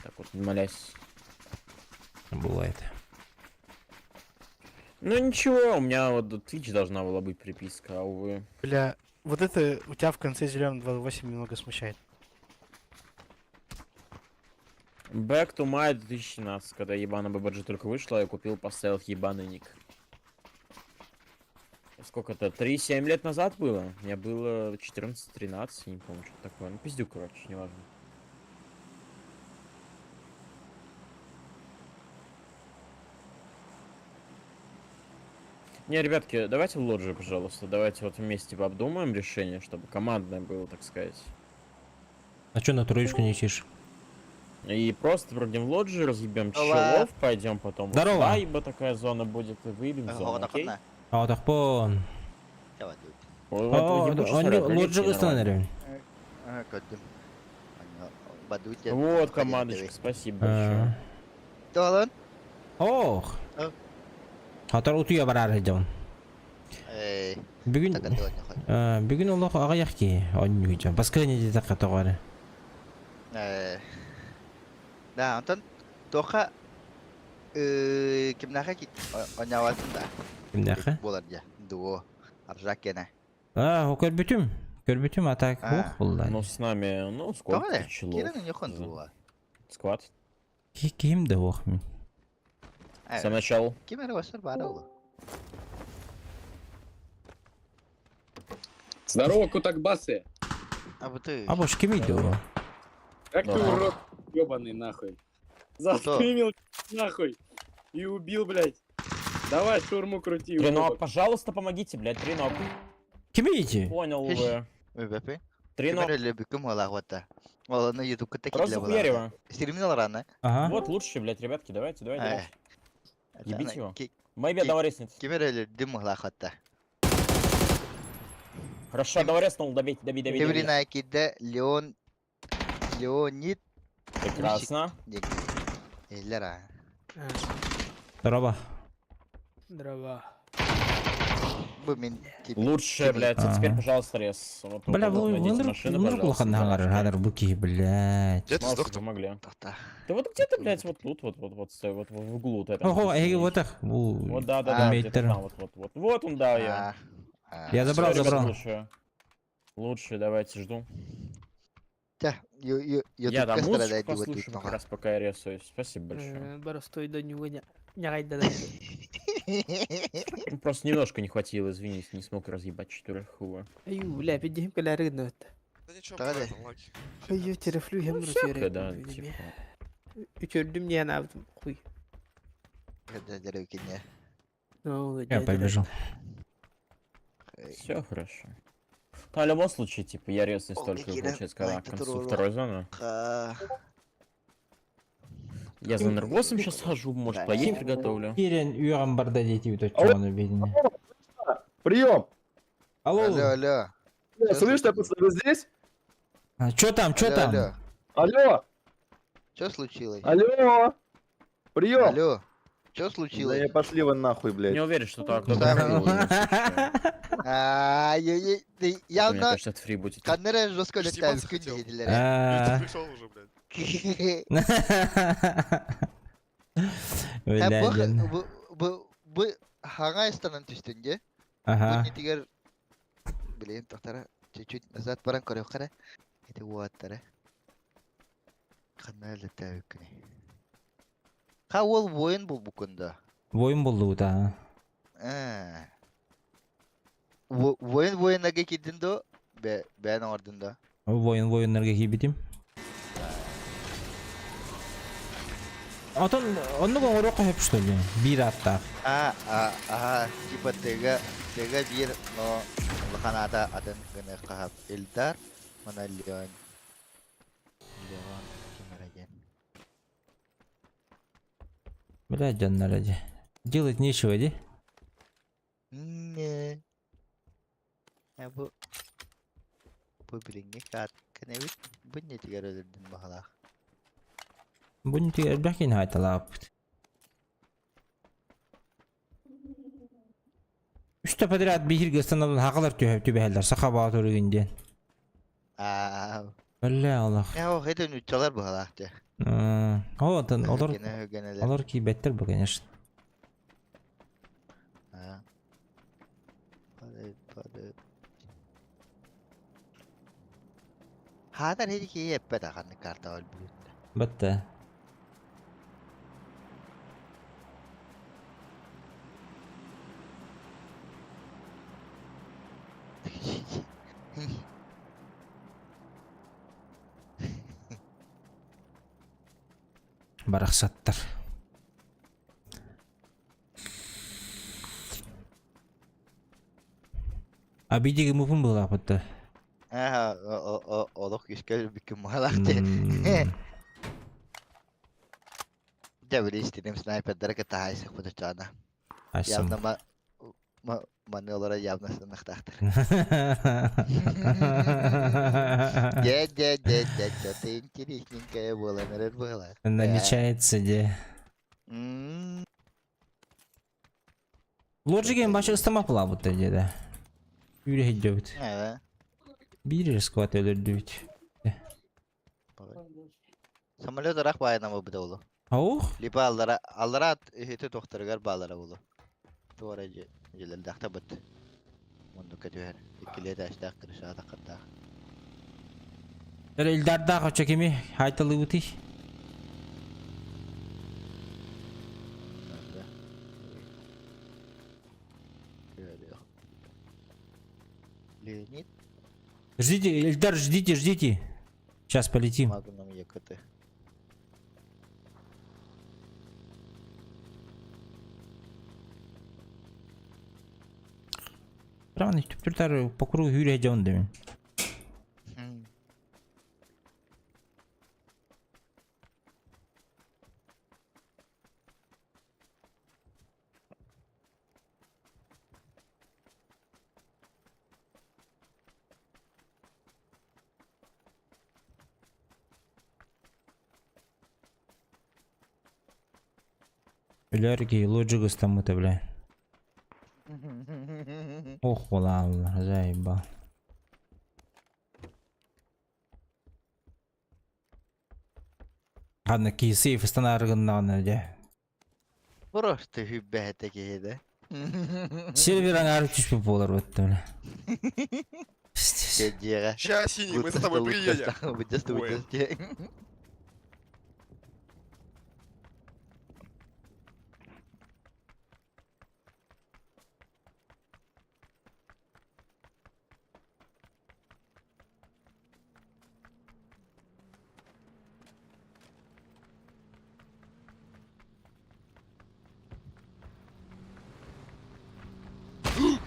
Так вот, молясь. Бывает. Ну ничего, у меня вот до Twitch должна была быть приписка, а увы. Бля, вот это у тебя в конце зеленый 28 немного смущает. Back to my 2017, когда ебаный BBG только вышла, я купил, поставил ебаный ник. Сколько это? 3-7 лет назад было? Мне было 14-13, не помню, что такое. Ну, пиздюк, короче, неважно. Не, ребятки, давайте в лоджию, пожалуйста. Давайте вот вместе обдумаем решение, чтобы командное было, так сказать. А чё на троечку не летишь? И просто пройдем в лоджию, разъебем Здорово. челов, пойдем потом вот Здорово. сюда, ибо такая зона будет, и выебем зону, окей? А вот так Вот О, ебучий он соряк, лоджию прилетели выстановили. Вот, командочка, спасибо большое. Ох. Хатар утуя барар идем. Бүгүн бүгүн олох аҕыйах киһи оонньуур. Баскыны диэтэххэ тоҕо эрэ. Да, Антон, тоха. Кимнээхэ онньообатын да. Кимнээхэ? Буолар дьэ. Дуо. Аржак кэнэ. А, көрбүтүм. Көрбүтүм, а так ох булла. Ну, с нами, ну, сколько Тоҕо челов? Кирен ньохон дуо. Сквад. Ким да ох мин. Сам начал. Ким эрэ басар баара ол. Здорово, Кутакбасы! А бу ты. А бош ким иди о? Как ты, урод, ебаный, нахуй? Застримил, нахуй! И убил, блядь! Давай шурму крути, Тренок, уебок. пожалуйста, помогите, блядь, тренок. Ким иди? Понял вы. Өбөпү. Тренок. Ким эрэ лөбүкүм олаҕуота. Ол ону ютубка та Просто киллэ хуярь Стримнал рано. Ага. Вот лучшие, блядь, ребятки, давайте, давайте, Э. давайте. Ебите его. Майби одного резнет. Ким эрэ өлөрдүм олаҕуота. Хорошо, одного резнул, добейте, добей, добей, добей. Кеврина кидде Леон Леонид Прекрасно. Эллер а. Здорово. Дрова. Бу мин Лучшее, блядь, а теперь, пожалуйста, рез. Вот, Бля, вот, вы найдите машину, вынырк пожалуйста. улахан ханар буки, блядь. Где ты Молодцы, сдох-то? помогли. Да вот где-то, блядь, вот тут, вот, вот, вот, стой, вот в углу вот этом. Ого, эй, вот так. Вот, да, да, да, где-то там, вот, вот, вот. Вот он, да, я. Я забрал, Всё, ребят, забрал. Лучшее. Лучшее, давайте, жду. Тя, Я там ютубка музычку страдает послушаю как раз, пока я рисуюсь. Спасибо большое. Баростой до него не не Ну, просто немножко не хватило, извините, не смог разъебать четверых увы. Аю, бля, пидем каляры это. Да ничего, бывает, лаки. Аю, терефлю, Ну, всякое, да, типа. Үчөрдүм не анабытым, хуй. Ну, Я побежал. Все хорошо. Ну, в любом случае, типа, я резаюсь только, получается, когда к концу второй зоны. Я за энергосом сейчас хожу, может, поесть приготовлю. Кирен үйрен барда дети вот чону бедине. Прием! Алло. Алло, алло. Слышно, пацаны, вы здесь? А, чё там, чё Алло, там? алло. Алло! Что случилось? Алло! Прием! Алло! Что случилось? Да не пошли вы нахуй, блядь. Не уверен, что так. А, я, я, ты Мне явно кажется, это фри будет. Каннера жестко летает в А. күн Пришел уже, блядь. Бля, ден. Бу бу бу хаңа истанан түстүн де. Ага. Бу нетигер блин, тоқтара чуть-чуть назад баран көрөк кара. Это уаттара. Каннера летает күн. Ха ол воин бул букунда. Воин болду да. Э. Воин воинага кидин до, бе бен ордун да. Воин воиннарга кийбитим. Отон оннук оҥоруохха сөп что ли? Биир ааттаах. А, а, а, типа тега, тега бир, но лаханата атын гыны кахап Эльдар, мана Леон. Леон кимераген. Бля, дьоннор дии. Делать нечего дии. Не. Я бу бу билиңге кат кенебит бу не тигер өлөрдүн бахалах. Бу не элбэх киһини хаайталаабыт. Үстэ подряд биһиргэ ыстанабын хакалар түһэ түбэһэллэр саха баатырыгын диэн. А, Бля, Аллах. я о хетен үчалар бахалах те. О, отон олор Гене генелер. олор кийбэттэр бу, конечно. А. Падает, падает. Хатар хеди ки эппет аханны карта ол бүт. Батта. Барахсаттар. А бидиги мупун была батта. Аха, о о олох күскә бүкүн махалах те. Да билистиним снайпердер кытаайсых бутучана. Айсым. Явно ма ма маны олора явно сыныктахтыр. Де де де де что-то интересненькое было, наверное, было. Намечается де. Лоджиген башы ыстамак була бутта деди. Үрэ хиддебит. Э. Биир скват өлөрдүбүт. Самолет рах байнама бу олу. Ох. Либо аллара аллара иһити тохторугар баалара буолуо. Туох эрэ дьиэ дьиэлэрдээх быт. Муннукка түһэр. Иккилии этээстээх крышаҕа таххардаах. Эрэ Илдардаах оччо кими хайталыыбытый? Леонид Ждите, Ильдар, ждите, ждите. Сейчас полетим. Магнум ЕКТ. Прямо түптүртар по кругу хүрэ дьон дэмин. Өлөр лоджик ыстаммыта, бля. Ох, буолааллар, заебал. Ладно, ки сейф ыстанаарыгыннаҕына дьэ. Просто хүббэһэтэ киһи да. Сервер аҥаары түспүт буолар бытта, бля. Дьиэҕэ. Ща, синий, мы за тобой приедем. Выдаст, Ой. выдаст.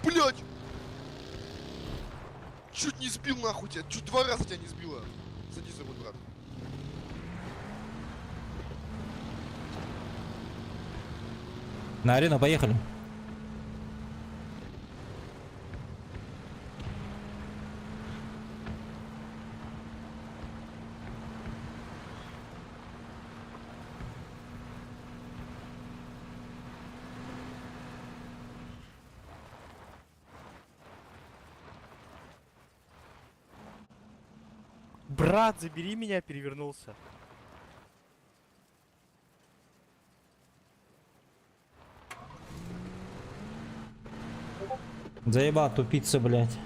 Блять! Чуть не сбил нахуй тебя, чуть два раза тебя не сбило. Садись за руль, брат. На арену поехали. Брат, забери меня, перевернулся. Заебал тупица, блядь.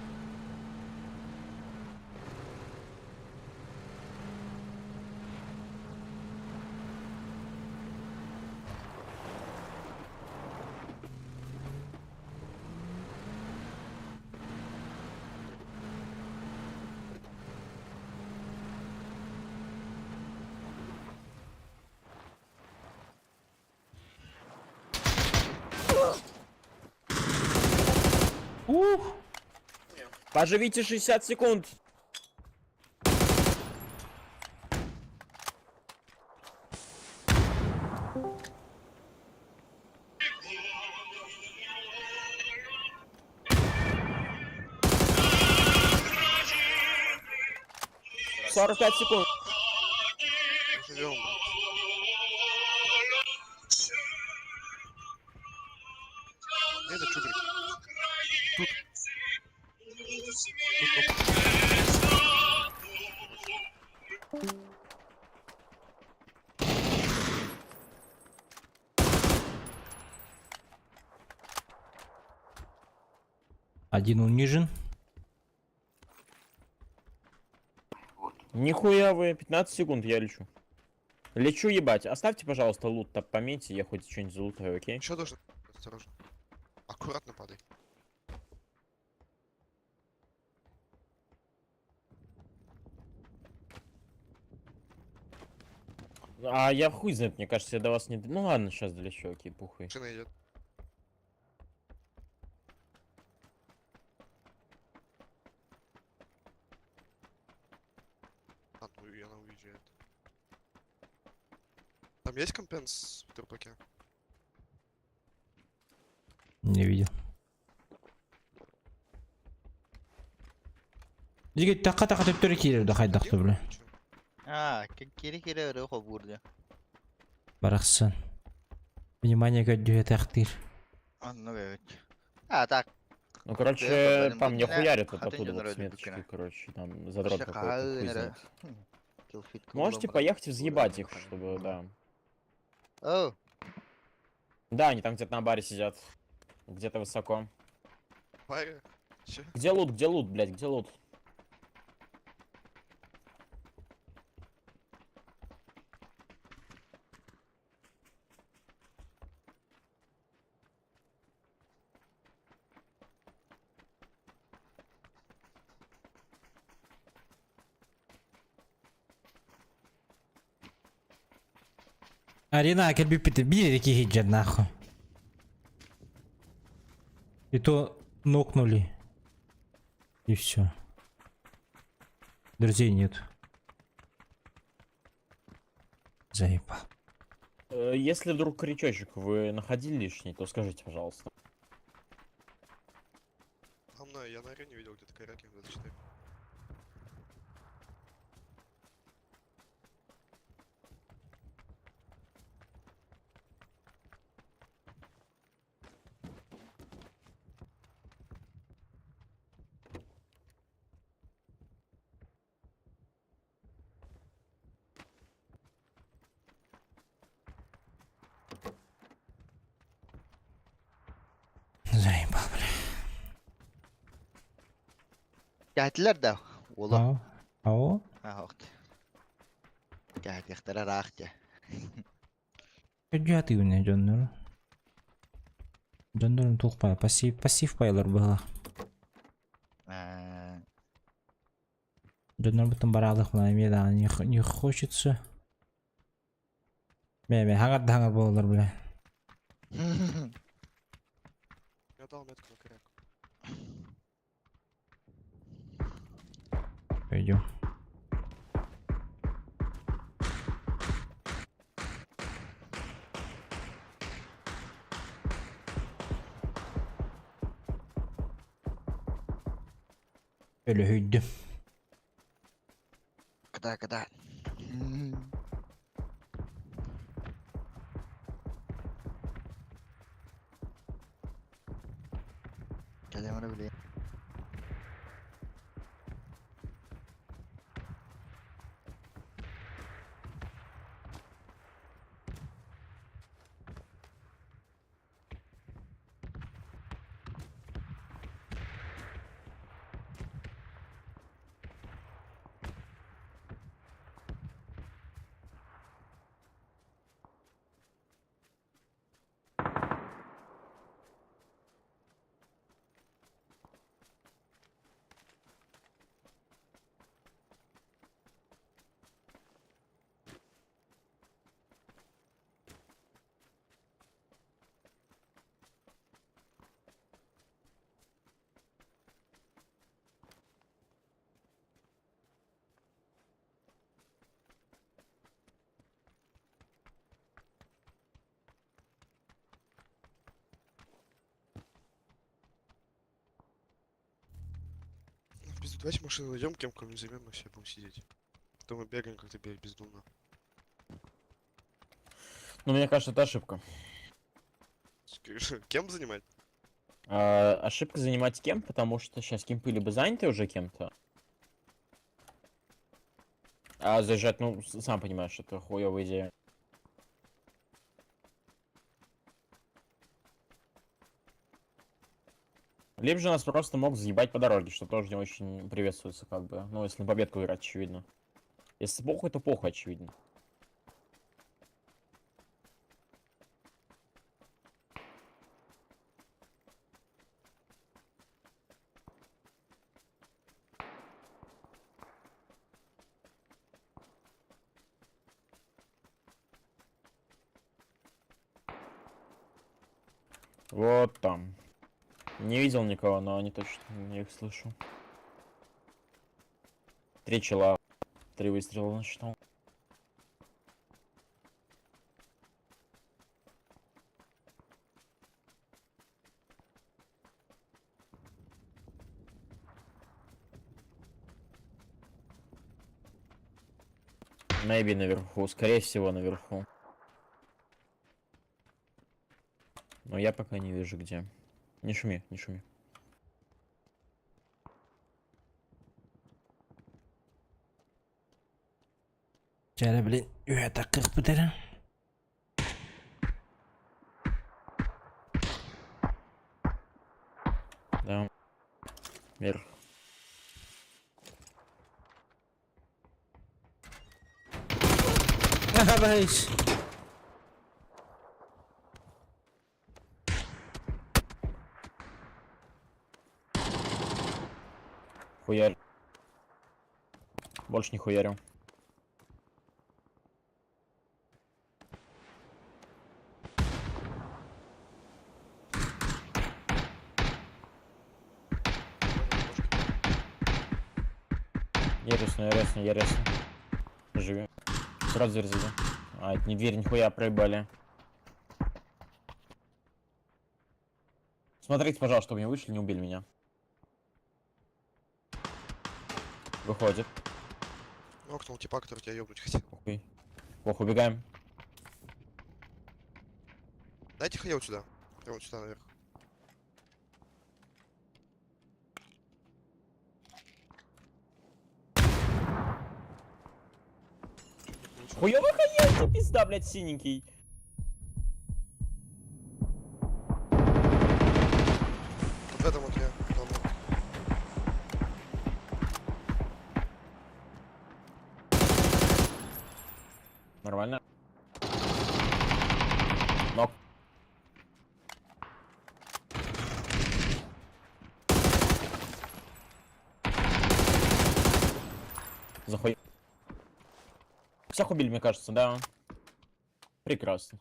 Ух! Поживите 60 секунд. 45 секунд. Живем, брат. Это чубрик. Тут. Тут, оп. Один унижен. Нихуя вы, 15 секунд я лечу. Лечу ебать. Оставьте, пожалуйста, лут там пометьте, я хоть что-нибудь залутаю, окей? Еще должен. Осторожно. Аккуратно падай. А я хуй знает, мне кажется, я до вас не... Ну ладно, сейчас долечу, окей, похуй. Машина идет. А, ну и она уезжает. Там есть компенс в трупаке? Не видел. Жигит такка такка төптөрү киирэр да хайдахты бля. А, кири-кири өрө хобурда. Барахсан. Внимание көрдүһэ тахтыр. Онно бэбит. А, так. Ну, короче, по мне хуярят вот оттуда вот с меточки, короче, там задрот какой-то, хуй знает. Можете поехать и взъебать их, чтобы, да. Оу. Да, они там где-то на баре сидят. Где-то высоко. Баре? Че? Где лут, блядь, где лут? Арена кэлбиппит биир киһи дьэ нахуй. И то нокнули. И все. Друзей нет. Заебал. Если вдруг крючочек вы находили лишний, то скажите, пожалуйста. Там я на арене видел где-то коряки М24. Заебал, бля. Кэһэтилэр да уолу. Ау. Ау. А, охт. Кэһэтиэхтэрэ ыраах дьэ. Өдьү атыыбын дьоннору. Дьоннорум туох баа пассив пассив байлар быһалах. Аа, Дьоннорбуттан бараалых мына эмиэ даҕаны не, не хочется. Мэ мэ хаҥар да хаҥар буолалар бля. Я дал метку на коряк. Пойдем. Өлөһүйдүм. Кыда кыда. Кэлэн бара билиэн. Ну, в пизду, давайте машину найдем, кем кем займем, и все, будем сидеть. А то мы бегаем как-то бездумно. Ну, мне кажется, это ошибка. Кем занимать? А, ошибка занимать кем, потому что сейчас кемпы либо заняты уже кем-то. А заезжать, ну, сам понимаешь, это хуевая идея. Либо же нас просто мог заебать по дороге, что тоже не очень приветствуется, как бы. Ну, если на победку играть, очевидно. Если похуй, то похуй, очевидно. Вот там. Не видел никого, но они точно, я их слышу. Три чела. Три выстрела насчитал. Maybe наверху, скорее всего наверху. Но я пока не вижу где. Не шуми, не шуми. Чэ, блин, это как бутера. Вверх. Ага, боюсь. Хуярь. Больше не хуярю. Я ресну, я ресну, я ресну. Живи. Сразу дверь зайди. А, это не дверь, нихуя, проебали. Смотрите, пожалуйста, чтобы не вышли, не убили меня. Выходит. Нокнул типа, который тебя ёбнуть хотел. Похуй. Плохо, убегаем. Дайте хаел сюда. Прямо вот сюда наверх. Хуёвый хаел, ты пизда, блядь, синенький. Вот в этом вот я. Дома. Нормально. Нок. Захуй. Всех убили, мне кажется, да. Прекрасно.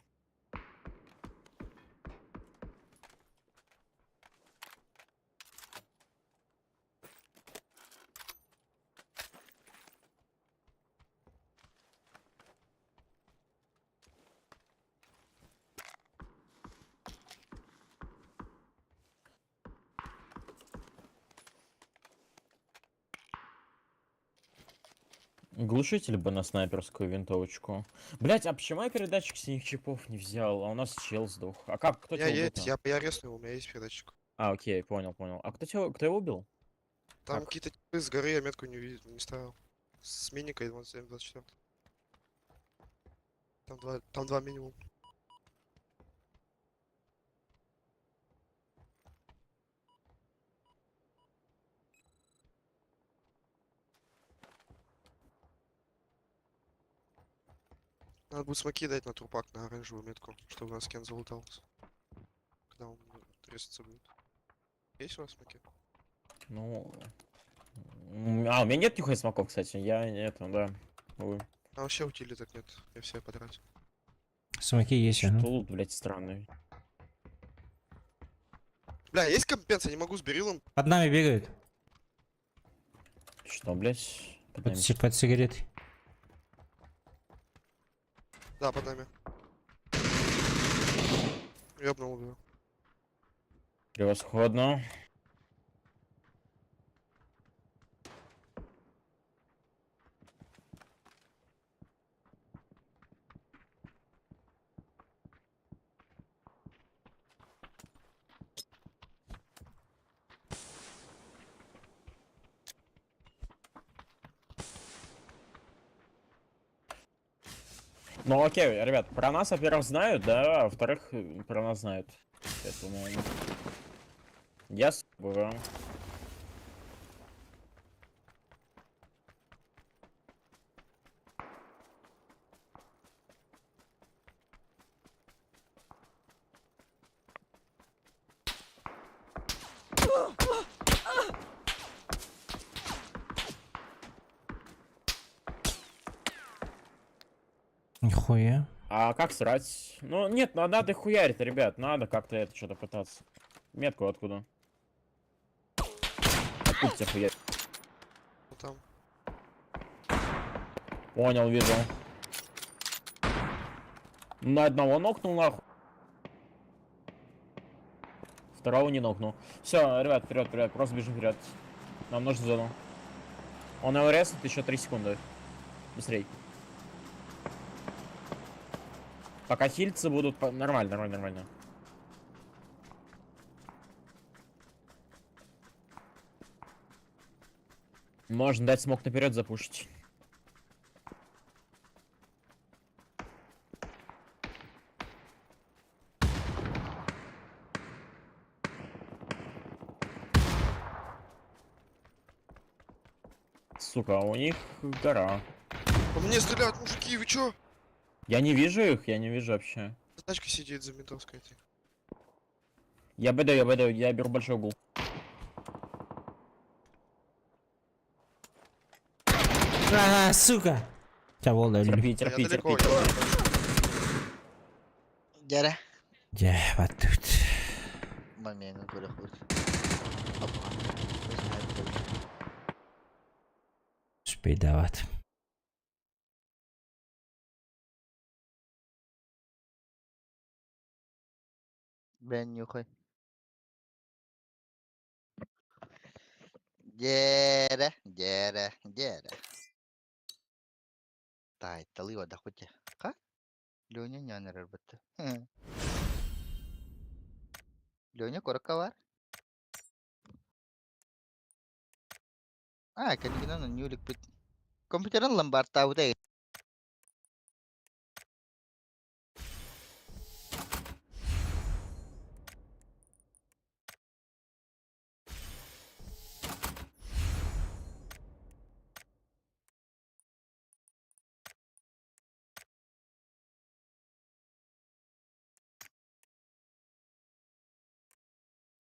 Глушитель бы на снайперскую винтовочку. Блять, а почему я передатчик синих чипов не взял? А у нас чел сдох. А как? Кто У меня тебя есть, убил-то? я резнул, у меня есть передатчик. А, окей, понял, понял. А кто тебя, кто его убил? Там Как? какие-то типы с горы, я метку не увидел, не ставил. С миникой 27-24. Там два минимум. Надо будет смоки дать на трупак, на оранжевую метку, чтобы у нас Кен залутался. Когда он резаться будет. Есть у вас смоки? Ну... А, у меня нет нихуя смоков, кстати. Я это, да. Увы. А вообще утилиток нет, я все потратил. Смоки есть, ага. Что лут, блядь, странный. Бля, есть компенс, я не могу с берилом. Под нами бегают. Что, блядь? Под нами Под сигаретой. Да, под нами. Ёбнул его. Превосходно. Ну окей, ребят, про нас, во-первых, знают, да, а во-вторых, про нас знают. Поэтому... Я с***. Нихуя. А как срать? Ну, нет, надо хуярить, ребят, надо как-то это что-то пытаться. Метку откуда? Откуда тебя хуярить? Вот там. Понял, вижу. На одного нокнул, нахуй. Второго не нокнул. Все, ребят, вперед, вперед, просто бежим вперед. Нам нужно зону. Он его резнет еще 3 секунды. Быстрей. Пока хильцы будут... Нормально, нормально, нормально. Можно дать смок наперед запушить. Сука, у них гора. По мне стреляют, мужики, вы чё? Я не вижу их, я не вижу вообще. За тачкой сидит за ментовской этой. Я БД, я БД, я беру большой угол. А, сука! Тебя волна Терпи, терпи, терпи. Дьэ. Дьэ, баттыбыт. Момент көрөхпүт. Успейдават. Бен нюхай. Дьэрэ, дьэрэ, дьэрэ. Таайталыы одахпыт. Ха? Леня нянерер бытты. Леня корокка бар. А, кэнигинэн ньүүлүк бит. Компьютерын ломбардтаабыта.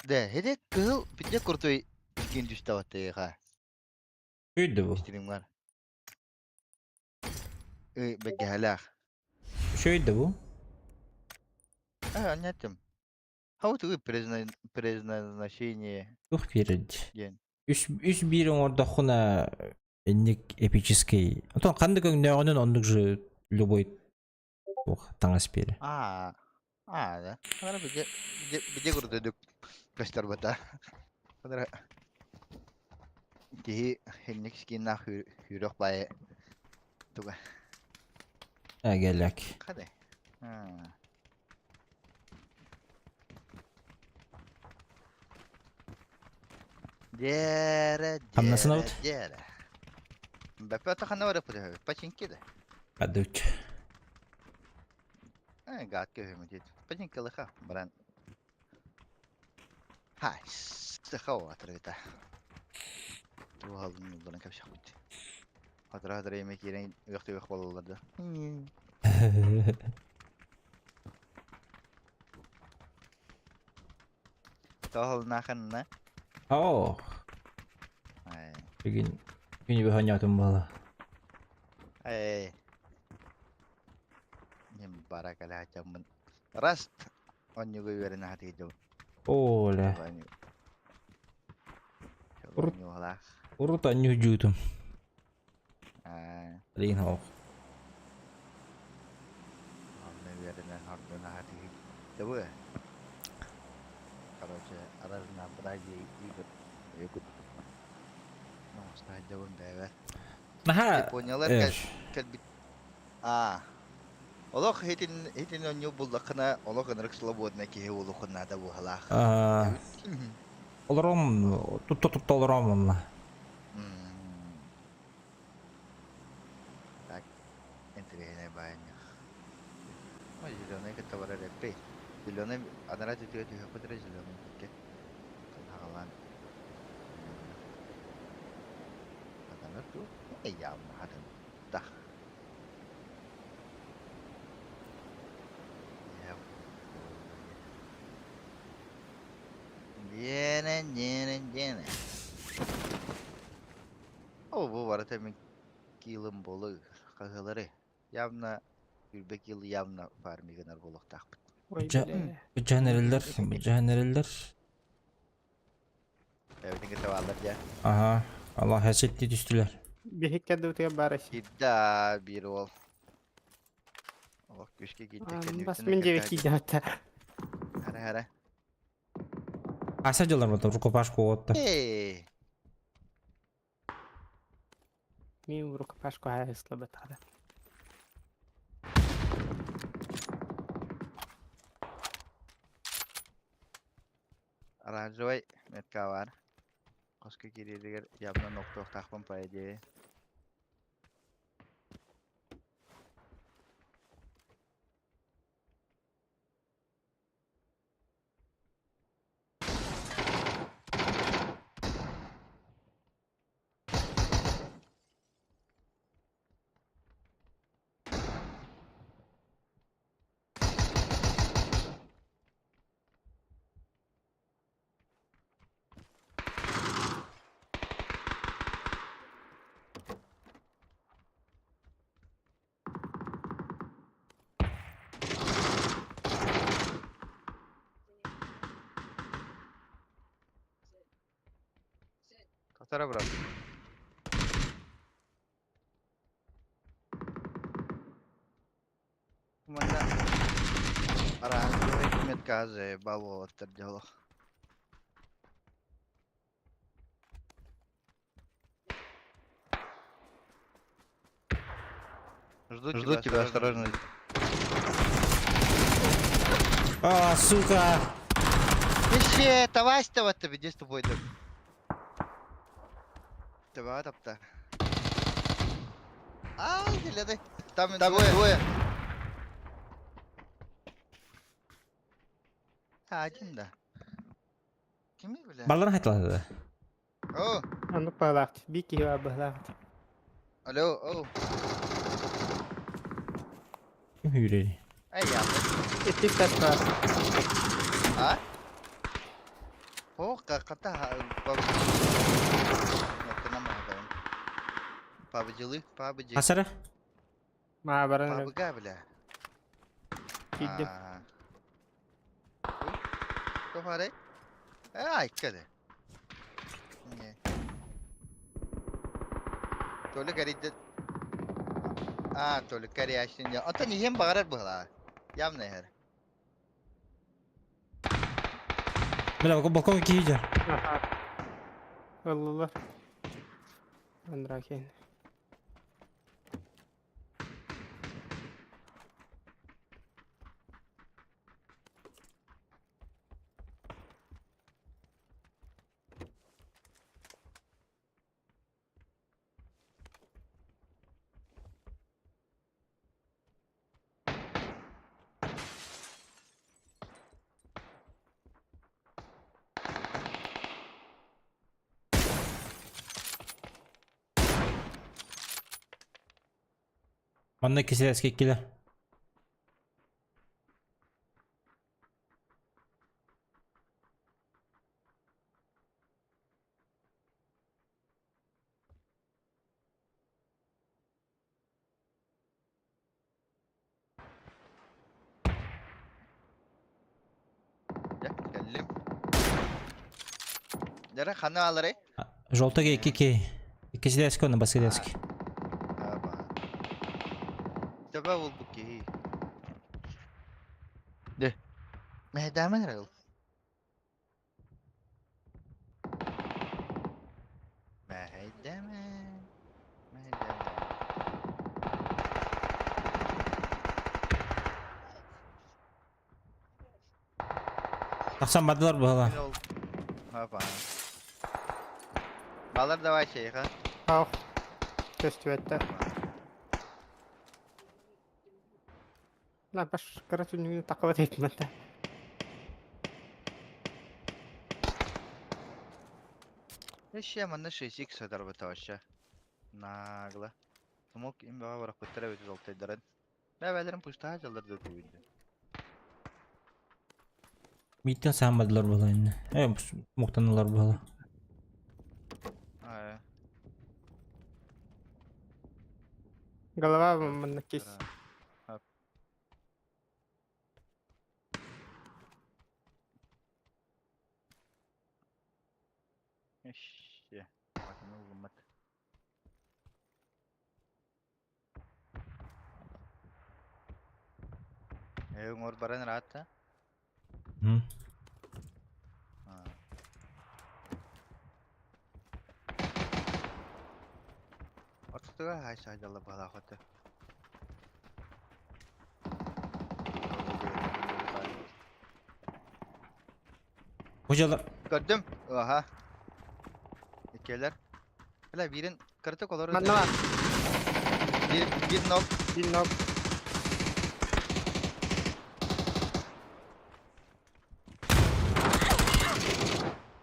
Да, хede кыһыл битте крутой скин түстэ Үйді бұл. Стримгар. Ый, бәгәләх. Шөйді бұл. А, анятым. А вот вы предназначение. Тух береді. Ден. Үс үс биир оҥордоххуна инник эпический. Отон ханнык өҥнөөҕүнэн оннук же любой туох таҥас биэрэ. А, а, да. Ханара бije бije бije крутой дүк көстөр бата. Ханара киһи хинник скинна хүрөх бай туга. Әгелек. Каде. А. Дьэрэ, Хамнасын дьэрэ, абыт? дьэрэ. Бэппэ ханна бара путэ, пачинки да. Падыч. Э, гатка хөмөтет. Пачинки лыха, баран. Хай, сыха отрыта. Туһалын уларан капшах бут. Хатыра хатыра эме кирен ыхты ых болаларды. Туһалын ханна. О. Ай. Бүгүн күнү бөхөньотум буола. Эй. Нем баракала хачаммын. Раст оннюгу үөрэнэ хатыйдым. Оля. Урут урут анню жуутум. Аа. Лин хоох. Онно үөрэнэ хардына хатыйдыбы. Короче, разнообразие игр. Якут. Ну, стадион бэвэр. Наха. Япониялар Эр. кэлбит. А. Олох хитин хитин онню буллахына олох ынырык свободна киһи улухунна да буһалаах. Аа. Олором тутта тутта олором онна. Так, интересный баянях. Ой, зеленый кытта барар эппей. Зеленый, анара түтүгө түһө көтөрө зеленый кикке. Хагалан. Хатанар ту. Эй, явно хатан. Тах. Диэне, диэне, диэне. О, бу барыта мин килым болу каһылары. Явно үрбе кил явно фармигенер болуктаахпыт. Жанерелер, жанерелер. Эбитин кете дьэ. Ага. Алла хәсетти түстүләр. Биһиккә дутыга бар эш. Кидда бир ол. Олох күшкә китте. Бас мен девять кидә. Хара хара. Аса жылар бата рукопашку отта. Эй. Мин рукопашку хайыслы бетады. Оранжевый метка бар. Коска кирилигер явно ноктоктахпын по идее. Оқтара, брат. Манна оранжевый метка заебал уолаттар дьолох. Жду, Жду тебя, осторожно. А, сука! Еще, давай с тобой, ты с тобой. Давай, тапта. А, зеленый. Там двое. двое. А, один, да. Кими, бля? Баллар хайталады. О, Аны палаат. Бики баһлаат. алло, о. Ким хүрери? Эй, я. Итик тастар. А? О, ката Пабдилы, пабди. Хасара? Ма баран. Пабга, бля. Киддим. Кто фарай? Ай, каде. Не. Толы горит. А, толы горящий. А то не ем багарар была. Явно хер. Бля, балкон киһи Аха. Алла. Андракин. Манна киселески киле. Кэллим. Дәрә хана алары. Жолтага икки ки. Икки оны баскедески. Аба. Таба ул буки. Де. Мәһдәмен рыл. Мәһдәмен. Мәһдәмен. Тахсан бадылар була. Апа. Балар давай шейха. Ах. Көстүөттэ. На баш короче не такого этмәтә. Еще манна 6x садар вообще. Нагло. Смок им бага барак көтөрө бит жолтайдарын. Бәбәләрен пушта жалдырды дип. Миттен сахан бадылар була инде. Э, муктаналар була. Ай. Голова манна кис. Еще. Батыны улымат. Э, оңор баран рата. М. Ортотуга хай сажалла бала хоты. Хожалар. Көрдүм. Аха. Икелер. Бля, бирин кыртык олор. Манна бар. Бир бир нок. Бир нок.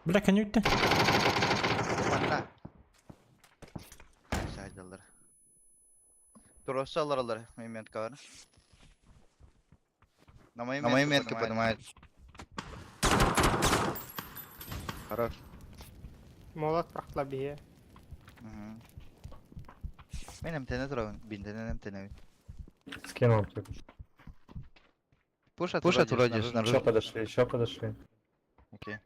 Бля, конюкты. Манна. Сажаллар. Туроса алар момент бар. На моей, На моей метке поднимает. Хорош. Молот прахтла бие. Угу. Мен МТН турабын, бинтенен МТН. Скинул только. Пушат, Пушат вроде снаружи. Еще подошли, еще подошли. Окей.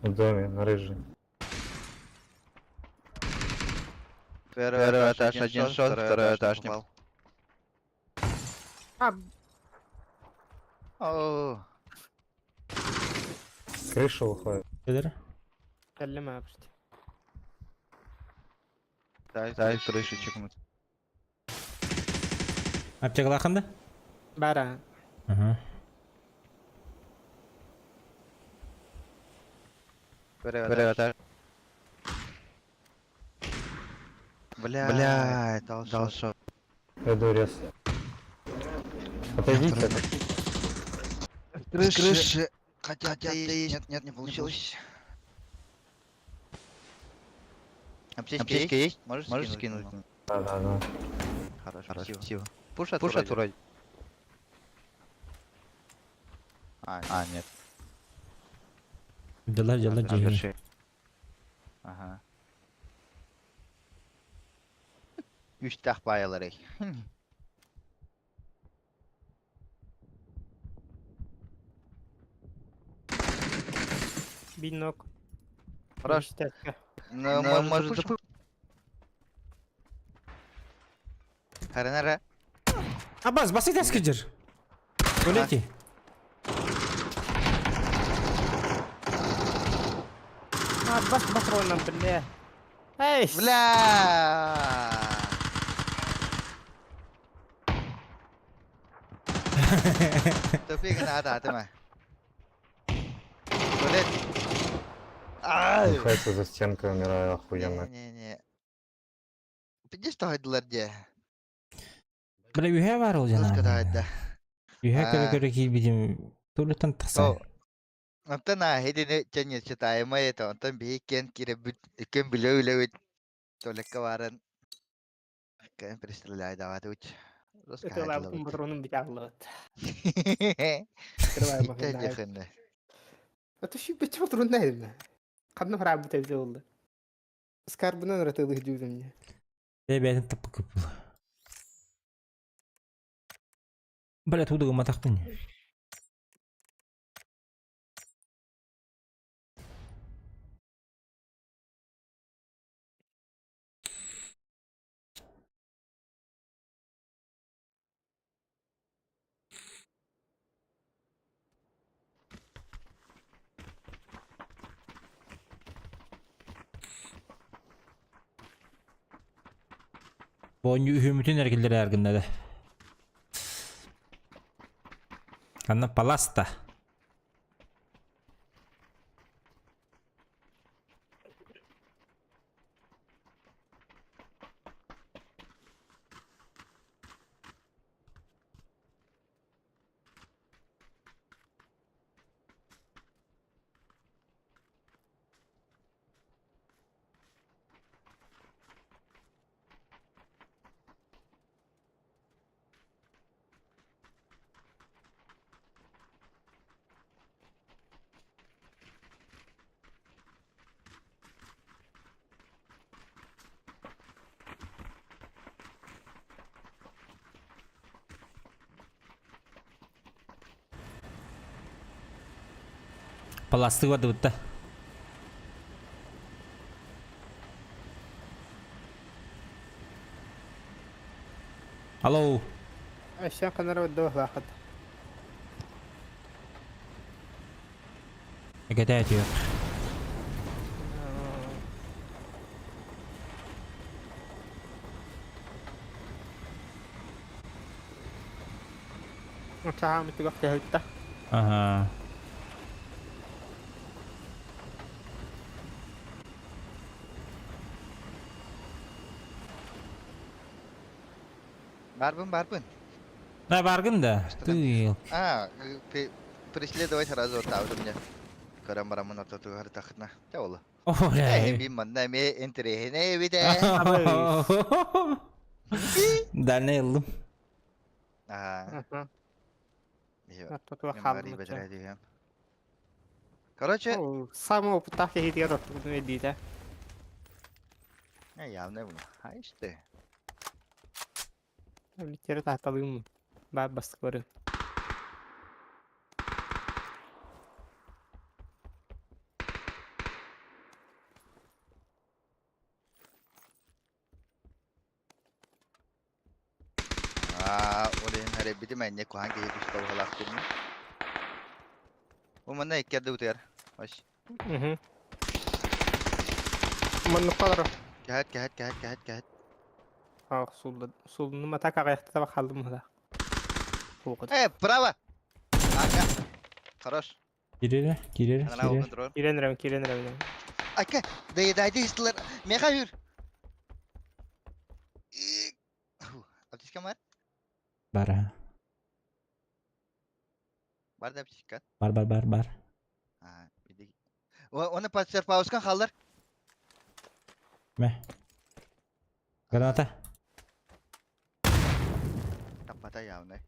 В доме, на рыжий. Первый этаж один шот, второй этаж не попал. А, Оу. Крыша уходит. Кедер. Кэллим апшти. Дай, дай крышу чекнуть. Аптекалаахын да? Бара. Ага. Первый этаж. Бля, бля, дал шот. Иду рез. Отойдите. С крыши. Хотя ты... Нет, нет, не получилось. Аптечка есть? Можешь, Можешь скинуть? Да, да, да. Хорошо, Хорошо, спасибо. Пушат, Пушат вроде. А, нет. Дела, дела, дела. Ага. Үстах баялары. Бинок. Хорош. Ну, может, запу... Харенара. Абаз, басы таскыдыр. Гуляйте. А, бас патроном, бля. Эй! Бля! Тупик надо, ты ма. Блять. Ай! Получается, за стенкой умираю охуенно. Не-не. Пидешь что где? Бля, үһэ бар ол жана. да. Үһэ көрө-көрө киирбитим. Тулутан тахсан. Онтон хедине чене читаемый это, онтон биһи кен кире бүт, кен биле үле Толекка баран. Кен пристреляй давай уч. Ытылабытын патронун бит аллыт. Тәҗәхәнне. Это ши бит патрон нәйме? Канны харап бит әбзе булды. Скарбынан ратылы дюзем мне. Бля, бәйтін таппы көп бұл. Бля, тудығы матақпын. Бу үһүмүтүн эргиллер эргиннеде. Анна паласта. Паласты барды бутта. Алло. Аща канара дохлахат. Эге түйөк. Чаам түгөх тэхүтта. Ага. Барбын, барбын. Да, баргын да. Ты. А, преследовать сразу вот у меня. Карам барамын ата тугар тахна. Тяула. О, бля. Би манна ме интерехне биде. Дальне ылдым. Ага. Короче, Самый опыттах кехитигер оттубутун эдиите. Явно бу. Ай что. Литери тааталыым. Баа баскары. Кэлбитим энньэ куһаан киһи түстэ быһалаах күннү. Бу манна икки арды утуйар. Ось. Маннык kalır. Кэһэт, кэһэт, кэһэт, кэһэт, кэһэт. Ах, сулду. Сулдунум атака аҕыйахта хаалдым мыла. Э, право! Ага. Хорош. Кирere, кирere, Анана кирere. open drone. Киирэн эрэбин, киирэн эрэбин. Ака, доедайте истлер. Меха юр. Аптечка бар? Бар. а. Бар да аптечка. Бар, бар, бар, бар. А, иди. Оны паускан халлар. Мэ. Граната. Таппата явно.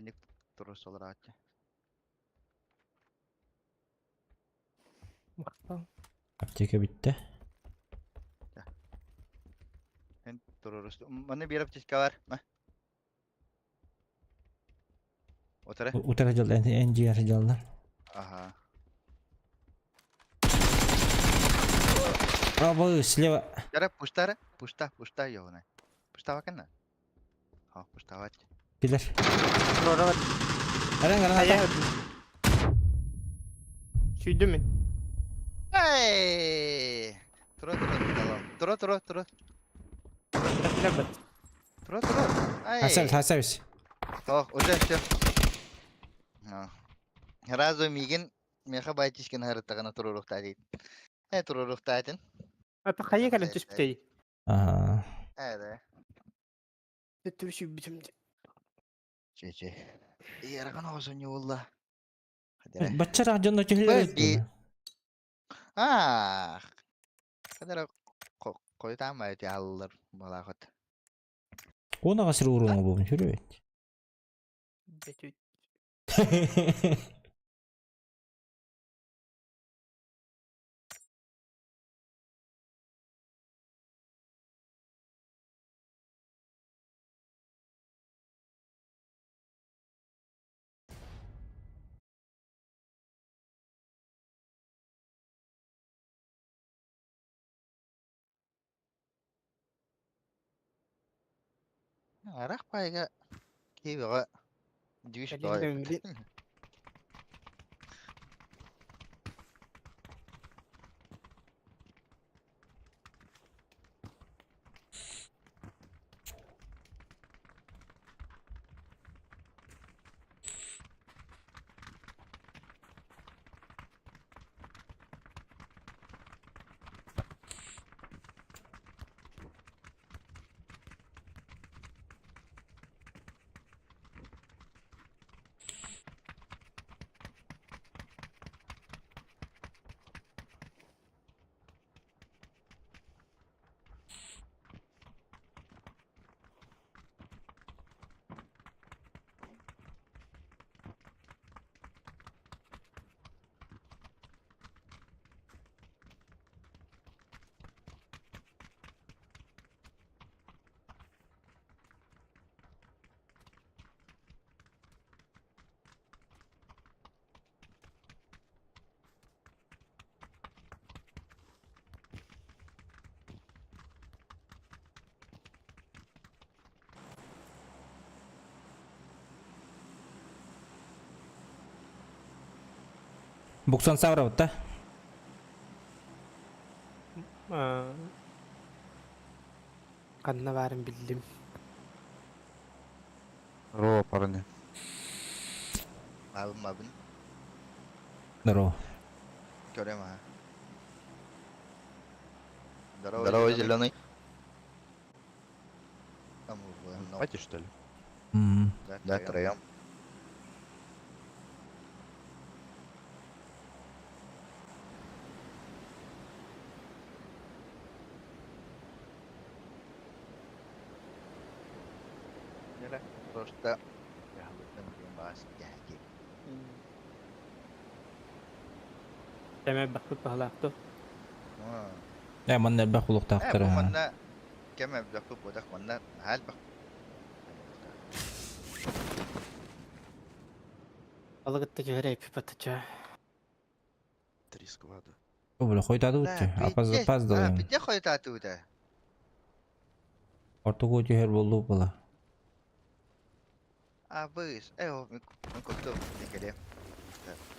Ник турус олорааччы. Аптека битте. Эн турус. Маны бир аптечка бар. Ма. Отара. Утара жал, эн жиар жаллар. Ага. Браво, слева. Яра пуштара, пушта, пушта ёвна. Пушта вакана. Ха, пуштавать. Килер. Аран граната. Сүйдүм мин. Эй! Тура, тура, тура. Тура, тура, тура. Тура, тура. Ай. Хасабис, хасабис. О, уже все. Разу мигин меха байтишкин харыттагана туруруктаа дейт. Э, туруруктаатын. Ата хайа кэлэн түспүтэй. Ага. Э, да. Төттү сүйбүтүм. Че-че. Яраган оғызын юлла. Баччара дьонно түһүлэр. Би. Ах. Кадара койтаама эти аллар балахот. Оны ғасыр уруңа болын жүрөт. Бетүт. Арах пайга кибега дүйш бай. Буксан савра да? Канна барын билдим. Здорово, парни. Мабын мабын. Здорово. Көрем а. Здорово, Здорово, зеленый. Хватит, что ли? Да, троем. Просто Теме бакыт бахлаакту. Э, манна элбэх Э, булуктаахтар. бу манна кем эбдәкү бодак манна хал бак. Алыгытта жөрәй пипатача. Три сквада. О, бля, хойутаатыбыт Да, дии. пиздец. А, Опаздываем. пиздец хойутаатыбыт ээ. Ортоку түһэр буоллуу була. А, быыс. Э, ол мин мин куттум. Кэлиэм.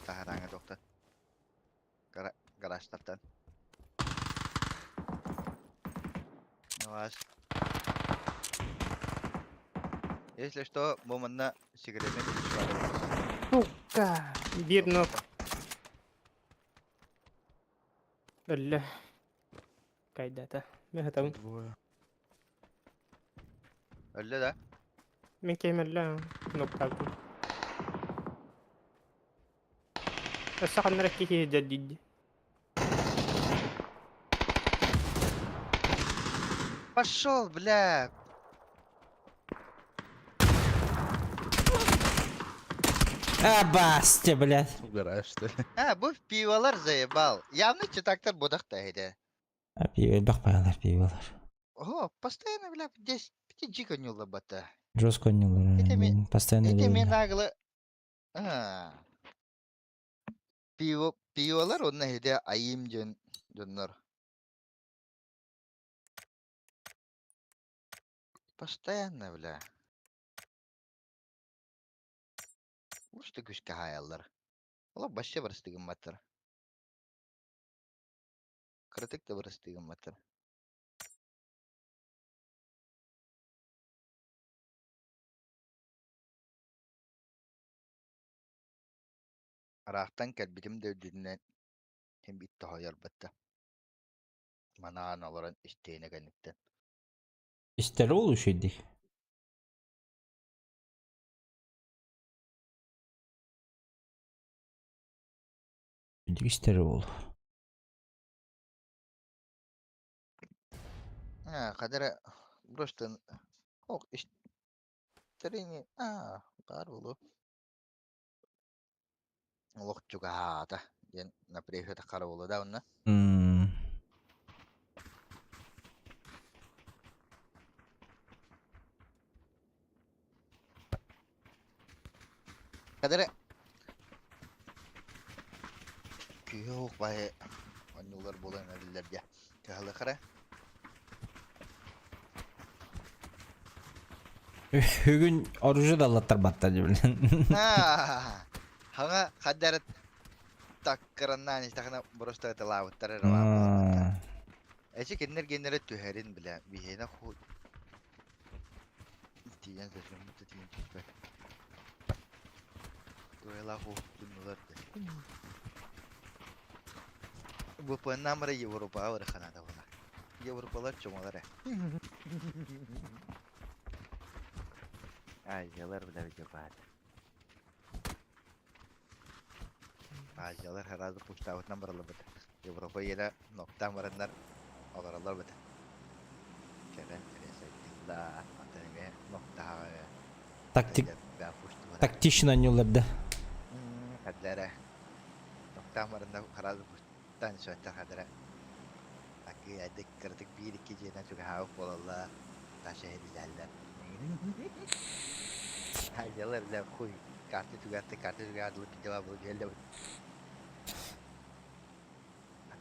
Таһарааҥҥа тохто. Гара гаражтартан. Ну, ас. Если что, бу манна сигаретный Сука! Биир knock. Өллө. Кайдата. Мен хатабын. Двое. Өллө да? Мин киһим өллө. Ноктаабытым. Өссө ханна эрэ киһи дьэллиирди. Пошел, бля! А, басте, блядь. Угораешь, что ли? А, бу пиволар заебал. Явно читактар будах та эти. А, пиво, элбэх баҕалар, пиволар. О, постоянно, бля, здесь пяти джика не лобота. Жестко не Эти ми... постоянно Эти ми ловили. нагло... А. Пиво, пиволар онно хиде айым дьон дьоннор. Постоянно, бля. Лучше күскә хаяллар. Ола башы барыстыгын батыр. Кырытык да барыстыгын батыр. Ыраахтан кэлбитим да үрдүнэн син биир тоһуйарбыт да. Манаан олорон истиэнэ кэнниттэн. Истэр ол үчүгэй. Истэр ол. А, хадара просто ох истэрини аа баар буолуо. Олох чугаһаата диэн напрягы таххара буолуо да онно. Хадара күүһэ баһы оннулар буолан эрэллэр дьэ. Кыһалыхара. Бүгүн оружие да аллаттарбаттар блин. Аа, хаҥа хадара таккараннаан истэхинэ просто ыталаабыттар эрэ баар буолар. Эчи кинилэр геннere түһэрин билэ биһиэнэ ху тиийэн сөрсөммүт да тиийэн түспэт. Туйалаах уһуктуннулар да. ВПН-намара Европаҕа барыханаата була. Европалар чоҥолор ээ. Азиялар бля баат. Азиялар сразу пуштаабытынан бараллар Европа иэнэ ноктаан бараннар олороллор быта. Кэлэн да онтон эмиэ ноктааҕа Тактик тактично ньулар да. Хаддара ноктаан бараннар сразу пуштаан сөттөр хадара. Акы әдик кырдык биир икки дьиэнэн чугаһаабыт буолаллар. Таша иһиллэллэр. Азиялар бля хуй карта түгэтте карта түгэҕэ дылы пиздела буолу дьиэллэ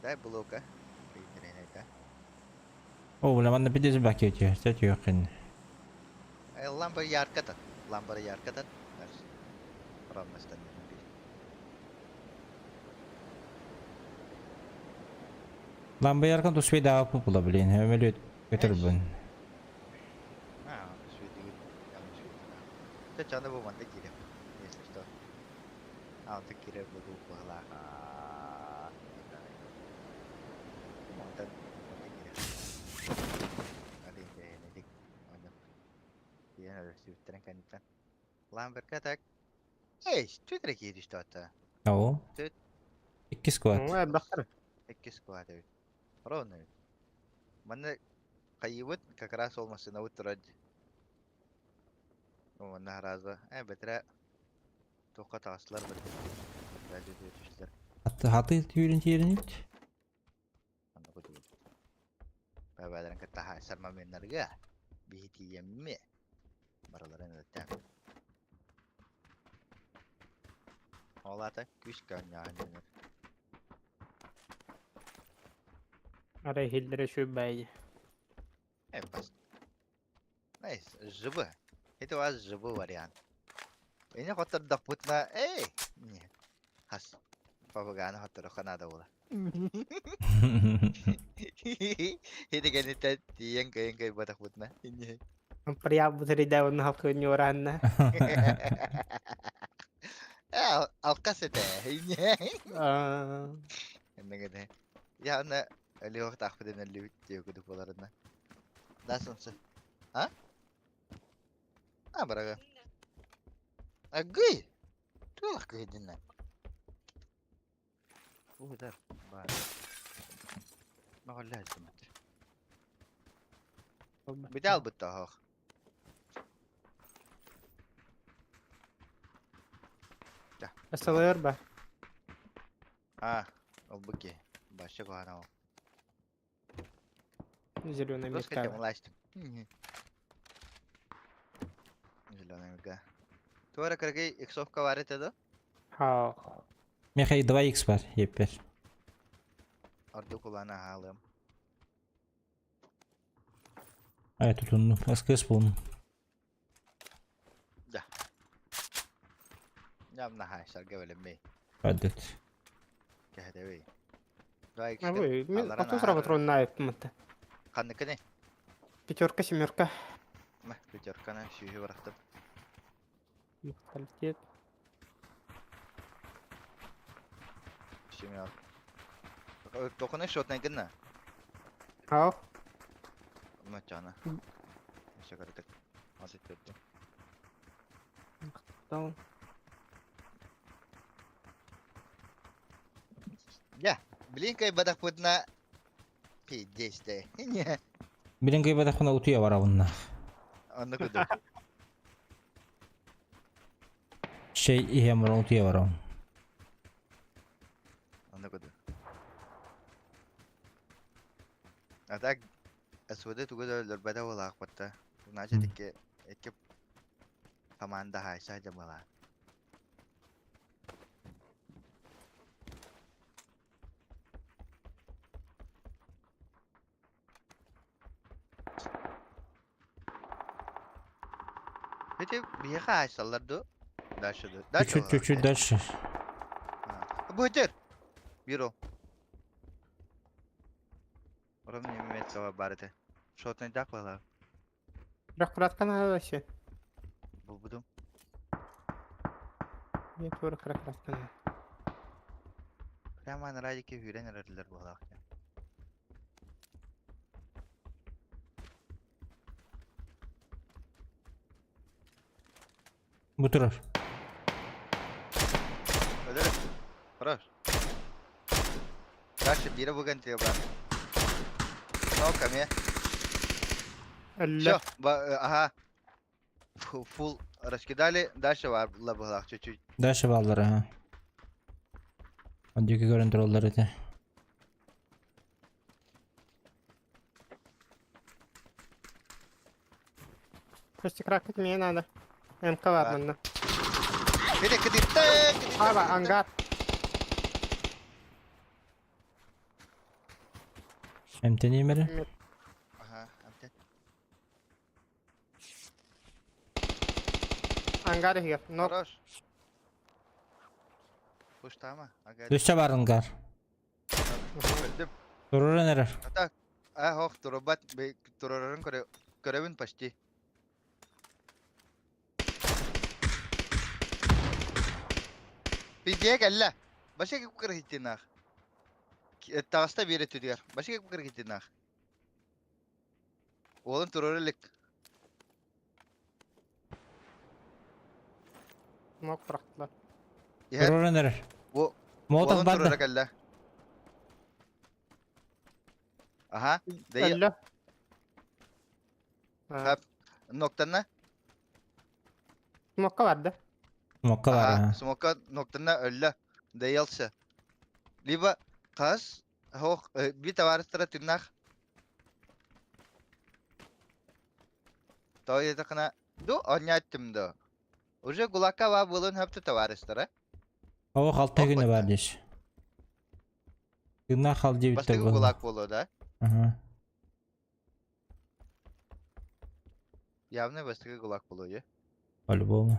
Дай блока. Интернета. О, бля, манна пиздец баки өтө. Сөт юқын. Лампа яркатан. Лампа яркатан. Раммастан. Ламба яркан тусвей да пупула, блин. Өмөлөт көтөрбүн. А, свети. Те чаны бу манды кире. Если что. А, ты кире буду була. Монтан манды кире. Али не Оны. Диэн өлөрсүбүттэрин кэнниттэн. Ламберка так. Эй, түтэрэ киһи түстэ атта. О. Түт. Икки сквад. Ой, бахтар. Икки сквад эбит. Ровно эбит. Манна хайыбыт как раз ол массыынабыт турар дии. Манна сразу э бэтэрэ туохха таҕыстылар бит. Радио түстүлэр. Хаты хаты түүрін тиэринит. Манна кутугут. Бэбэлэрин кытта хаайсар моменнарга биһи тиийэмми барыларын өлөттөөн. Ол аата күүскэ оонньооһун дэнэр. Арай иһиллэрэ үчүгэй баайы. Э, бас. Найс, ЖБ. Это у вас ЖБ вариант. Ini хоттордохпутуна, эй, не. Хас. Папаганы хотторохха наада буола. Ити кэнниттэн тиийэн кыайан кыайбатахпытына. Не. Приябыт рейдэ онно халкыын ньуораанна. Э, алкас этэ. Не. Эннегеде. Я аны өлүөх таахпытын өллүбүт диэ кудук буоларына. Да солнце. А? А, барага. Агый! Туох кыһыдына. Удар. Бар. Мағалла азымат. Битал быттахох. СЛР ба. А, ол буки. Башы куһана ол. Зеленая Дос метка. хотя власть. Зеленая мига. Туара кыргый иксовка бар ете да? Ха. Михай 2х бар, еппер. Орду кулана халым. Ай, тутунну. СКС булун. Да. Ням нахай сарга велемей. Падет. Кэхэтэбей. 2 А вы, мен атын сұрап отыруын айыптым это. Ханныкыны? Пятерка, семерка. Мә, пятерканы сүйі барақтым. Менталитет. Семерка. Тохуны шотнай гынна. Ау. Мачана. Еще каратык. Азыт берді. Даун. Я, блин, кай бадахпытна пиздец те. Не. Билин кайбатахпына утуя барабынна. Онны куду. Шей иһэн баран утуя барабын. Онны куду. А так, СВД тугу да өлөрбөтө буолаахпытта. Значит, икки икки команда хайса дьамала. Эти биһиэхэ хайсаллар ду? Дальше ду. Дальше Чуть-чуть, чуть-чуть дальше. Бу Бюро. Ровно немецкого барыты. Шотный дак была. Бірақ кыраткан вообще. Бу буду. Мен тура кыраткан. Прямо на радике хүрен эрерлер буолаах. Бу турар. Ödere. Хорош. Дальше бире буган тебе бар. Ну, ко мне. Әллә. Все, ага. Фул раскидали, дальше бар лабылах чуть-чуть. Дальше баллар, ага. Одюки көрөн тураллар эте. Костик кракать мне надо. МК ладно. Киди, киди, Аба, ангар. МТ немере? Ага, МТ. Ангар егер. Но. Хорош. Пуштама. Ага. Өссө бар ангар. Көрдүм. Туруран эрер. А так, а хох турубат турорун көрө көрөбүн почти. Пиздее кэллэ. Башка кып кыргыттынах. Таҕыста биэрэ түдүгэр. Башка кып кыргыттынах. Уолун турору илик. Мок бырахтылар. Туруран эрер. Бу Молотов уолун бар турора да. кэллэ. Аха. Дэй. Әллә. Хап. Ноктанна. Мокка бар да. Мокка бар, Ага, ага. смока ноктанна өллө. Дэйелсе. Либо қас, хох, би товарыстара тыннах. Той это ду оняттым да. Уже гулака ва булун хөптө товарыстара. О, халта күнө бар деш. Гына хал дебиттер Бастыгы был. гулак болу да. Ага. Явно бастакы гулаг буолуо дии. По-любому.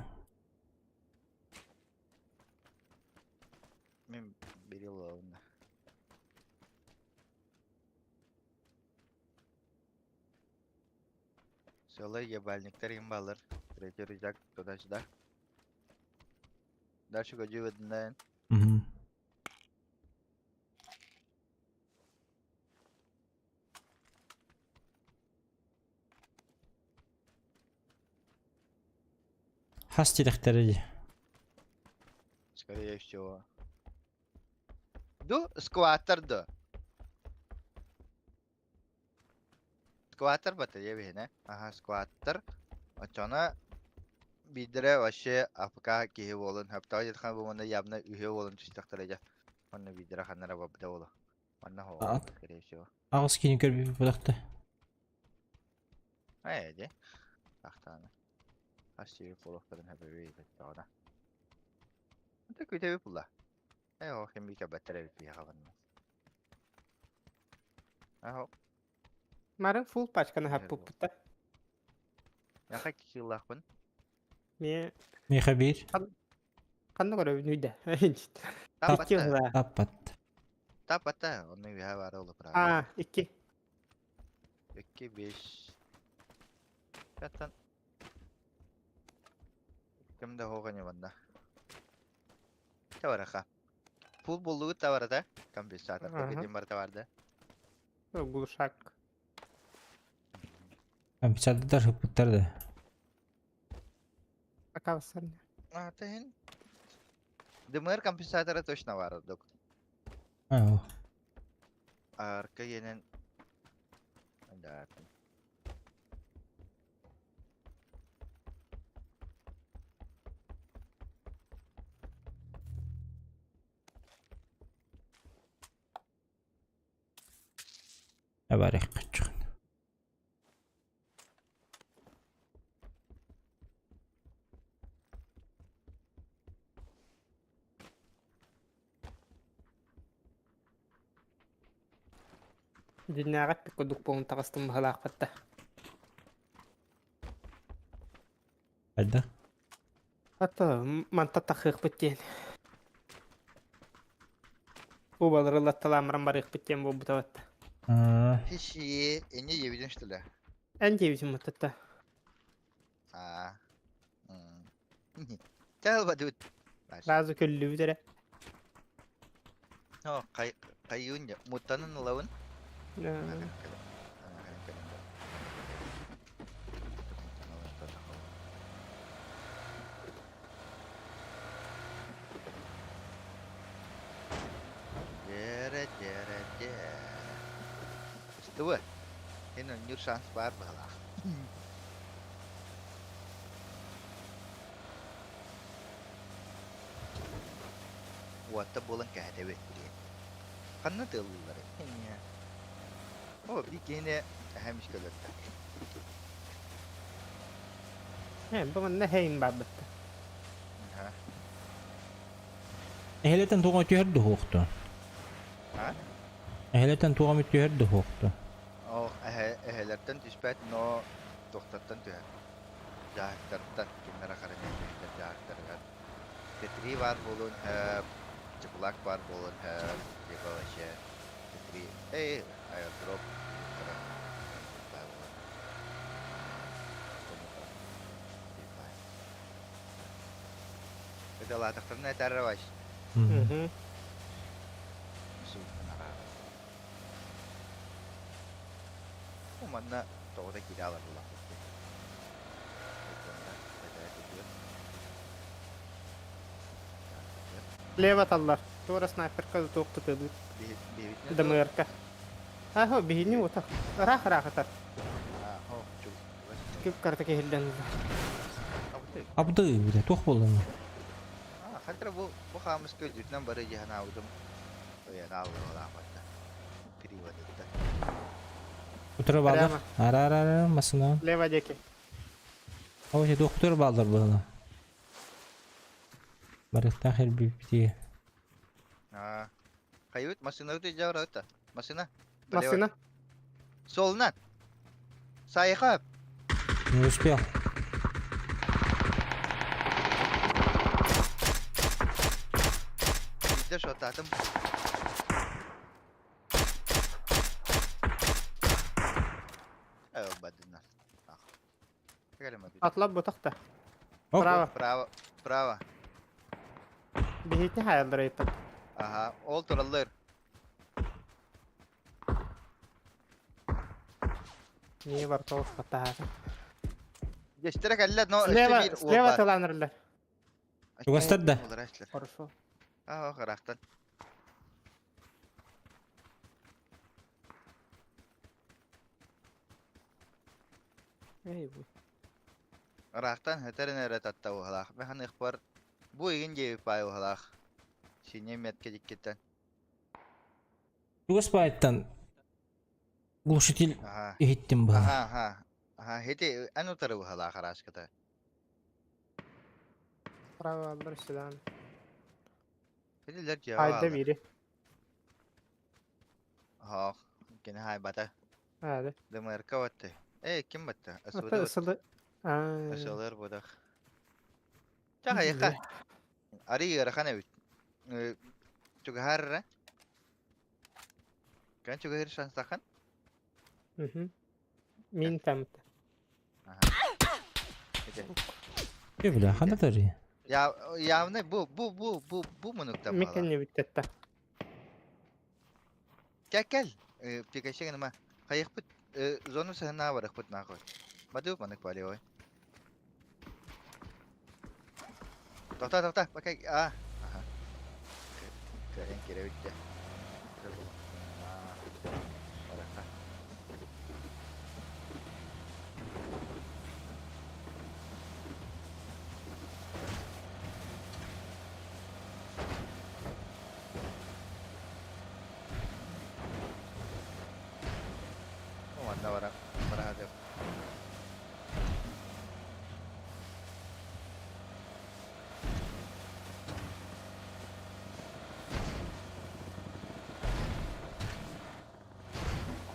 Мин бери олоҕунна. Сыалай ебальниктар им балар. Третий рюкзак туда-сюда. Дальше годи выднаен. Угу. Хас тирэхтэрэ дии. Скорее всего. Ду, скваттер ду. Скваттер батарея биһинэ. Аха, скваттер. Оччоно биирдэрэ вообще АФК киһи буолун. Хаптаҕа дьытхан бу манна явно үһүө буолан түстэхтэрэ дьэ. Онно биирдэрэ ханнара барбыта буолуо. Манна хоҕо, скорее всего. Аҕыс киһини көрбүппүт быдахта. Ээ дьэ. Ахтааны. Хас сири буолуохтарын хэбэби бэттэҕинэ. Ата күтэби була. Ээ ол ким бикэ баттар эбит биһиэхэ манна. Аһо. Марын фул пачканы хаппыппыта. Яха килахпын. Мие Миэхэ биир. ханна көрөбүн үйдэ. Таппатта. Таппат. Таппатта. Онно үһэ баара олу А, икки. 2 5 Жаттан. Ким да хоҕа манна. Тавараха. Пул буллугут таварата. Компенсатор кедим бар таварда. Глушак. Компенсатордар хыппыттар да. Пока вассарня. А, тehen. Дымыр компенсатора точно бар док. А, Арка енен. Да. Барых кыччыгын. Диннээҕэр курдук буолан таҕыстым быһалаахпатта. Хайда? Ата манта тахыахпыт диэн. Убалары латталаамаран барыахпыт диэн буолбута батта. Хиши, эне ебиден что ли? Эн диэбитим маттатта. А. Чал бадут. Сразу көллүбүт эрэ. О, кай кайюн муттанын ылабын. Дере, дере, дере. Стуы. Энэ өнүр шанс бар баалаах. Уотта буолан кэһэтэбит диэн. Ханна тыаллылар? О, би киһини эһэм искөлөртө. Э, бу манна хейм барбытта. Ха. Эһэлэтэн туға түһэр дуһуохту. А? Эһэлэтэн туға түһэр дуһуохту. О, эһэлэртэн түспэт, но тохтаттан түһэр. Дьаһыктартан кимнэр ахарын түһэр дьаһыктарыгар. Петри бар буолуон хөп, Чекулак бар буолуон хөп, либо вообще Петри, эй, аэродроп, Это латахтарна тарраваш. Угу. Манна тоҕо киирэ алар булаахпыт. Лево таллар. Туора снайперка туох тытылыт. ДМРка. Ахо, биһини ута. Ыраах ыраах атар. Күп карта киһиллэн. Абды бile туох буоллун. Хантра бу бу хаамыс көлдүтүнэн бары дьаһанаабытым. Ыйанааллаахпатта. Переводытта. Утура балдар. Ара ара ара масына. Лево диэки. Ой, доктор балдар буолла. Барыктаах эрбипти. А. Хайыт машина өтө жабыра Машина. Машина. Солунан. Сайха. Не успел. Биирдэ шотаатым. Ылбадыннар. Атлап бутахта. Право. Право. Право. Биһитни хаяллар ыйыттан. Аха, ол тураллар. Не бар тоғыз хаттаһаата. Дьэстэрэ кэллэ, но Слева, өссө биир уол слева баар. тылаанырылар. Чугастар да. Хорошо. Аа, харахтан. Эй, бу. Ыраахтан өтөрүн эрэ татта уһалаах. Механыхпар бу игин диэбит баай уһалаах. Синий метка диккиттэн. Чугас баайыттан глушитель Аха. иһиттим быһа. Аха, аха. Аха, хити эн утары уһалаах араската. Право аллар сюда. Хитилер дьиэҕэ Айда бааллар. бири. Оһоох, кини хаайбата. Аады. ДМРК батты. Эй, ким батты? СВД Ата батты. ысылы. Аа. СЛР бодах. Чаха, яха. Ари ыарахан эбит. Чугаһар Кэн чугаһыр шанстахан? Мгм. Мин там. Ити. Э, бля, хана тари. Я явно бу бу бу бу бу мунукта Мин буолар. кэнни бүттэтта. Кэл кэл. Пикаче гыныма. Хайыхпыт зону сыһына барыхпыт нахуй. Баду манык полевой. Тохта тохта пока а. Аха. Кэлэн кирэбит дьэ. Барахха. Манна бара бараһа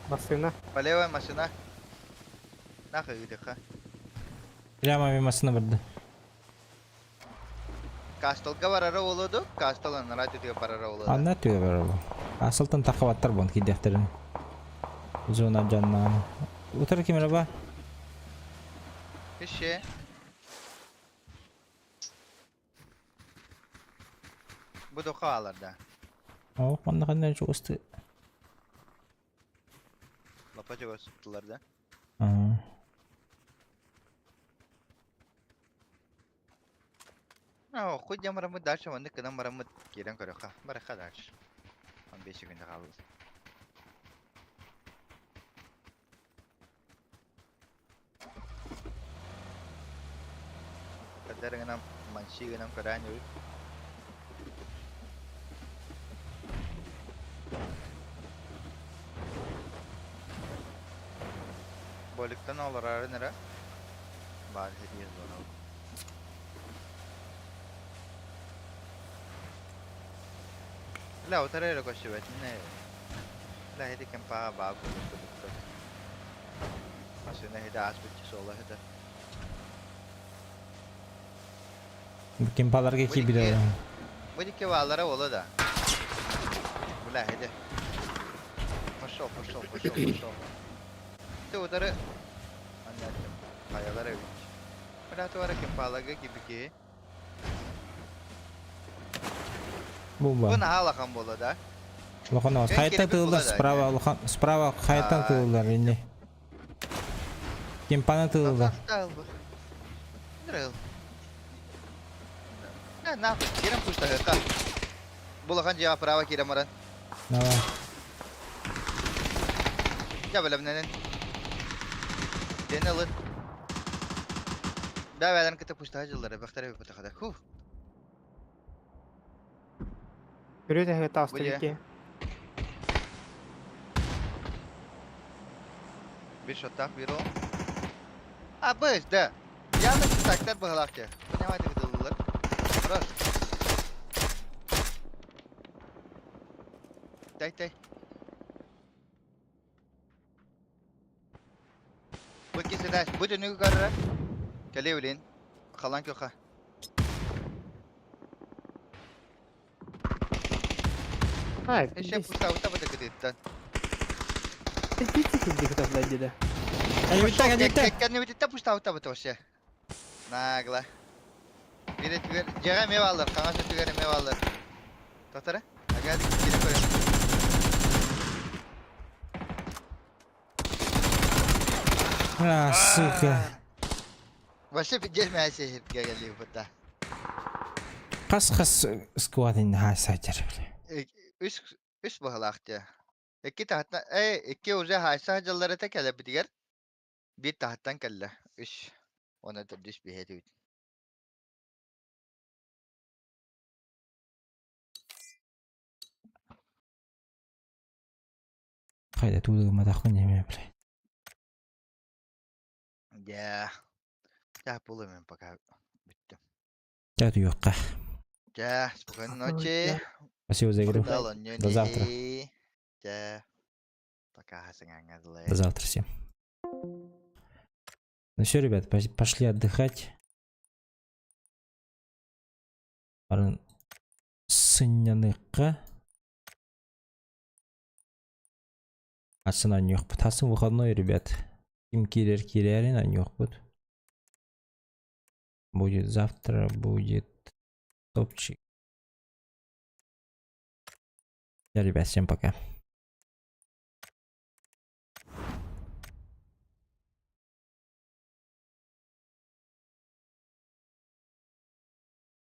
Басына. По левой машина. Нахуй выдыха. Прямо мимасына барды. Кастолга барара олуду, Кастол анара түтүгө барара олуду. Анна түгө бар ол. Асылтан тахабаттар бон кидехтерин. Зона жанна. Утар кимere ба? Кеше. Бу дока аларда. О, манна ханна чугасты. Лапа чугастылар да. Аа. А, хоть я марамы дальше, вон кынан марамы кирен көрөккө. Барака дальше. 15 секунд калды. Кадәргенам маншигенам көрән юк. Боликтан олар нere? Бар hediye zona. لا وترى لك وشبت لا هدي كان با باب عشان هدا عزبت соло هدا Кемпаларга ки биле. Будики валара ола да. Бля, хеде. Пошел, пошел, пошел, пошел. Ты удары. Аннетtim. Kayalar evet. Бля, тuvara кемпалага gibi Бу Бу наһаа бола да. Лохан Кэн хайта кирбит тыллар була да, справа, лохан справа хайтан А, тыллар инде. Кемпана тыллар. Тал бу. Нрыл. На, нахуй, кирем пушта ха. Булахан жа право кирем маран. Давай. Я билем ненен. Ден алыр. Да, бәдән кыта пушта жыллары, бахтары бу тахада. Ху. Үрүт эһэ таасты Бу дьэ. бики. Bir шоттах bir o. А, быс, да. Явно тактар быгалакчы. Понимаете, кытылдылар. Хорош. Тай, тай. этаж. Бу түнүгү көрөрө. Кэлиэ билин. Халан көхө. Ай, Еще пуста быта кытыттан. Они так, они так. Кэннибититтэн пустаабыта быта вообще. Нагло. Бире түгер, жеге ме алыр, қаңасы түгер ме алыр. Тоқтара? Ага, кире көрем. А, сука. Вообще пиздец мәсе гәгәли быта. Хас-хас сквадын хасатер, бля. Үс үс баһалаахтя. Икки тахтан, э, икки уже хайса жыллары та кэлэ битигер. Бир тахтан кэллэ. Үс. Оны төрдүс биһэти. Хайда тудыгы матахын неме, бля. Я. Я мен пока бүттүм. Чат юққа. Я, спокойной ночи. Спасибо за игру. До завтра. Я. Пока, До завтра всем. Ну все, ребят, пошли отдыхать. Сынняныкка. Асан аньох Тасын выходной, ребят. Ким кирер кирерин аньох будет. Будет завтра, будет топчик. Ребят, всем пока.